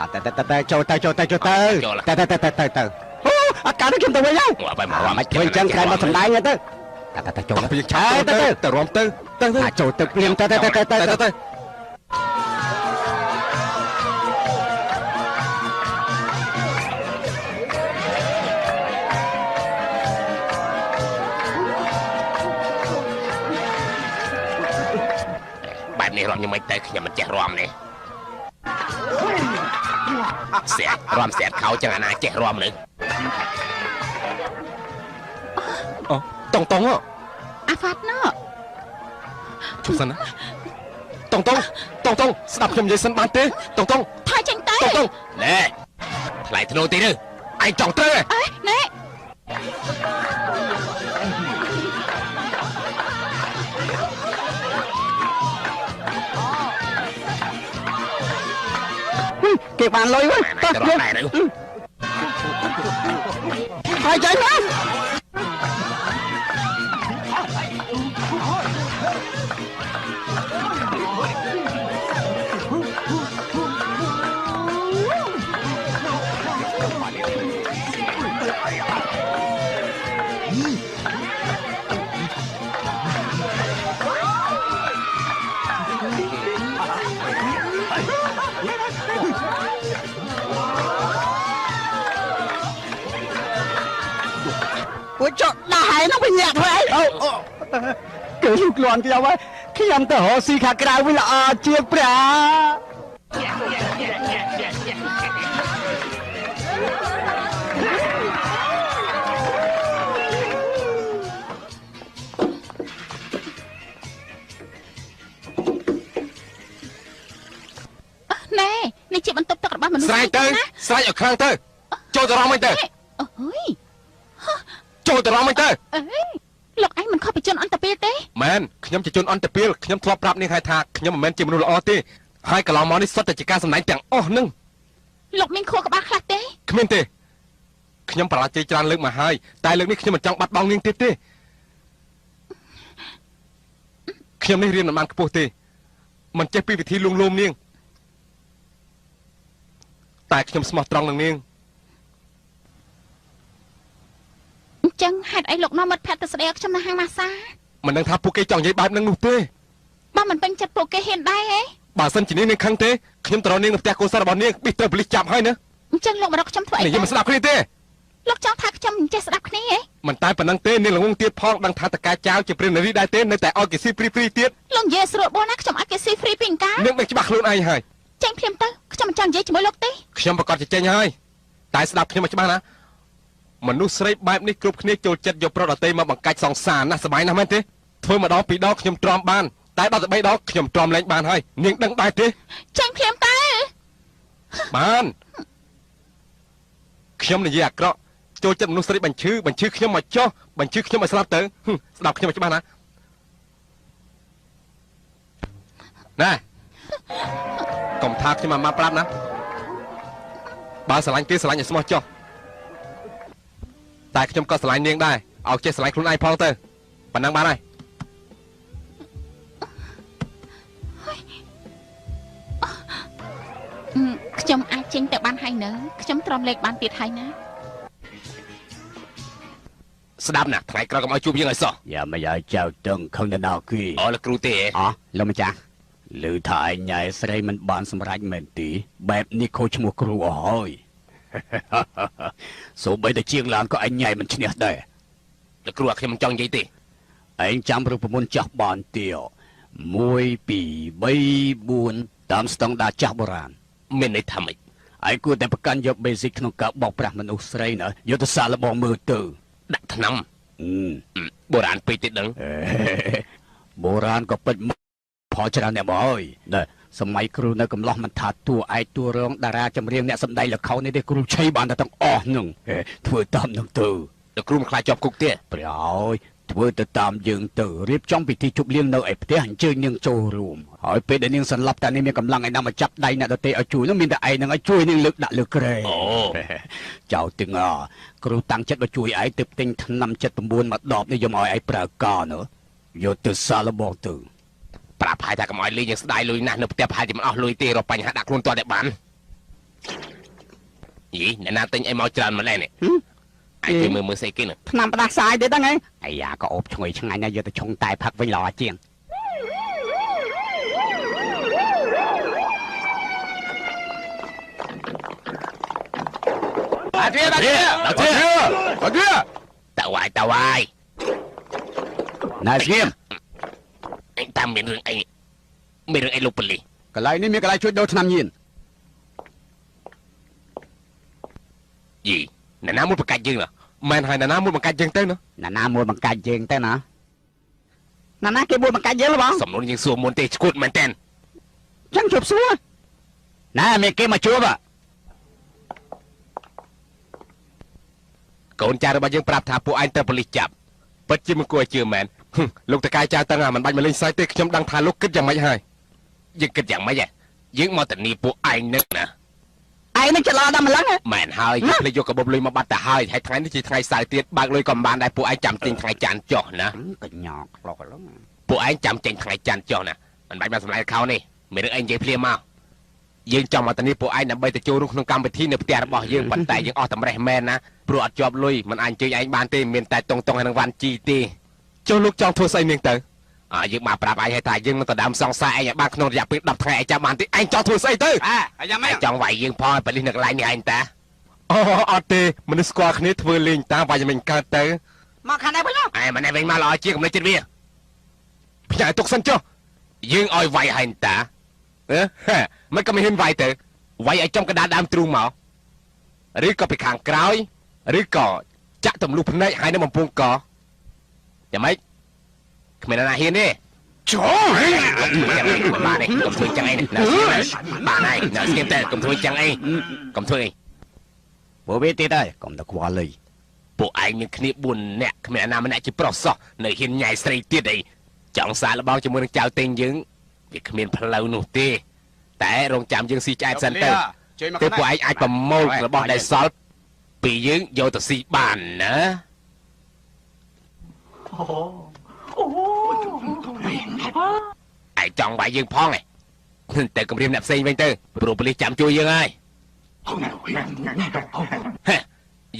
អត់ទៅទៅទៅចូលទៅចូលទៅចូលទៅទៅទៅទៅទៅទៅអូអត់កើតខ្ញុំទៅវិញហើយ បែបមក មិនធ្វើអញ្ចឹងក្រែមកសម្ដែងទៅទៅទៅចូល ទៅឆាប់ទៅទៅរំទៅទៅទៅចូលទៅភ្លាមទៅទៅទៅទៅ ទៅ បែបនេះរំយ៉ាងម៉េចទៅខ្ញុំមិនចេះរំនេះស្អាតរំស្អាតខោចឹងអាណាចេះរំនេះ អូតងតង អាហ្វាត់ណូ ជុំសិនណាតងតងតងតងស្ដាប់ខ្ញុំនិយាយសិនបានទេតងតង ថយចេញទៅ តងតង ណែថ្លៃធ្នូទីនេះ ឯងចង់ត្រូវ អេណែ គេបានលុយវិញ តោះយើង ហើយចេញមកពួកចុះដាក់ហើយនោះវិញញាក់ធ្វើអីអូគេលូកលាន់ខ្ញុំហើយខ្ញុំទៅរកស៊ីខាងក្រៅវិញល្អជាងប្រា ណែនេះជាបន្ទប់ទឹករបស់មនុស្ស ស្រែកទៅស្រែកឲ្យខ្លាំងទៅចូលទៅរំវិញទៅ អូយ ចូលទៅរំវិញទៅ អេលោកឯងមិនខុសពីជនអន្តពាលទេ មែនខ្ញុំជាជនអន្តពាលខ្ញុំធ្លាប់ប្រាប់នាងហើយថាខ្ញុំមិនមែនជាមនុស្សល្អទេហើយកន្លងមកនេះសុទ្ធតែជាការសម្ដែងទាំងអស់នឹង លោកមានខួរក្បាលខ្លះទេ គ្មានទេខ្ញុំប្រឡាជ័យច្រើនលើកមកហើយតែលើកនេះខ្ញុំមិនចង់បាត់បង់នាងទៀតទេខ្ញុំនេះរៀនមិនបានខ្ពស់ទេមិនចេះពីវិធីលួងលោមនាងតែខ្ញុំស្មោះត្រង់នឹងនាង អញ្ចឹងហេតុអីលោកនាំមិត្តភក្តិទៅស្ដីឲ្យខ្ញុំនៅហាងម៉ាសា មិនដឹងថាពួកគេចង់និយាយបែបនឹងនោះទេ បើមិនពេញចិត្តពួកគេហ៊ានដែរហ៎ បើសិនជានាងនឹងខឹងទេខ្ញុំទៅរកនាងនៅផ្ទះកូនសិស្សរបស់នាងប៊ីត្រូវប៉ូលីសចាប់ហើយណា អញ្ចឹងលោករកខ្ញុំធ្វើអី នេះយើងមិនស្ដាប់គ្នាទេ លោកចង់ថាខ្ញុំមិនចេះស្ដាប់គ្នាហ៎ មិនតែប៉ុណ្្នឹងទេនាងល្ងងទៀតផងដឹងថាតកែចៅជាព្រាននារីដែរទេនៅតែឲ្យគេស៊ីព្រីព្រីទៀត លោកនិយាយស្រួលបួនណាខ្ញុំឲ្យគេស៊ីហ្វ្រីពីអង្ការ នាងដឹងច្បាស់ខ្លួនឯងហើយ ចេញភ្លាមទៅខ្ញុំមិនចង់និយាយជាមួយលោកទេ ខ្ញុំប្រកាសជាចេញហើយ តែស្ដាប់ខ្ញុំឲ្យច្បាស់ណាមនុស្សស្រីបែបនេះគ្រប់គ្នាចូលចិត្តយកប្រុសដទៃមកបង្កាច់សង្សារណាស់សប្បាយណាស់មែនទេធ្វើម្ដងពីរដងខ្ញុំទ្រាំបានតែដល់ទៅ3ដងខ្ញុំទ្រាំលែងបានហើយនាងដឹងដែរទេចាញ់ភ្លាមទៅបានខ្ញុំនិយាយអាក្រក់ចូលចិត្តមនុស្សស្រីបញ្ឈឺខ្ញុំមកចោះបញ្ឈឺខ្ញុំឲ្យស្លាប់ទៅស្ដាប់ខ្ញុំឲ្យច្បាស់ណាណែកុំថាខ្ញុំមកប្រាប់ណាបើស្រឡាញ់គេស្រឡាញ់ឲ្យស្មោះចោះតែខ្ញុំក៏ស្រឡាញ់នាងដែរឲ្យចេះស្រឡាញ់ខ្លួនឯងផងទៅប៉ុណ្ណឹងបានហើយខ្ញុំអាចចេញទៅបានហើយនៅខ្ញុំទ្រាំលេខបានទៀតហើយណាស្ដាប់ណាថ្ងៃក្រោយកុំឲ្យជួបយើងឲ្យសោះយ៉ាមិនឲ្យចៅតឹងខឹងទៅដល់គេអូលោកគ្រូទេអោះលោកម្ចាស់ឮថាឯងញ៉ែស្រីមិនបានសម្រេចមែនទេបែបនេះខូចឈ្មោះគ្រូអស់ហើយសូម្បីតែជាងឡានក៏ឯងញ៉ែមិនឈ្នះដែរលោកគ្រូអាខ្ញុំមិនចង់និយាយទេឯងចាំរូបមន្តចាស់បានទេ1 2 3 4តាមស្តង់ដារចាស់បុរាណមានន័យថាម៉េចឯងគួរតែប្រកាន់យក basic ក្នុងការបោកប្រាស់មនុស្សស្រីណាយកទៅសាកល្បងមើលទៅដាក់ថ្នាំបុរាណពេកទេដឹងបុរាណក៏ពិតផលច្រើនអ្នកមកហើយណែសម័យគ្រូនៅកំឡោះមិនថាតួឯកតួរងតារាចម្រៀងអ្នកសម្ដែងល្ខោននេះទេគ្រូឆៃបានតែទាំងអស់នឹងធ្វើតាមនឹងទៅលោកគ្រូមិនខ្លាចជាប់គុកទេព្រះអើយធ្វើទៅតាមយើងទៅរៀបចំពិធីជប់លៀងនៅឯផ្ទះអញ្ជើញនាងចូលរួមហើយពេលដែលនាងសន្លប់តែនាងមានកម្លាំងឯណាមកចាប់ដៃអ្នកដទៃឲ្យជួយនោះមានតែឯងនឹងឲ្យជួយនាងលើកដាក់លើក្រែចៅទាំងអគ្រូតាំងចិត្តមកជួយឯងទៅទិញថ្នាំ79មកដបនេះយកមកឲ្យឯងប្រើកណយកទៅសាឡបងទៅប្រាប់ហើយថាកុំឲ្យលេងយើងស្ដាយលុយណាស់នៅផ្ទះប្រហែលជាមិនអស់លុយទេរកបញ្ហាដាក់ខ្លួនតតែបានយីអ្នកណាទិញអីមកច្រើនម្ល៉េះនេះឯងទៅមើលមើលស្អីគេនោះថ្នាំផ្ដាសាយទេហ្នឹងឯងអាយ៉ាក៏អូបឈ្ងុយឆ្ងាញ់ណាស់យកទៅឆុងតែផឹកវិញល្អជាងបាត់វាបាត់វាបាត់វាបាត់វាតើវាយតើវាយណែស្ងៀមអញតាមមានរឿងអីមានរឿងអីលោកប៉ូលីសកន្លែងនេះមានកន្លែងជួយដូរថ្នាំញៀនយីណាណាមួយបង្កាច់យើងណាមែនហើយណាណាមួយបង្កាច់យើងទៅណាណាណាមួយបង្កាច់យើងទៅណាណាណាគេមួយបង្កាច់យើងហ៎បងសំណួរយើងសួរមុនទេឈួតមែនតើចឹងជប់សួរណែមានគេមកជួបកូនចៅរបស់យើងប្រាប់ថាពួកឯងត្រូវប៉ូលីសចាប់ពិតជាមិនគួរឲ្យជឿមែនលោកតកាយចៅតឹងអាមិនបាច់មកលេងសើចទេខ្ញុំដឹងថាលោកគិតយ៉ាងម៉េចហើយយើងគិតយ៉ាងម៉េចយើងមកធានាពួកឯងនឹកណាឯងនឹងច្រឡដល់ម្លឹងមែនហើយយើងភ្លេចយកកាបូបលុយមកបាត់ទៅហើយហើយថ្ងៃនេះជាថ្ងៃសៅរ៍ទៀតបើកលុយក៏មិនបានដែរពួកឯងចាំចេញថ្ងៃច័ន្ទចុះណាកញ្ញក់ក្លុកឡងពួកឯងចាំចេញថ្ងៃច័ន្ទចុះណាមិនបាច់មកសម្លែខោនេះមានរឿងអីនិយាយភ្លាមមកយើងចង់មកធានាពួកឯងដើម្បីទៅចូលរួមក្នុងកម្មវិធីនៅផ្ទះរបស់យើងប៉ុន្តែយើងអស់តម្រេះមែនណាព្រោះអត់ជាប់លុយមិនអាចអញ្ជើញឯងបានទេមានតែតុងតុងហើយនឹងវ៉ាន់ជីទេចុះលោកចង់ធ្វើស្អីនាងទៅអើយើងមកប្រាប់ឯងហើយថាយើងនឹងទៅដើមសង្សារឯងឲ្យបានក្នុងរយៈពេល10ថ្ងៃឯងចាំបានទេឯងចង់ធ្វើស្អីទៅអាយ៉ាងម៉េចចង់វាយយើងផងប៉ូលីសនៅកន្លែងនេះឯងតាអូអត់ទេមនុស្សស្គាល់គ្នាធ្វើលេងតាវាយមិនកើតទៅមកខាងនេះវិញឯងមកនេះវិញមកល្អជាងកំណត់ចិត្តវាផ្ញើទុកសិនចុះយើងឲ្យវាយឯងតាមិនក៏មិនហ៊ានវាយទៅវាយឲ្យចំកណ្ដាលដើមទ្រូងមកឬក៏ពីខាងក្រោយឬក៏ចាក់ទម្លុះភ្នែកហើយនឹងបំពង់កយ៉ាងម៉េចគ្មានណាហ៊ានទេ ចូលបានទេកុំធ្វើចឹងអីណាបានហើយណាស្ងៀមតែកុំធ្វើចឹងអីកុំធ្វើអីពួកវាទៀតហើយកុំទៅខ្វល់លុយពួកឯងមានគ្នា4នាក់គ្មានណាម្នាក់ជាប្រុសសោះនៅហ៊ានញ៉ៃស្រីទៀតអីចង់សាកល្បងជាមួយនឹងចៅតេងយើងវាគ្មានផ្លូវនោះទេតែរងចាំយើងស៊ីឆ្អែតសិនទៅទៅពួកឯងអាចប្រមូលរបស់ដែលសល់ពីយើងយកទៅស៊ីបានណាឯងចង់វាយយើងផងឯងតែគម្រាមអ្នកផ្សេងវិញទៅព្រោះប៉ូលីសចាំជួយយើងហើយ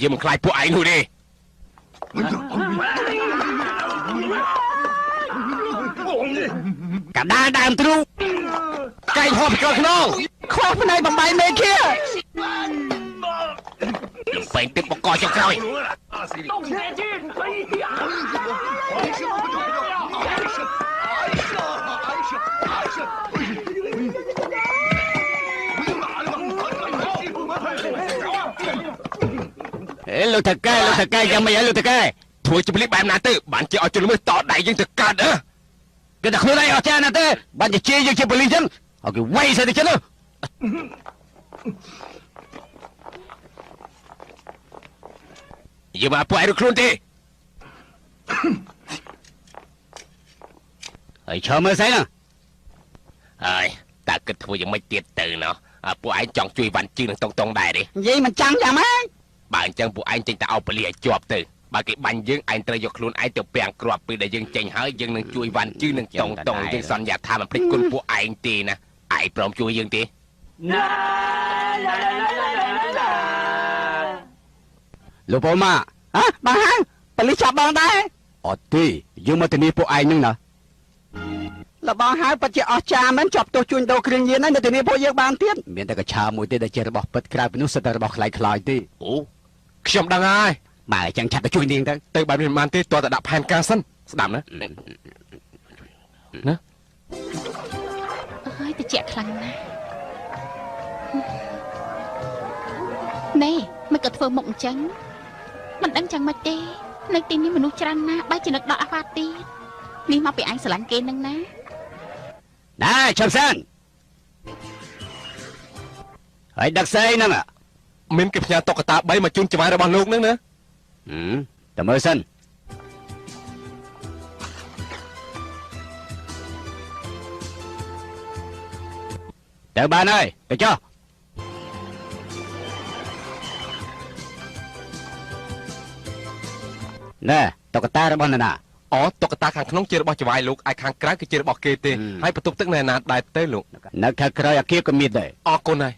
យើងមិនខ្លាចពួកឯងនោះទេកណ្ដាលដើមទ្រូងកែងហោះពីក្រោយខ្នងខ្វះភ្នែកបំបីមេឃាលំពេងទឹកបកចុះក្រោយ លោកថកែលោកថកែយ៉ាងម៉េចហើយលោកថកែ ធ្វើជាប៉ូលីសបែបណាទៅបានជាឲ្យជនល្មើសតដៃយើងទៅកាត់អើ គេតែខ្លួនឯងអត់ចាណាទេបានជាជេរយើងជាប៉ូលីសចឹងឲ្យគេវាយស្អីទៅចឹងទៅ យើងមកពួកឯងរួចខ្លួនទេ ហើយឈរមើលស្អីហ្នឹង ហើយតើគិតធ្វើយ៉ាងម៉េចទៀតទៅណោះពួកឯងចង់ជួយវ៉ាន់ជឺនឹងតុងតុងដែរទេ និយាយមិនចាំយ៉ាងម៉េច បើអញ្ចឹងពួកឯងចេញទៅឲ្យប៉ូលីសឲ្យជាប់ទៅបើគេបាញ់យើងឯងត្រូវយកខ្លួនឯងទៅពាំងគ្រាប់ពេលដែលយើងចេញហើយយើងនឹងជួយវ៉ាន់ជឺនឹងតុងតុងយើងសន្យាថាមិនភ្លេចគុណពួកឯងទេណាឯងព្រមជួយយើងទេ លោកពូម៉ា ហ៎បងហៅប៉ូលីសចាប់បងដែរ អត់ទេយើងមកធានាពួកឯងហ្នឹងណា លបងហៅពិតជាអស្ចារ្យមែនជាប់ទោសជួញដូរគ្រឿងញៀនហើយនៅធានាពួកយើងបានទៀត មានតែកញ្ឆាមួយទេដែលជារបស់ពិតក្រៅពីនោះសិតតែរបស់ខ្លាយខ្លាយទេ អូខ្ញុំដឹងហើយ បើអញ្ចឹងឆាប់ទៅជួយនាងទៅ ទៅបែបនេះមិនបានទេតើតែដាក់ផែនការសិនស្ដាប់ណាណា ហើយតិចខ្លាំងណាស់ណែមិនក៏ធ្វើមុខអញ្ចឹងមិនដឹងយ៉ាងម៉េចទេនៅទីនេះមនុស្សច្រើនណាស់បែរជានឹកដល់អាហ្វាទៀតនេះមកពីឯងស្រឡាញ់គេនឹងណា ណែឈប់សិនហើយដឹកស្អីហ្នឹង មានគេផ្ញើតុក្កតា3មកជូនចៅរបស់លោកហ្នឹងណា តើមើលសិនទៅបានហើយទៅចុះណែតុក្កតារបស់នរណា អូតុក្កតាខាងក្នុងជារបស់ចៅលោកឯខាងក្រៅគឺជារបស់គេទេហើយបន្ទប់ទឹកនៅណាដែរទេលោក នៅខាងក្រៅអាគារក៏មានដែរ អរគុណហើយ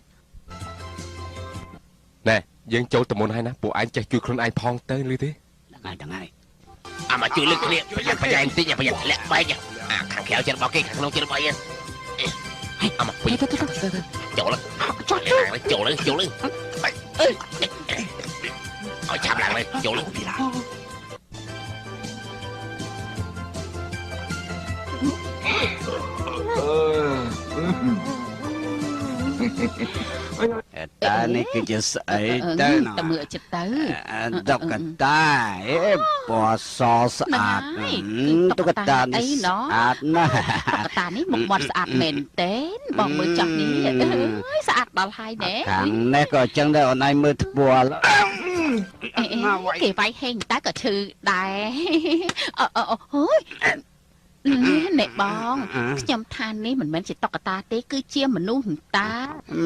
ណែយើងចូលទៅមុនហើយណាពួកឯងចេះជួយខ្លួនឯងផងទៅឮទេ ដឹងហើយដឹងហើយ អាមកជួយលើកគ្នាប្រយ័ត្នប្រយែងតិចប្រយ័ត្នធ្លាក់បែកអាខាងក្រៅជារបស់គេខាងក្នុងជារបស់យើងអាមកចូលចូលចូលចូលឲ្យឆាប់ឡើងចូល តើនេះគឺជាស្អីទៅ តើមើលចិត្តទៅ តុក្កតាអេពណ៌សស្អាតតុក្កតានេះស្អាតណាស់ តុក្កតានេះមុខមាត់ស្អាតមែនទែនបងមើលចោះនេះអើយស្អាតដល់ហើយណែ ខាងនេះក៏អញ្ចឹងដែរអូនឯងមើលថ្ពាល់ គេវាយហេងតែក៏ឈឺដែរអឺអូយណែបងខ្ញុំថានេះមិនមែនជាតុក្កតាទេគឺជាមនុស្សតា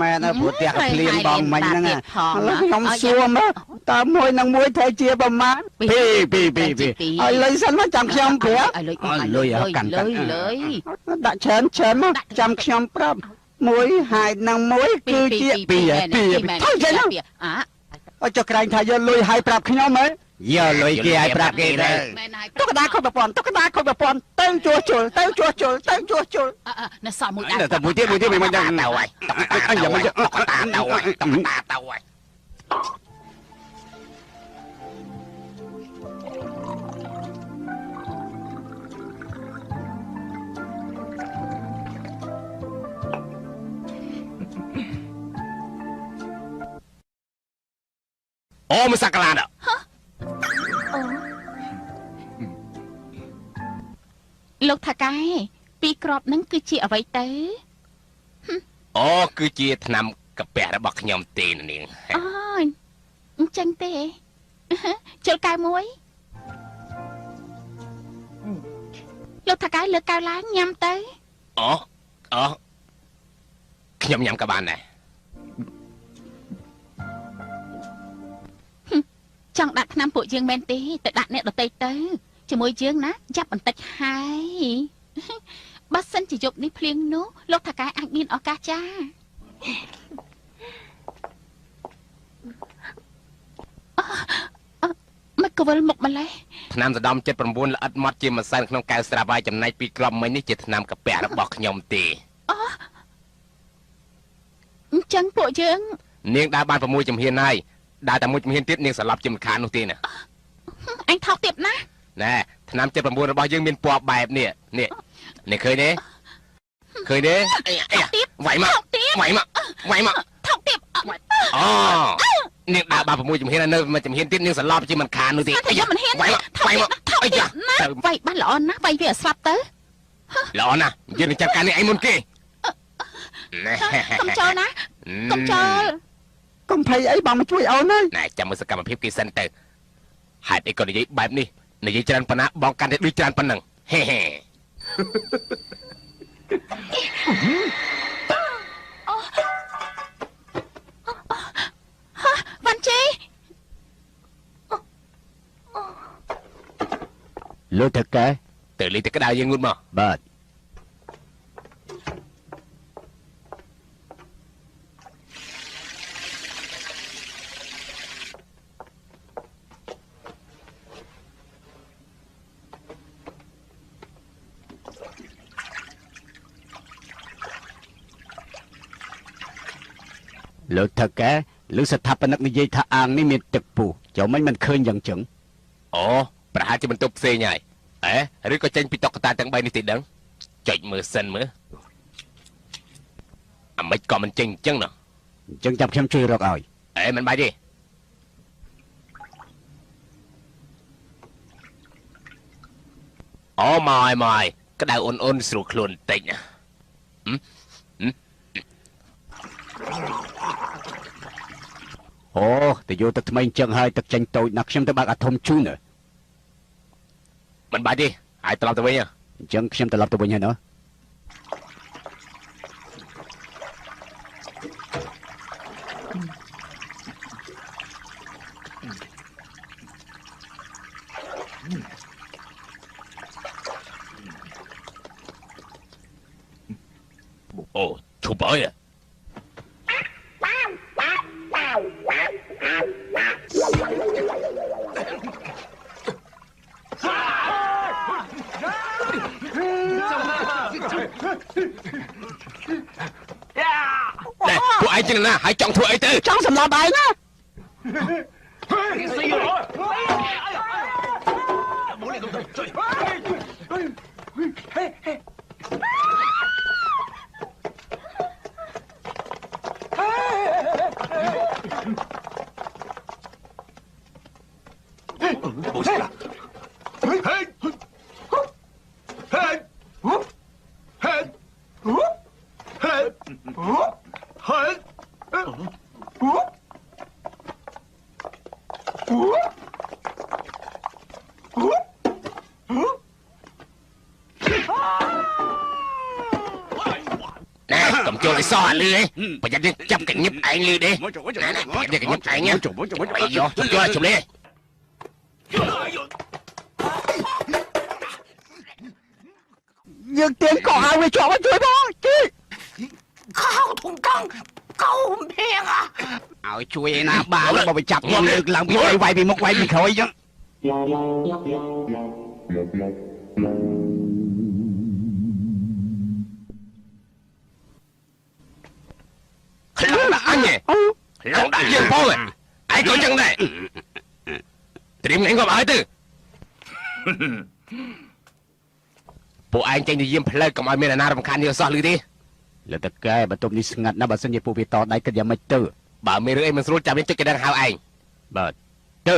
មែនហើយព្រោះផ្ទះភ្លៀងបងមិញហ្នឹងឥឡូវខ្ញុំសួរមើលតើមួយនឹងមួយត្រូវជាប្រមាណ ពីពីពីពី ឲ្យលុយសិនមកចាំខ្ញុំប្រាប់ ឲ្យលុយ លុយកាន់ លុយលុយ ដាក់ច្រើនច្រើនមកចាំខ្ញុំប្រាប់មួយហើយនឹងមួយគឺជា ពីពី ថយចេញ អា ឲ្យចុះក្រែងថាយកលុយឲ្យប្រាប់ខ្ញុំហ៎ យកលុយគេឲ្យប្រាប់គេទៅ តុក្កតាខុសប្រព័ន្ធតុក្កតាខុសប្រព័ន្ធទៅជួសជុលទៅជួសជុលទៅជួសជុល នៅសល់មួយដែរ តែមួយទៀតមួយទៀតមិនដឹង ទៅហើយតុក្កតាទៅហើយតុក្កតាទៅហើយតុក្កតាទៅហើយអូមិនសក្លាន លោកថកែពីរគ្រាប់នឹងគឺជាអ្វីទៅ អូគឺជាថ្នាំកាពះរបស់ខ្ញុំទេនាង អូអញ្ចឹងទេជុលកែវមួយលោកថកែលើកកែវឡើងញ៉ាំទៅ អូអូខ្ញុំញ៉ាំក៏បានដែរ ចង់ដាក់ថ្នាំពួកយើងមែនទេទៅដាក់អ្នកដទៃទៅជាមួយយើងណាចាប់បន្តិចហើយបើសិនជាយប់នេះភ្លៀងនោះលោកថកែអាចមានឱកាសចាមកកវិលមុខម្លេះ ថ្នាំសណ្ដំ79ល្អិតម៉ត់ជាម្សៅក្នុងកែវស្រាប់ហើយចំណែកពីគ្រាប់មិញនេះជាថ្នាំកាពះរបស់ខ្ញុំទេ អញ្ចឹងពួកយើង នាងដើរបាន6ជំហានហើយដើរតែមួយជំហានទៀតនាងសន្លប់ជាមិនខាននោះទេណា អញថោកទៀតណា ណែថ្នាំ79របស់យើងមានពណ៌បែបនេះនេះនេះឃើញទេឃើញទេវាយមកវាយមកវាយមក ថោកទៀត អូ នាងដើរបាន6ជំហាននៅមួយជំហានទៀតនាងសន្លប់ជាមិនខាននោះទេ តែយកមិនហ៊ាន វាយ ថោក វាយមក ថោក អីយ៉ា ណាវាយបានល្អណាស់វាយវាឲ្យស្លាប់ទៅ ល្អណាស់យើងនឹងចាត់ការនេះឯងមុនគេ កុំចូលណាកុំចូល កុំភ័យអីបងមកជួយអូនហើយ ណែចាំមើលសកម្មភាពគេសិនទៅហេតុអីក៏និយាយបែបនេះនិយាយច្រើនប៉ុណ្ណាបងកាន់តែដូចច្រើនប៉ុណ្ណឹងហេហេ វ៉ាន់ជី លោកថកែ ទៅលេងទឹកក្តៅយើងងូតមក បាទលោកថកែឬស្ថាបនិកនិយាយថាអាងនេះមានទឹកពុះចូលមិនមិនឃើញយ៉ាងចឹង អូប្រហែលជាបន្ទប់ផ្សេងហើយអេឬក៏ចេញពីតុក្កតាទាំង3នេះទេដឹងចុចមើលសិនមើលអាម៉េចក៏មិនចេញអញ្ចឹងណោះ អញ្ចឹងចាំខ្ញុំជួយរកឲ្យ អេមិនបាច់ទេអូមកហើយមកហើយក្តៅអ៊ុនអ៊ុនស្រួលខ្លួនបន្តិចណា អូទៅយកទឹកថ្មីអញ្ចឹងហើយទឹកចេញតូចណាស់ខ្ញុំទៅបើកអាធំជូន មិនបាច់ទេហើយត្រឡប់ទៅវិញ អញ្ចឹងខ្ញុំត្រឡប់ទៅវិញហើយណោះ អូឈប់ហើយ ពួកឯងជាណាហើយចង់ធ្វើអីទៅ ចង់សម្លាប់ឯងណា 冇事啦。 ណែកុំចូលឲ្យសោះអាលឺឯងប្រយ័ត្នយើងចាប់កញឹបឯងលឺទេណែណែប្រយ័ត្នយើងកញឹបឯងណាអាយចូលជុំលេ យើងទៀងកក់ឲ្យវាជាប់ឲ្យជួយបងជួយ 靠同工救命啊！ ឲ្យជួយឯណាបានបើវាចាប់ខ្ញុំលើកឡើងពីក្រោយវាយពីមុខវាយពីក្រោយអញ្ចឹង ខ្លាំងដាក់អញឯងខ្លាំងដាក់យើងផងឯងក៏ចឹងដែរត្រៀមឯងក៏ឲ្យទៅពួកឯងចេញទៅយាមផ្លូវកុំឲ្យមានអាណារំខាននេះសោះលឺទេ លើតកែបន្ទប់នេះស្ងាត់ណាស់បើសិនជាពួកវាតដៃគិតយ៉ាងម៉េចទៅ បើមានរឿងអីមិនស្រួលចាំយើងចុចកណ្ដឹងហៅឯង បាទទៅ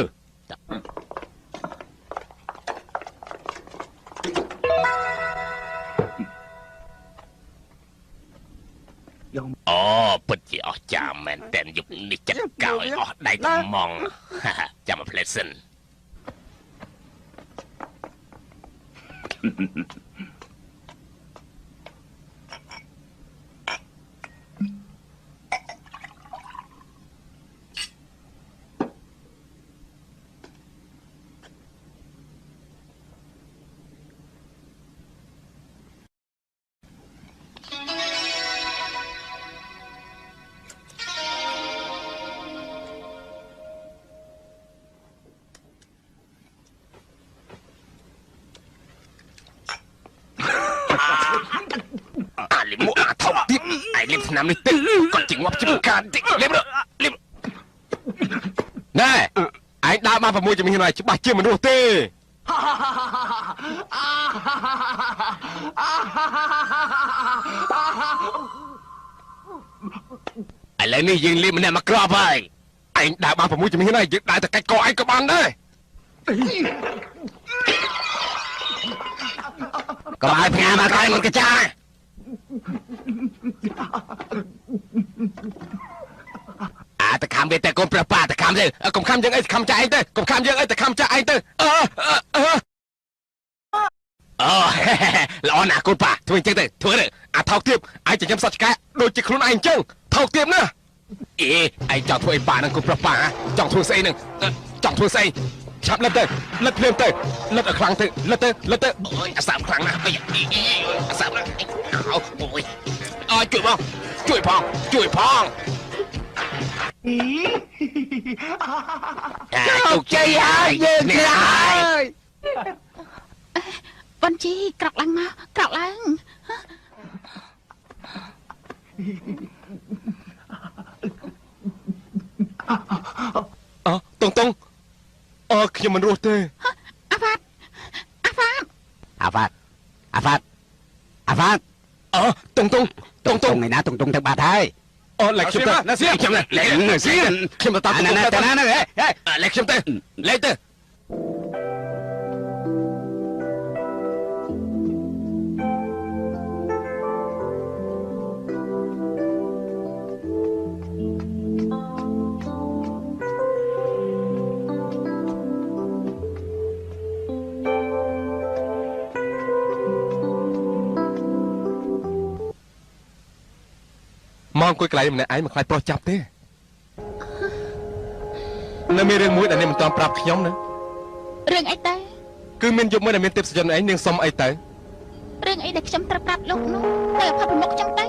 អូពិតជាអស្ចារ្យមែនតើយប់នេះចិត្តកោយអស់ដៃត្មងចាំមកផ្លែសិន ឆ្នាំនេះទឹកគាត់ជាងាប់ជាការតិចលេបលេប ណែឯងដើរមក6ជំហានហើយច្បាស់ជាមនុស្សទេ ឥឡូវនេះយើងលេបម្នាក់មកក្របហើយ ឯងដើរបាន6ជំហានហើយយើងដើរតែកាច់កឯងក៏បានដែរ កុំឲ្យផ្ញើមកក្រោយមុនកចា អាតខំវាតែកូនប្រុសប៉ាតខំទៅ កុំខំយើងអីខំចាឯងទៅកុំខំយើងអីតែខំចាឯងទៅអឺអឺ អូល្អណាស់កូនប៉ាធ្វើអញ្ចឹងទៅធ្វើទៅ អាថោកទៀតឯងចិញ្ចឹមសត្វឆ្កែដូចជាខ្លួនឯងអញ្ចឹងថោកទៀតណា អេឯងចង់ធ្វើអីប៉ានឹងកូនប្រុសប៉ាចង់ធ្វើស្អីនឹងចង់ធ្វើស្អី ឆាប់លិតទៅលិតភ្លាមទៅលិតឲ្យខ្លាំងទៅលិតទៅលិតទៅ អូយអាសាមខ្លាំងណាស់អាសាមណាស់អូយអើជួយបងជួយផងជួយផង ជោគជ័យហើយយើងខ្លាហើយ ប៉ុនជីក្រោកឡើងមកក្រោកឡើង អតុងតុងអខ្ញុំមិនរស់ទេ អាវ៉ាត់អាវ៉ាត់ អាវ៉ាត់អាវ៉ាត់អាវ៉ាត់ អតុងតុងតុងតុង ឯណាតុងតុងទៅបាត់ហើយ អូលេខខ្ញុំទៅណាសៀខ្ញុំលេខ សៀ ខ្ញុំទៅតាម ណាណាណាណា លេខខ្ញុំទៅលេខទៅមកអង្គុយកន្លែងម្នាក់ឯងមិនខ្លាចប្រុសចាប់ទេនៅមានរឿងមួយដែលនាងមិនទាន់ប្រាប់ខ្ញុំណា រឿងអីទៅ គឺមានយប់មួយដែលមានទេពសជនឯងនាងសុំអីទៅ រឿងអីដែលខ្ញុំត្រូវប្រាប់លោកនោះទៅអភ័ព្វប្រមុខខ្ញុំទៅ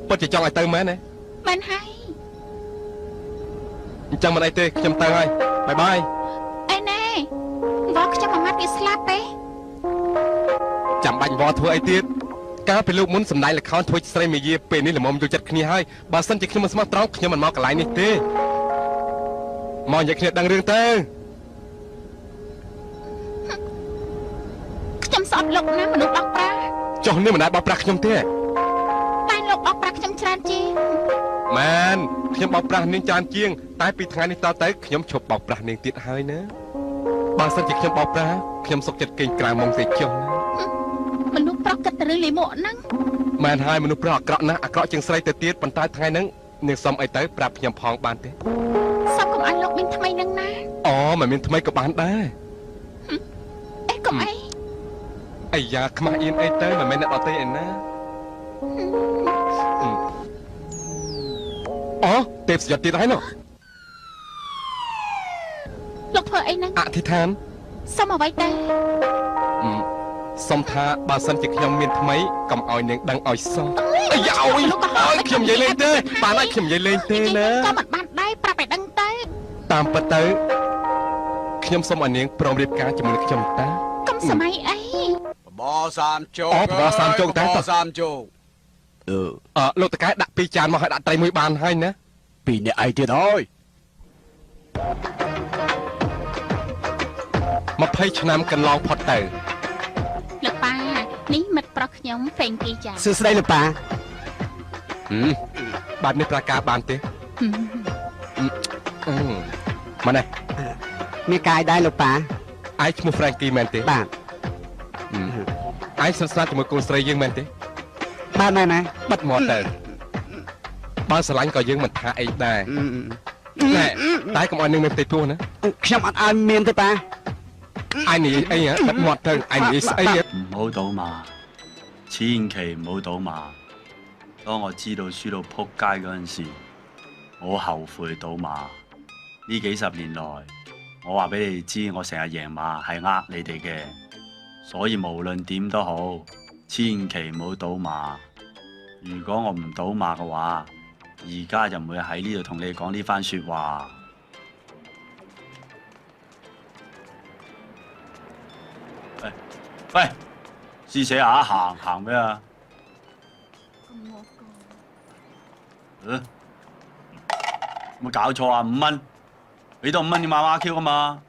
ពិតជាចង់ឲ្យទៅមែនទេ មែនហើយ អញ្ចឹងមិនអីទេខ្ញុំទៅហើយបាយបាយ អេណែវល់ខ្ញុំមួយម៉ាត់វាស្លាប់ទេ ចាំបាច់វល់ធ្វើអីទៀតកាលពីលោកមុនសម្ដែងល្ខោនធ្វើស្រីមេយាពេលនេះល្មមយល់ចិត្តគ្នាហើយបើសិនជាខ្ញុំមិនស្មោះត្រង់ខ្ញុំមិនមកកន្លែងនេះទេមកនិយាយគ្នាដឹងរឿងទៅ ខ្ញុំស្អប់លោកណាមនុស្សបោកប្រាស់ ចុះនេះមិនដែលបោកប្រាស់ខ្ញុំទេ តែលោកបោកប្រាស់ខ្ញុំច្រើនជាង មែនខ្ញុំបោកប្រាស់នាងច្រើនជាងតែពីថ្ងៃនេះតទៅខ្ញុំឈប់បោកប្រាស់នាងទៀតហើយណាបើសិនជាខ្ញុំបោកប្រាស់ខ្ញុំសុខចិត្តគេងក្រៅមុងទេចុះណា មនុស្សប្រុសគិតតែរឿងលីមួកហ្នឹង មែនហើយមនុស្សប្រុសអាក្រក់ណាស់អាក្រក់ជាងស្រីទៅទៀតប៉ុន្តែថ្ងៃហ្នឹងនាងសុំអីទៅប្រាប់ខ្ញុំផងបានទេ សុំកុំឲ្យលោកមានថ្មីនឹងណា អូមិនមានថ្មីក៏បានដែរ អេកុំអី អាយ៉ាខ្មាស់អៀនអីទៅមិនមែនអ្នកដទៃឯណាអូទេពសយត់ទៀតហើយនោះ លោកធ្វើអីហ្នឹង អធិដ្ឋាន សុំអ្វីទៅ សុំថាបើសិនជាខ្ញុំមានថ្មីកុំឲ្យនាងដឹងឲ្យសោះអាយ៉ាអូយខ្ញុំនិយាយលេងទេបានហើយខ្ញុំនិយាយលេងទេណា ក៏មិនបានដែរប្រាប់ឲ្យដឹងទៅ តាមពិតទៅខ្ញុំសូមឲ្យនាងព្រមរៀបការជាមួយនឹងខ្ញុំតា កុំសម័យអី បបសាមជោគ អូបបសាមជោគតា សាមជោគ អឺលោកតកែដាក់2ចានមកឲ្យដាក់ត្រីមួយបានហើយណា ពីរអ្នកឯងទៀតហើយ 20ឆ្នាំកន្លងផុតទៅ លោកប៉ានេះមិត្តប្រុសខ្ញុំហ្វេងគីចា សួស្តីលោកប៉ា បែបនេះប្រាការបានទេម៉ណែ មានកាយដែរលោកប៉ា ឯងឈ្មោះហ្វ្រេងគីមែនទេ បាទ ឯងស្និទ្ធស្នាលជាមួយកូនស្រីយើងមែនទេ បាទមែនណា បិទមាត់ទៅបើស្រឡាញ់ក៏យើងមិនថាអីដែរតែតែកុំឲ្យនឹងមានផ្ទៃពោះណា ខ្ញុំអត់ឲ្យមានទេប៉ា ឯងនិយាយអីហ៎បិទមាត់ទៅឯងនិយាយស្អី 唔好賭馬，千祈唔好賭馬。當我知道輸到撲街嗰陣時，我後悔賭馬。呢幾十年來，我話俾你哋知，我成日贏馬係呃你哋嘅，所以無論點都好，千祈唔好賭馬。如果我唔賭馬嘅話，而家就唔會喺呢度同你講呢番説話。喂，師姐啊，行行咩啊？嗯，有冇搞錯啊？5蚊，俾多5蚊你買孖 Q 啊嘛？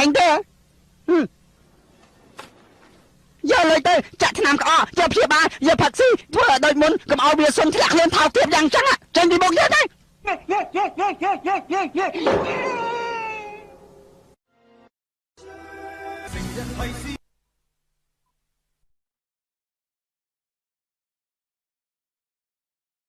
ងទេយកលុយទៅចាក់ថ្នាំក្អកយកព្យាបាលយកផឹកស៊ីធ្វើឲ្យដូចមុនកុំឲ្យវាសុំធ្លាក់ខ្លួនថោកទាបយ៉ាងចឹងចេញពីមុខយើងទៅ 成日係。